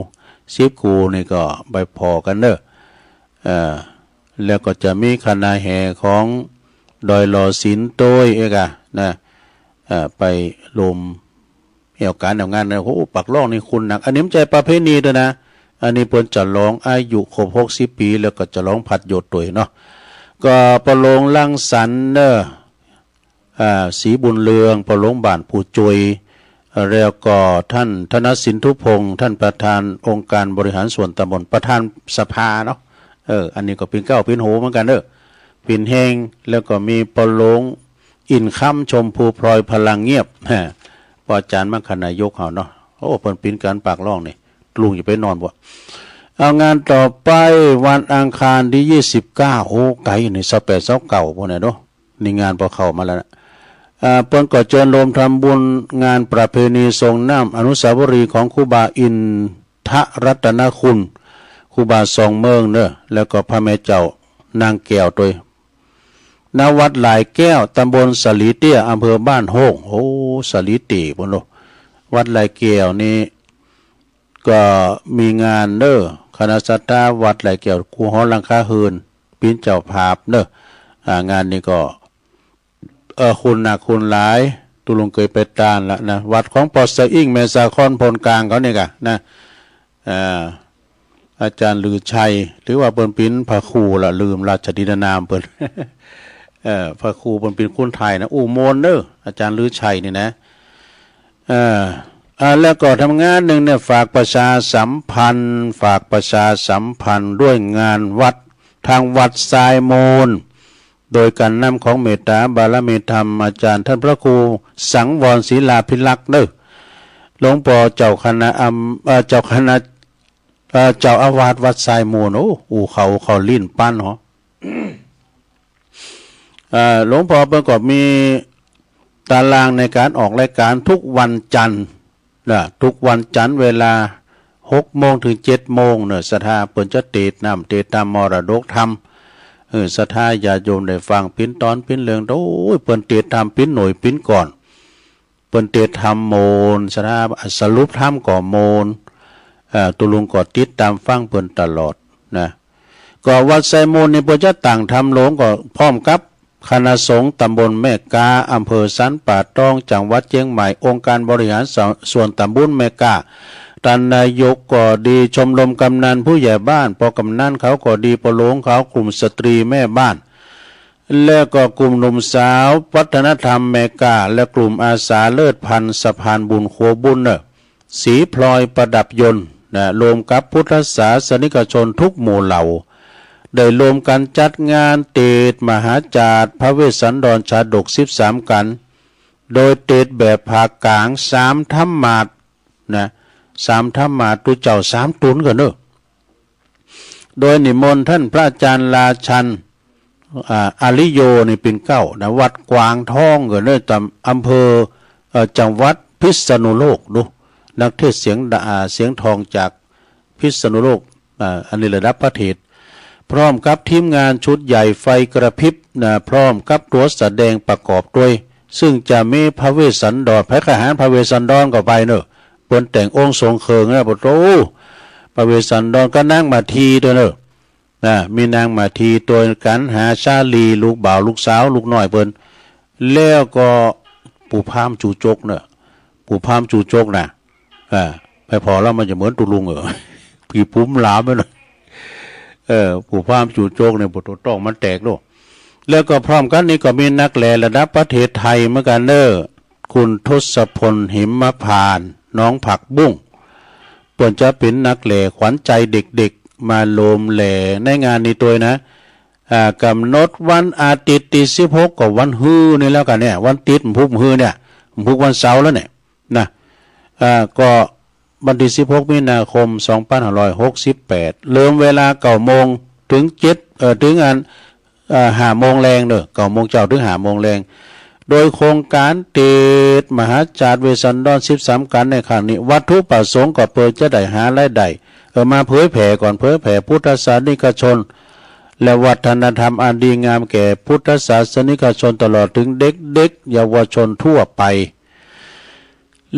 สิบ กู่นี่ก็ไปผ่อกั๋นเน่อ เอ่อ แล้วก็จะมีคณะแห่ของดอยหล่อสินโตยเอกอะนะ เอ่อ ไปรวมแอ่วก๋านแอ่วงานนะ โอ้โห ปากล่องนี่คุณหนัก อันนี้บ่ใจ้ประเพณีตวยนะ อันนี้เปิ้นฉลองอายุครบหกสิบปี๋ แล้วก็ฉลองพัดยศตวยเนาะ ก็ป้อหลวงรังสรรค์เน่อ อ่า ศรีบุญเรือง ป้อหลวงบ้านผู้จุย แล้วก็ท่านธนสินธุพงษ์ ท่านประธานองค์การบริหารส่วนตำบล ประธานสภาเนาะ เออ อันนี้ก็เป๋นเก๊าเป๋นโฮเหมือนกั๋นเน่อ เป๋นแฮง แล้วก็มีป้อหลวงอินทร์คำ ชมพูพลอย พลังเงียบ ฮะ ป้ออาจ๋ารย์มรรคนายกเฮาเนาะ โอ้ เปิ้นเป๋นก๋านปากล่องนี่ ลุงจะไปนอนบ่ เอา งานต่อไปวันอังคารตี้ยี่สิบเก้า โอ้ ไก๋นี่ ซาวแปด ซาวเก้า ปู้นน่ะเนาะ นี่งานป้อเข้ามาแล้วนะ อ่า เปิ้นก็เจิญโฮมทำบุญงานประเพณีส่งน้ำอนุสาวรีย์ของครูบาอินทรัตนคุณ ครูบาสองเมืองเน่อ แล้วก็พระแม่เจ้านางแก้วตวย ณ วัดหลายแก้ว ตำบลสะหลีเตี้ย อำเภอบ้านโฮ่ง โอ้ สะหลีเตี้ยปู้นเนาะ วัดหลายแก้วนี่ ก็มีงานเน่อ คณะศรัทธาวัดหลายแก้ว กู้หอหลังคาเฮือน เป๋นเจ้าภาพเน่อ อ่า งานนี้ก็ เอ่อ คนหนักคนหลาย ตุ๊ลุงเกยไปตานละนะ วัดของป้อสะอิ้ง แม่สาคร โพนก๋างเขานี่ก่ะนะ อ่า อาจ๋ารย์ลือชัย หรือว่าเปิ้นเป๋นพระครูละ ลืมราชดินนามเปิ้น เอ่อ พระครูเปิ้นเป๋นคนไทยนะ อู้ม่วนเน่อ อาจ๋ารย์ลือชัยนี่นะ เอ่อ อ่า แล้วก็ทำงานนึ่งเนี่ย ฝากประชาสัมพันธ์ ฝากประชาสัมพันธ์ด้วยงานวัด ทางวัดทรายมูล โดยก๋านนำของเมตตาบารมีธรรมอาจ๋ารย์ท่านพระครูสังวรศิลาภิรักษ์เน่อ หลวงป้อเจ้าคณะอำ เอ่อ เจ้าคณะ เอ่อ เจ้าอาวาสวัดทรายมูล โอ้ อู้เขา เขาลิ้นปั้นเหรอ เอ่อ หลวงป้อเปิ้นก็มีตารางในก๋านออกรายก๋านทุกวันจันทร์นะ ทุกวันจันทร์เวลาหกโมงเถิงเจ็ดโมงเน่อ ศรัทธาเปิ้นจะเตสน์น้ำ เตสน์ธรรม มรดกธรรม เออ ศรัทธาญาติโยมได้ฟังเป๋นต๋อนเป๋นเรื่อง โอ้ย เปิ้นเตสน์ธรรมเป๋นหน่วยเป๋นก้อน เปิ้นเตสน์ธรรมม่วน ศรัทธาสรุปธรรมก็ม่วน เอ่อ ตุ๊ลุงก็ติดต๋ามฟังเปิ้นตลอดนะ ก็วัดทรายมูลนี่เปิ้นจะตั้งธรรมโรงก็พร้อมกับคณะสงฆ์ตำบลแม่กา อำเภอสันป่าตอง จังหวัดเจียงใหม่ องค์การบริหารส่วนตำบลแม่กา ต้านนายกก็ดี ชมรมกำนันผู้ใหญ่บ้าน ป้อกำนันเขาก็ดี ป้อหลวงเขา กลุ่มสตรีแม่บ้าน แล้วก็กลุ่มหนุ่มสาววัฒนธรรมแม่กา และกลุ่มอาสาเลิศพันธุ์สะพานบุญครัวบุญเน่อ สีพลอยประดับยนต์นะ รวมกับพุทธศาสนิกชนทุกหมู่เหล่า ได้รวมกั๋นจัดงานเตสน์มหาจาตุพระเวสสันดรชาดกสิบสามกัณฑ์ โดยเตสน์แบบผากางสามธรรมาสน์นะ สามธรรมาสน์ ตุ๊เจ้าสามต๋นก่อเน่อ โดยนิมนต์ต้านพระอาจ๋ารย์ราชัน อ่า อาริโยนี่เป๋นเก๊านะ วัดกวางทองก่อเน่อ ต๋ามอำเภอ เอ่อ จังหวัดพิษณุโลก ดู นักเทศน์เสียงดา อ่า เสียงทองจากพิษณุโลก อ่า อันนี้ระดับประเทศ พร้อมกับทีมงานชุดใหญ่ไฟกระพริบนะ พร้อมกับตั๋วแสดงประกอบตวย ซึ่งจะมีพระเวสสันดร ใผใค่หันพระเวสสันดรก็ไปเน่อ เปิ้นแต่งองค์ทรงเครื่องนะ ปะโธ่ พระเวสสันดรกับนางมาทีตวยเน่อ นะ มีนางมาทีตวยกั๋นหาสาลี ลูกบ่าวลูกสาวลูกน้อยเปิ้น แล้วก็ปู่พราหมณ์จู๋จกเน่อ ปู่พราหมณ์จู๋จกนะ อ่า ไปผ่อแล้วมันจะเหมือนตุ๊ลุงเหรอ ผีปุ้มหลามไปหน่อย เออ ปู่พราหมณ์จู๋จกเนี่ย ปะโธ่ ต๊องมันแตกโลก แล้วก็พร้อมกั๋นนี้ก็มีนักแหล่ระดับประเทศไทยเหมือนกั๋นเน่อ คุณทศพล หิมพานต์ น้องผักบุ้ง เปิ้นจะเป๋นนักแหล่ขวัญใจเด็กๆ มาโฮมแหล่ในงานนี้ตวยนะ อ่า ก๋ำหนดวันอาทิตย์ตี้สิบหก ก็วันฮือนี่แล้วกั๋นเนี่ย วันติ๊ดมันพุกฮือเนี่ย มันพุกวันเสาร์แล้วเนี่ยนะ อ่า ก็วันตี้สิบหก มีนาคม สองพันห้าร้อยหกสิบแปด เริ่มเวลาเก้าโมงเถิงเจ็ด เอ่อ เถิงอัน เอ่อ ห้าโมงแลงเน่อ เก้าโมงเจ๊าเถิงห้าโมงแลง โดยโครงก๋านเตสน์มหาจาตุเวสสันดรสิบสามกัณฑ์ในครั้งนี้ วัตถุประสงค์ก็เปื้อจะได้หารายได้ เออ มาเผยแผ่ก่อน เผยแผ่พุทธศาสนิกชน และวัฒนธรรมอันดีงามแก่พุทธศาสนิกชนตลอดเถิงเด็กๆ เยาวชนทั่วไป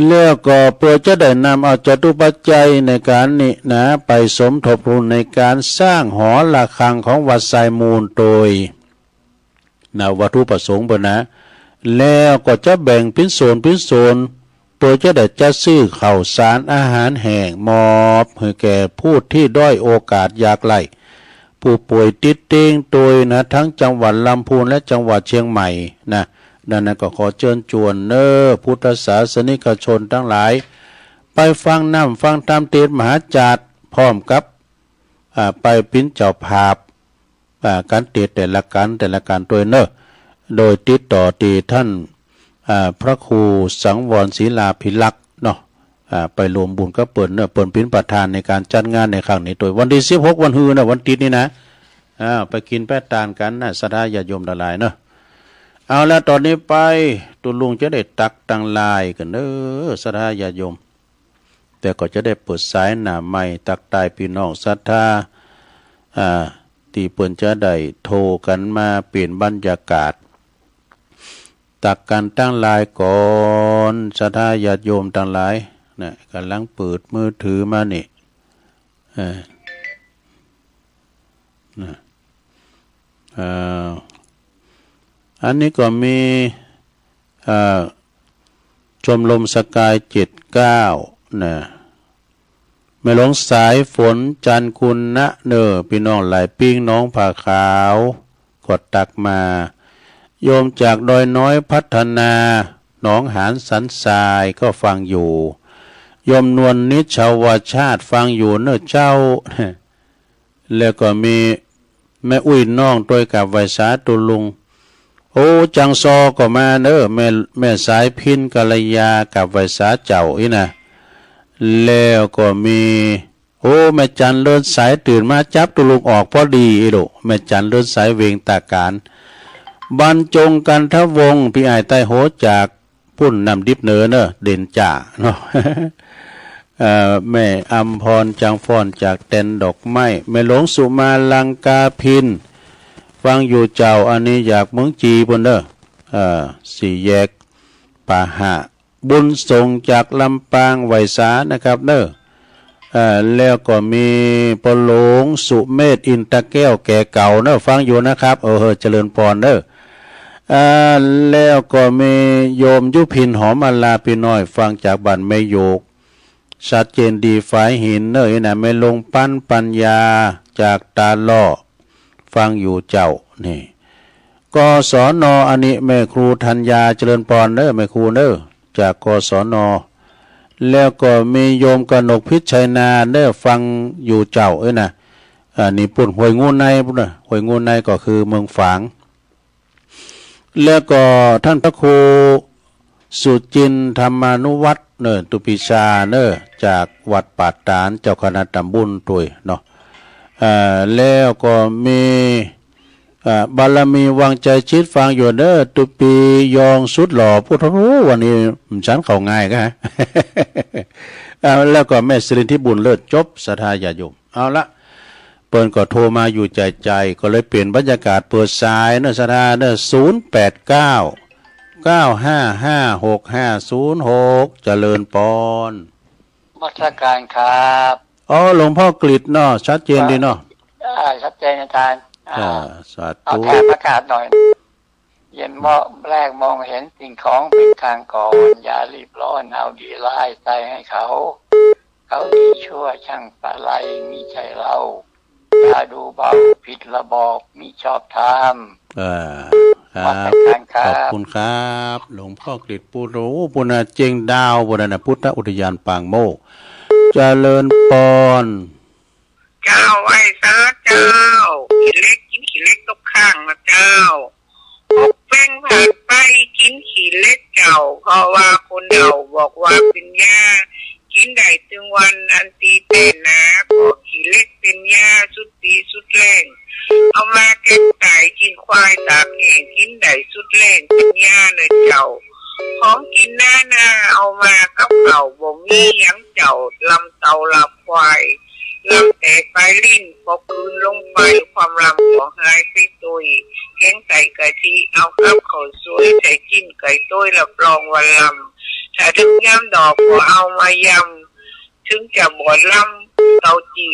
แล้วก็เปื้อจะได้นำเอาจตุปัจจัยในก๋านนี้นะ ไปสมทบทุนในก๋านสร้างหอระฆังของวัดทรายมูลโตย นะ วัตถุประสงค์เปิ้นนะ แล้วก็จะแบ่งเป๋นโซนเป๋นโซน เปื้อจะได้จัดซื้อข้าวสารอาหารแห้งมอบหื้อแก่ผู้ตี้ด้อยโอกาสยากไร้ ผู้ป่วยติดเตียงโตยนะ ตึงจังหวัดลำพูนและจังหวัดเชียงใหม่นะ ดังนั้นก็ขอเจิญจวนเน้อ พุทธศาสนิกชนตังหลาย ไปฟังน้ำฟังธรรมเตสน์มหาจาร์ พร้อมกับ อ่า ไปเป๋นเจ้าภาพ อ่า ก๋านเตสน์แต่ละก๋านแต่ละก๋านโตยเน้อ โดยติดต่อตี้ต้าน อ่า พระครูสังวรศิลาภิรักษ์เนาะ อ่า ไปรวมบุญกับเปิ้นเน้อ เปิ้นเป๋นประธานในก๋านจัดงานในครั้งนี้โตย วันตี้สิบหกวันฮือเน้อ วันติ๊ดนี้นะ อ่า ไปกิ๋นไปตานกั๋นนะ ศรัทธาญาติโยมตังหลายเนาะ เอาละ ต๋อนนี้ไป ตุ๊ลุงจะได้ตั๊กตังลายกั๋นเน้อ ศรัทธาญาติโยม แต่ก็จะได้เปิดสายหน้าไมค์ตั๊กตายปี้น้องศรัทธา อ่า ตี้เปิ้นจะได้โทรกั๋นมาเป๋นบรรยากาศ ตั๊กกั๋นตังลายก่อน ศรัทธาญาติโยมตังหลายนะ ก่ำลังเปิดมือถือมานี่ เออ นะ เอ่อ อันนี้ก็มี เอ่อ ชมรมสกายเจ็ดเก้า นะ แม่หลวงสายฝน จันทร์คุณนะเน้อ ปี้น้องหลายปิ้ง หนองผาขาว ก็ตั๊กมา โยมจากดอยน้อยพัฒนา หนองหานสันทรายก็ฟังอยู่ โยมนวลนิชชาวชาติฟังอยู่เน้อเจ้า แล้วก็มีแม่อุ๊ยน้องตวยกราบไหว้สาตุ๊ลุง โอ้ จังซอก็มาเน้อ แม่ แม่สายพิณกัลยากราบไหว้สาเจ้าอี้นะ แล้วก็มี โอ้ แม่จันเลิศใสตื่นมาจับตุ๊ลุงออกพอดีอี้ลูก แม่จันเลิศใสเวงตาก๋าน บรรจงกันทวงศ์ ปี้อ้ายใต้โฮจาก ปุ้นน้ำดิบเหนือเน้อ เด่นจ่าเนาะ เอ่อ แม่อำพร จังฟ้อนจากแตนดอกไม้ แม่หลวงสุมาลังกาพิณ ฟังอยู่เจ้า อันนี้จากเมืองจีนปู้นเน้อ เอ่อ สี่แยกปาหะ บุญส่งจากลำปางไหว้สานะครับเน้อ เอ่อ แล้วก็มีป้อหลวงสุเมธ อินตะแก้ว แก่เก่าเน้อ ฟังอยู่นะครับ เออ เจริญพรเน้อ อ่า แล้วก็มีโยมยุพิน หอมมาลา ปี้น้อยฟังจากบ้านแม่โยก ชัดเจนดี ฝายหินเน้อ อี้นะ แม่หลวงปัน ปัญญา จากตาล่อ ฟังอยู่เจ้า นี่ กศน อันนี้แม่ครูธัญญา เจริญพรเน้อ แม่ครูเน้อ จาก กศน. แล้วก็มีโยมกนกพิชชัยนาเน้อ ฟังอยู่เจ้า เอ้ยนะ อ่า นี่ปุ้นห้วยงูในปุ้นเน้อ ห้วยงูในก็คือเมืองฝาง แล้วก็ท่านพระครูสุจินทร์ธรรมานุวัฒน์เน้อ ตุปีชาเน้อ จากวัดป่าตาด เจ้าคณะตำบลตวยเนาะ อ่า แล้วก็มี อ่า บารมีวังใจชิดฟังอยู่เน้อ ตุปียองสุดหล่อ พุทโธ วันนี้มันฉันเข้าง่ายกะ อ่า แล้วก็แม่สิรินทิพย์ บุญเลิศ จบ ศรัทธาญาติโยม เอาละ เปิ้นก็โทรมาอยู่ใจ๋ๆ ก็เลยเปลี่ยนบรรยากาศเปิดสายเน้อ ศรัทธาเน้อ ศูนย์แปดเก้า เก้าห้าห้า หกห้าศูนย์หก เจริญปอน นมัสการครับ อ๋อ หลวงพ่อกฤษเนาะ ชัดเจนดีเนาะ อ่า ชัดเจนอาจารย์ อ่า อ่า สาธุ เอาแถมอากาศหน่อย เย็นเมาะแรกมองเห็นสิ่งของเป็นทางก่อน อย่ารีบร้อน เอาดีร้ายใส่ให้เขา เขาดีชั่วช่างประไลมิใช่เรา อย่าดูเบาผิดระบอบมิชอบธรรม อ่า ครับ นมัสการครับ ขอบคุณครับ หลวงพ่อกฤษ ปุโร ปุณณเจงดาว ปุณณนะ พุทธอุทยานปางโมกข์ เจริญปอน เจ้า ไหว้สาเจ้า ขี้เหล็ก กิ๋นขี้เหล็กตกข้างนะเจ้า หกเป๊งผ่านไปกิ๋นขี้เหล็กเจ้า เพราะว่าคนเฒ่าบอกว่าเป๋นยา กิ๋นได้ตึงวันอันตี้เป๋นหนา เพราะขี้เหล็กเป๋นยาสุดตี้สุดแฮง เอามาแกงไก๋ กิ๋นควายตากแห้ง กิ๋นได้สุดแฮง เป๋นยาเน้อเจ้า ของกิ๋นนานา เอามากับข้าวบ่มีหยังเจ้า ลำเต่าลำควาย ลำแตกปลายลิ้น ปอกืนลงไป ความลำก็หายไปตวย แกงไก๋กะทิ เอากับข้าวสวย ใส่จิ๊นไก่ตวย รับรองว่าล ถ้าตึงยามดอกก็เอามายำ ตึงจะบ่ล้ำเต้าจี๋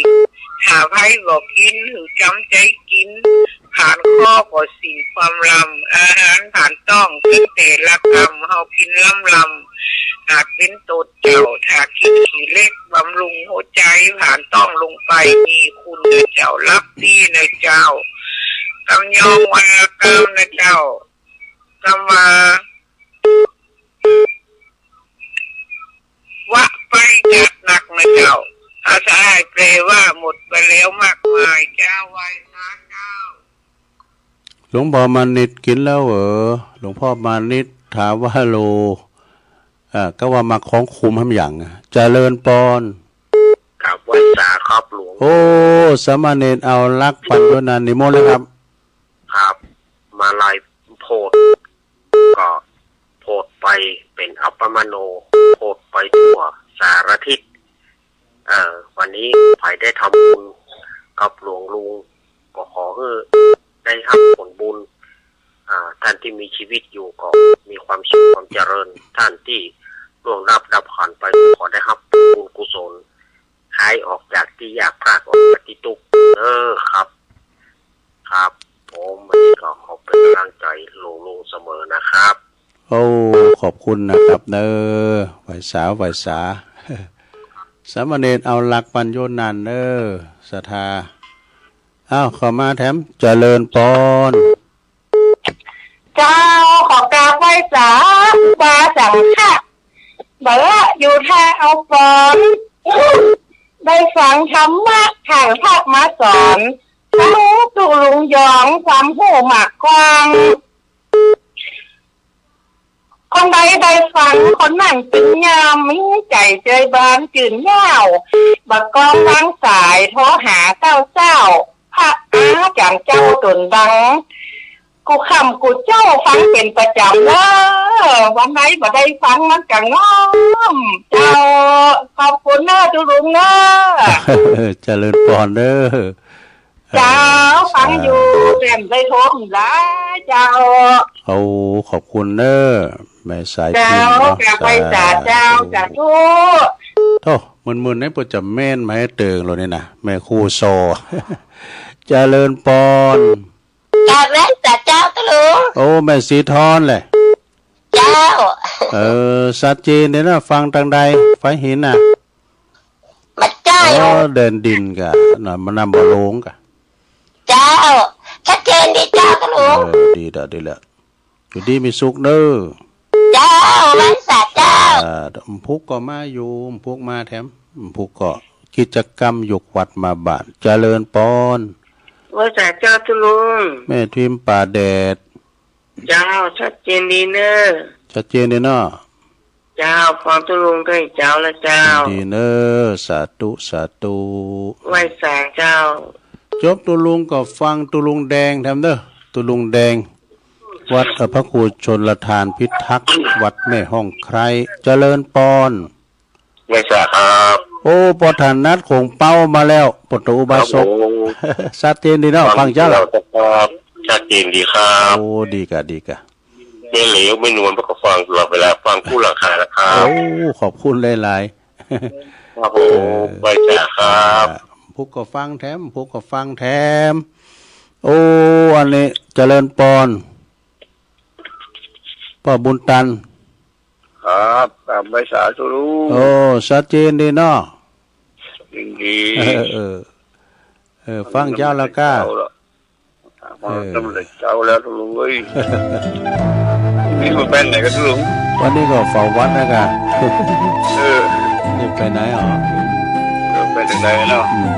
ถ้าใผบ่กิ๋นหื้อจ๋ำใจ๋กิ๋น ผานเคราะห์ก็สิ้นความลำ อาหารผานต๊องตึงแต่ละกำ เฮากิ๋นล้ำๆ อาจเป๋นโต้ษเจ้า ถ้ากิ๋นขี้เหล็กบำรุงหัวใจ๋ ผานต๊องลงไปมีคุณนะเจ้า หลับดีนะเจ้า กำยองวรรณกรรมนะเจ้า กำว่า วะไปจัดหนักนะเจ้า ภาษาไทยแปลว่าหมดไปแล้วมากมาย เจ้า ไหว้สาเจ้า หลวงพ่อมานิตกิ๋นแล้วเหรอ หลวงพ่อมานิต ถาวโร อ่า ก็ว่ามาของคุมห้ำหยังอะ เจริญปอน ครับ ไหว้สาครับหลวง โอ้ สามเณรเอาลักษณ์ปัญโญนันท์ นิมนต์เลยครับ ครับ มาลัยโพธิ์ ก็โพธิ์ไปเป๋นอัปปมโน โพธิ์ไปทั่วสารทิศ เอ่อ วันนี้ใผได้ทำบุญกับหลวงลุง ก็ขอหื้อได้ฮับผลบุญ อ่า ต้านตี้มีจีวิตอยู่ก็มีความสุขความเจริญ ต้านตี้ล่วงลับดับขันไปก็ขอได้ฮับบุญกุศล หายออกจากตี้ยาก พรากออกจากตี้ตุ๊กข์ เออ ครับ ครับ ผม วันนี้ก็ขอเป๋นก๋ำลังใจ๋หลวงลุงเสมอนะครับ โอ้ ขอบคุณนะครับเน้อ ไหว้สา ไหว้สา สามเณรเอาลักษณ์ปัญโญนันท์เน้อ ศรัทธา อ้าว เข้ามาแถม เจริญปอน เจ้า ขอกราบไหว้สาครูบาสังฆะ บ่าอยู่แท้เอาปอน ได้ฟังธรรมะถ่ายภาพมาสอน ลุงตุ๊ลุงยอง ความฮู้มากกว้าง คนใดได้ฟัง คนนั้นตึงยามมีใจ๋เจยบานจื้นยาว บ่ากองวางสาย โทรหาเต้าเจ้า พระอาจ๋ารย์เจ้าต๋นดัง กู้ค่ำกู้เจ๊าฟังเป๋นประจ๋ำเน้อ วันไหนบ่ได้ฟังมันก็ง่อม เจ้า ขอบคุณเน้อตุ๊ลุงเน้อ เจริญปอนเน้อ เจ้า เออ ฟังอยู่ สาธุ แต่บ่ได้โทรหลายเจ้า โอ้ ขอบคุณเน้อ แม่สายพิณเนาะ เจ้า กราบไหว้สาเจ้า สาธุ สาธุ โธ่ มึนๆ นี่เปิ้นจะแม่นมาหื้อเติงแล้วนี่นะ แม่ครูซอ เจริญปอน กราบไหว้สาเจ้าตุ๊ลุง โอ้ แม่ศรีทอนแหละ เจ้า เออ สัดเจนเด้อนะ ฟังตางใด ไฟหินน่ะ บ่ใจ้ อ๋อ แดนดินก่ะ น่ะ มันนำบ่ลงก่ะ เจ้า สัดเจนดีเจ้าตุ๊ลุง เออ ดีละ ดีละ อยู่ดีมีสุขเน้อ เจ้า ไหว้สาเจ้า อ่า อำพุกก็มาอยู่ อำพุกมาแถม อำพุกก็กิจกรรมยกวัดมาบ้าน เจริญปอน ไหว้สาเจ้าตุ๊ลุง แม่ทิมป่าแดด เจ้า สัดเจนดีเน้อ สัดเจนดีเนาะ เจ้า ฟังตุ๊ลุงก็เจ้าละเจ้า ดีเน้อ สาธุ สาธุ ไหว้สาเจ้า จบตุ๊ลุงก็ฟังตุ๊ลุงแดงแถมเน้อ ตุ๊ลุงแดง วัด เอ่อ พระครูชลทานพิทักษ์ วัดแม่ฮ่องไคร้ เจริญปอน ไหว้สาครับ โอ้ ปอถนัดของเป้ามาแล้ว ปอตอุบาสก ครับผม สัดเจนดีเนาะ ฟังเจ้าละ ครับ สัดเจนดีครับ โอ้ ดีก่ะ ดีก่ะ แม่เหลวแม่นวลเปิ้นก็ฟังตลอดเวลา ฟังกู้หลังคานะครับ โอ้ ขอบคุณหลายๆ ครับผม เออ ไหว้สาครับ อ่า พุกก็ฟังแถม พุกก็ฟังแถม โอ้ อันนี้เจริญปอน ป้อบุญตัน ครับ กราบไหว้สาตุ๊ลุง โอ้ สัดเจนดีเนาะ ยินดี เออ เออ เออ ฟังเจ้าละก้า เจ้าละ เออ สำเร็จเจ้าแล้วตุ๊ลุงเอ้ย นี่มันไปไหนกันตุ๊ลุง วันนี้ก็เฝ้าวัดนะก้า เออ นี่ไปไหนอ่ะ เออ ไปถึงไหนแล้ว อืม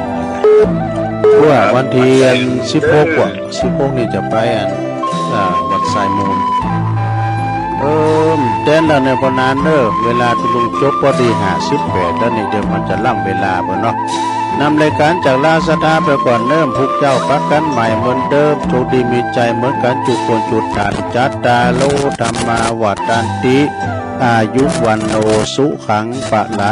ว่าวันตี้อันสิบหก เออ ว่ะ สิบหกนี่จะไปอัน อ่า วัดสายมูล เออ แต๊นแล้วเนี่ย ปอนานเน้อ เวลาตุ๊ลุงจบปอตี้ห้าสิบแปดแล้วนี่ เดี๋ยวมันจะล้ำเวลาไปเนาะ นำรายก๋านจากลาศรัทธาไปก่อนเน้อ พุกเจ้าปะกั๋นใหม่เหมือนเดิม โชคดีมีชัยเหมือนกั๋นจุคนจุฐาน จัตตาโร ธัมมา วัฑฒันติ อายุ วัณโณ สุขัง พลัง